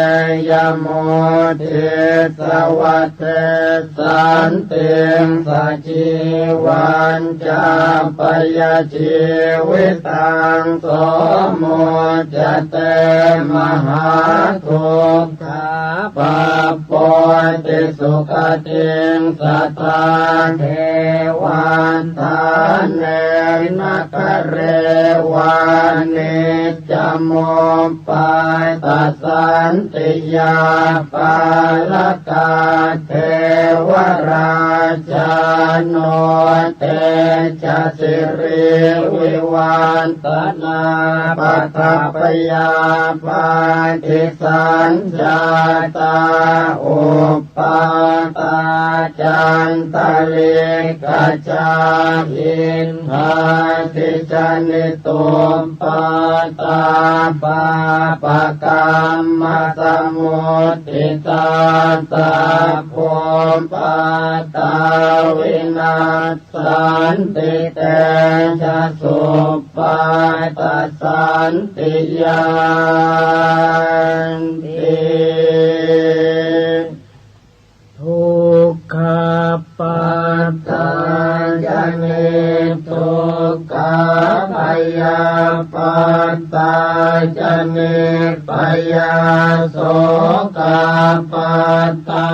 yamuddissa vadessantiṃ sajīvañcāpayajīvitaṃ so muccate mahādukkhā pabboti sugatiṃ sadā devaṭṭhāne nāgare vā niccamuppādasantiyā pālakā devarājāno tejasirīvivaḍḍhanā paṭhabyāpādi sañjātā uppādā cantalikkajā indhādijanetuppādā pāpakammasamudditā sabbuppādā vinassanti tejasuppādasantiyā ti. Dukkhappattā ca niddukkhā bhayā ปัตตา จะนิพพยา โสกา ปัตตา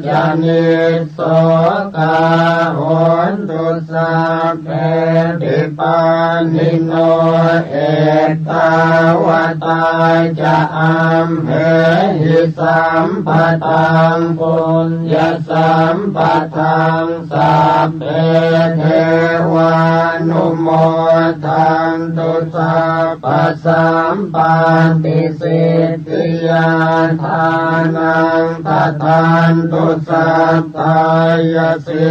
จะนิ โสกา โหนตุ สัพเพ ปิปานิโน เอตตาวตา จะ อัมเหหิ สัมปะทัง ปุญญสัมปะทัง สัพเพ เทวานุโมทันตุ สัพพะสัมปาทิสิท ธิยา ทานัง ทะทันตุ สัตตายะ สี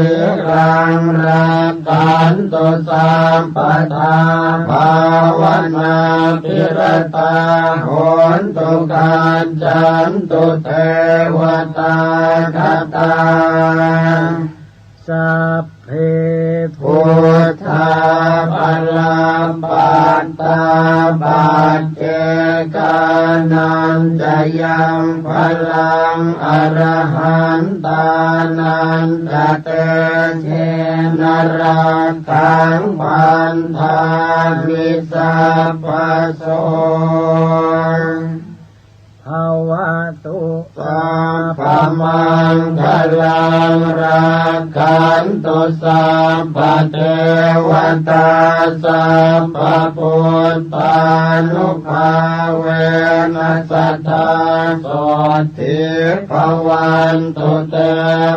ลัง รักขันตุ สัพพะทา ภาวนา ภิรตา โหนตุ คัจฉันตุ เตวะตา คะตา สัพเพ พุทธา บะละ ปัตตา ปัจเจกานัญจะยัง บะลัง อรหันตานัญจะ เตเจนะ รักขัง บัณฑามิ สัพพะโส ภะวะตุ สัพพะมังคะลัง รักขันตุ สัพพะเทวะตา สัพพะปุทธานุภาเวนะ สะทา โสต ถี ภะวันตุ เต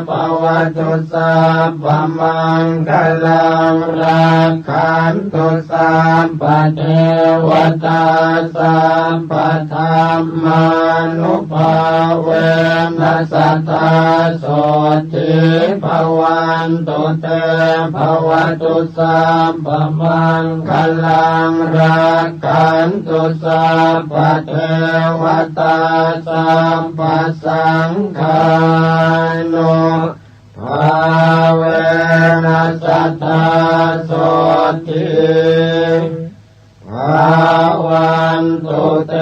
ภะวะตุ สัพพะมังคะลัง รักขันตุ สัพพะเทวะตา สัพพะธัมมานุภาเวนะ สะทา โสต ถี ภะวันตุ เต ภะวะตุ สัพพะมังคะลัง รักขันตุ สัพพะเทวะตา สัพพะสังฆานุภาเวนะ สะทา โสต ถี ภะวันตุ เต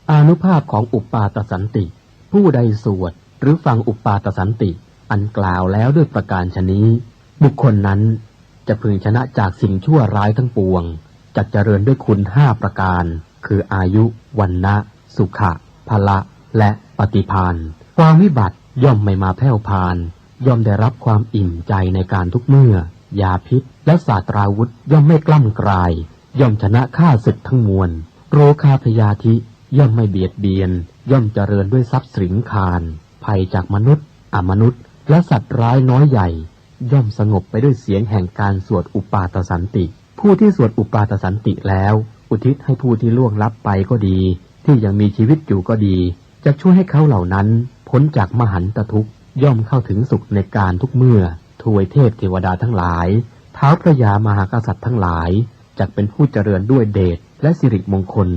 อานุภาพของอุปปาทสันติ ผู้ใดสวดหรือฟังอุปปาทสันติ อันกล่าวแล้วด้วยประการฉะนี้ บุคคลนั้นจะพึงชนะจากสิ่งชั่วร้ายทั้งปวง จักเจริญด้วยคุณห้าประการ คืออายุ วรรณะ สุขะ พละ และปฏิภาณ ความวิบัติย่อมไม่มาแผ่วพาน ย่อมได้รับความอิ่มใจในการทุกเมื่อ ยาพิษและสาตราวุธย่อมไม่กล้ำกลาย ย่อมชนะข้าศึกทั้งมวล โรคาพยาธิย่อมไม่เบียดเบียน ย่อมเจริญด้วยทรัพย์สิงคาร ภัยจากมนุษย์ อมนุษย์ และสัตว์ร้ายน้อยใหญ่ ย่อมสงบไปด้วยเสียงแห่งการสวดอุปปาทสันติ ผู้ที่สวดอุปปาทสันติแล้ว อุทิศให้ผู้ที่ล่วงลับไปก็ดี ที่ยังมีชีวิตอยู่ก็ดี จะช่วยให้เขาเหล่านั้นพ้นจากมหันตทุกข์ ย่อมเข้าถึงสุขในการทุกเมื่อ ทวยเทพเทวดาทั้งหลาย ท้าวพระยามหากษัตริย์ทั้งหลาย จักเป็นผู้เจริญด้วยเดชและสิริมงคล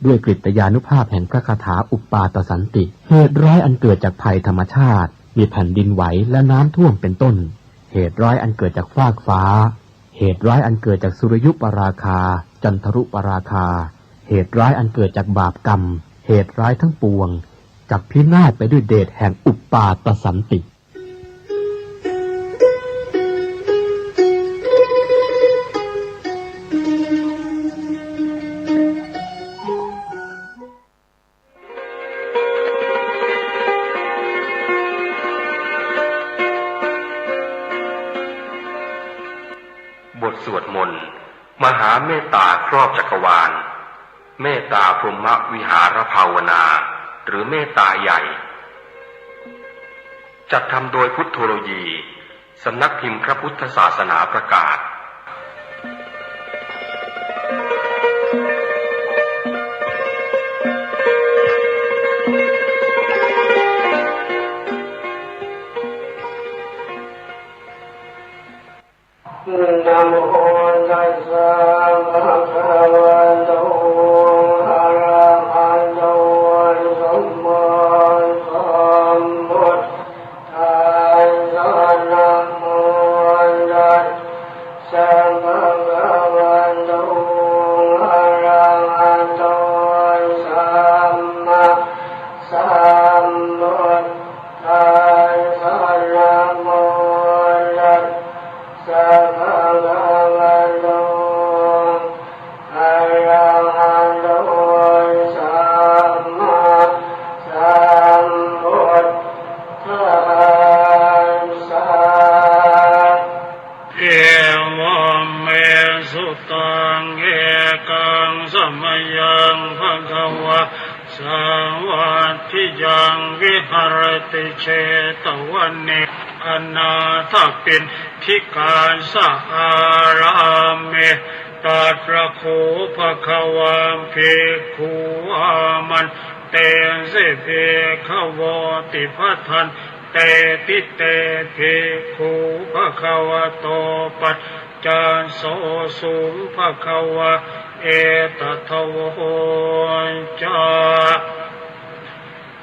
ด้วยกฤตยานุภาพแห่งพระคาถาอุปปาทสันติ เหตุร้ายอันเกิดจากภัยธรรมชาติ มีแผ่นดินไหวและน้ำท่วมเป็นต้น เหตุร้ายอันเกิดจากฟากฟ้า เหตุร้ายอันเกิดจากสุริยุปราคา จันทรุปราคา เหตุร้ายอันเกิดจากบาปกรรม เหตุร้ายทั้งปวง จักพินาศไปด้วยเดชแห่งอุปปาทสันติ บทสวดมนต์มหาเมตตาครอบจักรวาล เมตตาพรหมวิหารภาวนา หรือเมตตาใหญ่ จัดทำโดยพุทโธโลยี สำนักพิมพ์พระพุทธศาสนาประกาศ นะโมตัสสะ ภะคะวะโต อะระหะโต สัมมาสัมพุทธัสสะ นะโมตัสสะ Bhagavā sāvatthiyaṃ viharati jetavane anāthapiṇḍikassa ārāme. Tatra kho bhagavā bhikkhū āmantesi bhikkhavoti. Bhadanteti te bhikkhū bhagavato paccassosuṃ. Bhagavā etadavoca: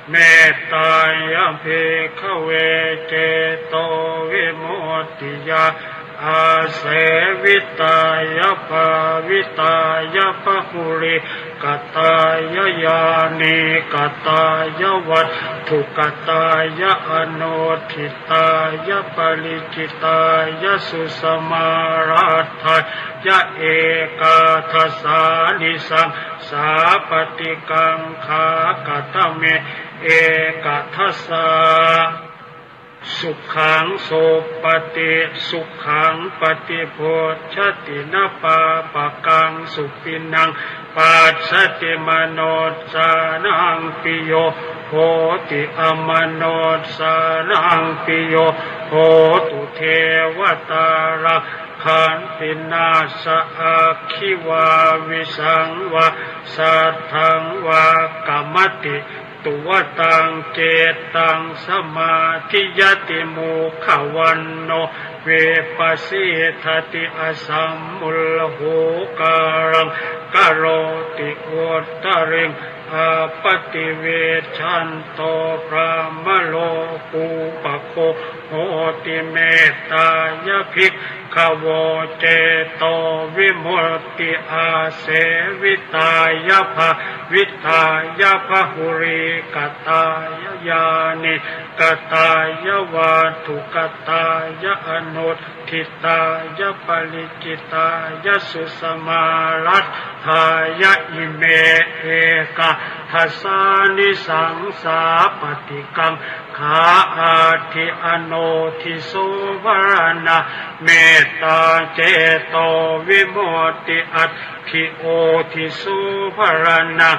Mettāya bhikkhave cetovimuttiyā āsevitāya bhāvitāya bahulīkatāya yānīkatāya vatthukatāya anuṭṭhitāya paricitāya susamāraddhāya ekādasānisaṃsā paṭikaṅkhā. Katame ekādasā? Sukhaṃ supati, sukhaṃ paṭibujjhati, na pāpakaṃ supinaṃ passati, manussānaṃ piyo hoti, amanussānaṃ piyo hotu, devatā rakkhanti, nāssa aggi vā visaṃ vā satthaṃ vā kamati, tuvaṭaṃ cittaṃ samādhiyati, mukhavaṇṇo vippasīdati, asammūḷho kālaṃ karoti, uttariṃ appaṭivijjhanto brahmalokūpago hoti. Mettāya bhikkhavo cetovimutti āsevitāya bhāvitāya bahulīkatāya yānīkatāya vatthukatāya anuṭṭhitāya paricitāya susamāraddhāya. Ime ekādasānisaṃsā paṭikaṅ khā. Atthi anodhiso maraṇā mettā cetovimutti. Atthi odhiso maraṇā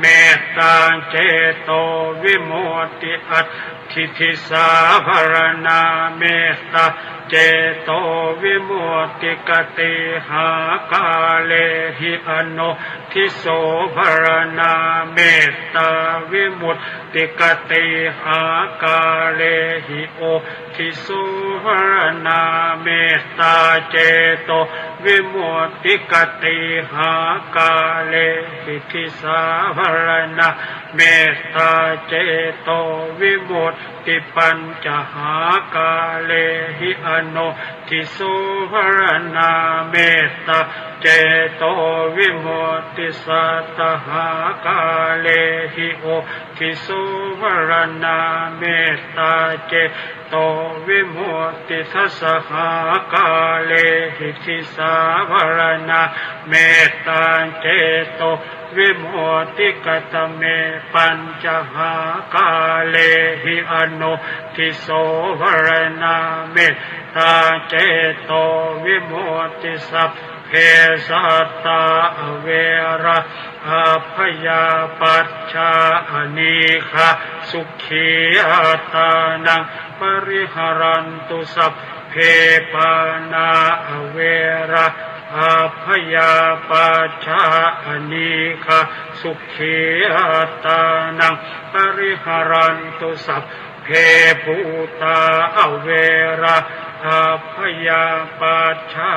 mettā cetovimutti. Atthi disā maraṇā mettā cetovimutti. Katīhākārehi anodhiso maraṇā mettā vimutti. Katīhākārehi odhiso maraṇā mettā cetovimutti. Katīhākārehi disā maraṇā mettā cetovimutti. Pañcahākārehi anodhiso maraṇā mettā cetovimutti. Sattahākārehi odhiso maraṇā mettā cetovimutti. Dasahākārehi disā maraṇā mettā cetovimutti. Katame pañcahākārehi anodhiso maraṇā mettā cetovimutti. Sabbe sattā averā abyāpajjhā anīghā sukhī attānaṃ pariharantu. Sabbe pāṇā averā abyāpajjhā anīghā sukhī attānaṃ pariharantu. Sabbe bhūtā averā abyāpajjhā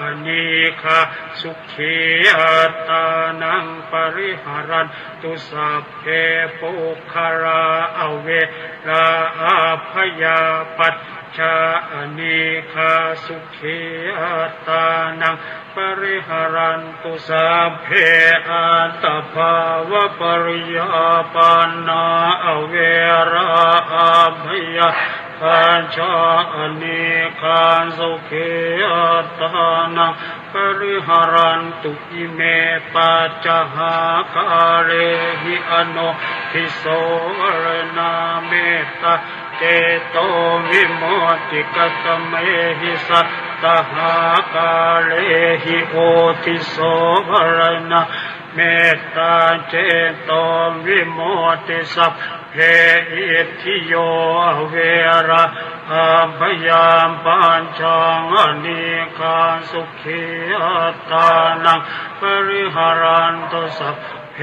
anīghā sukhī attānaṃ pariharantu. Sabbe puggalā averā abyāpajjhā anīghā sukhī attānaṃ pariharantu. Sabbe attabhāvapariyāpannā averā abyāpajjhā anīghā sukhī attānaṃ pariharantu. Ime pañcahākārehi anodhiso maraṇā mettā cetovimutti. Katamehi sattahākārehi odhiso maraṇā เมตตาเจโตวิมุตติ สัพเพอิทธิโย อเวรา อาพยาปัจจา อเนกา สุขีอัตตานัง ปริหารันตุ สัพเพ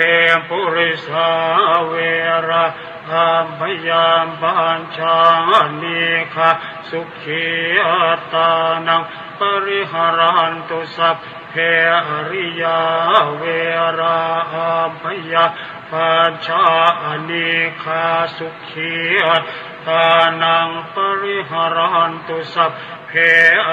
ปุริสา อเวรา อาพยาปัจจา อเนกา สุขีอัตตานัง ปริหารันตุ สัพเพ อริยา อเวรา อาพยาปัจจา อเนกา สุขีอัตตานัง ปริหารันตุ สัพเพ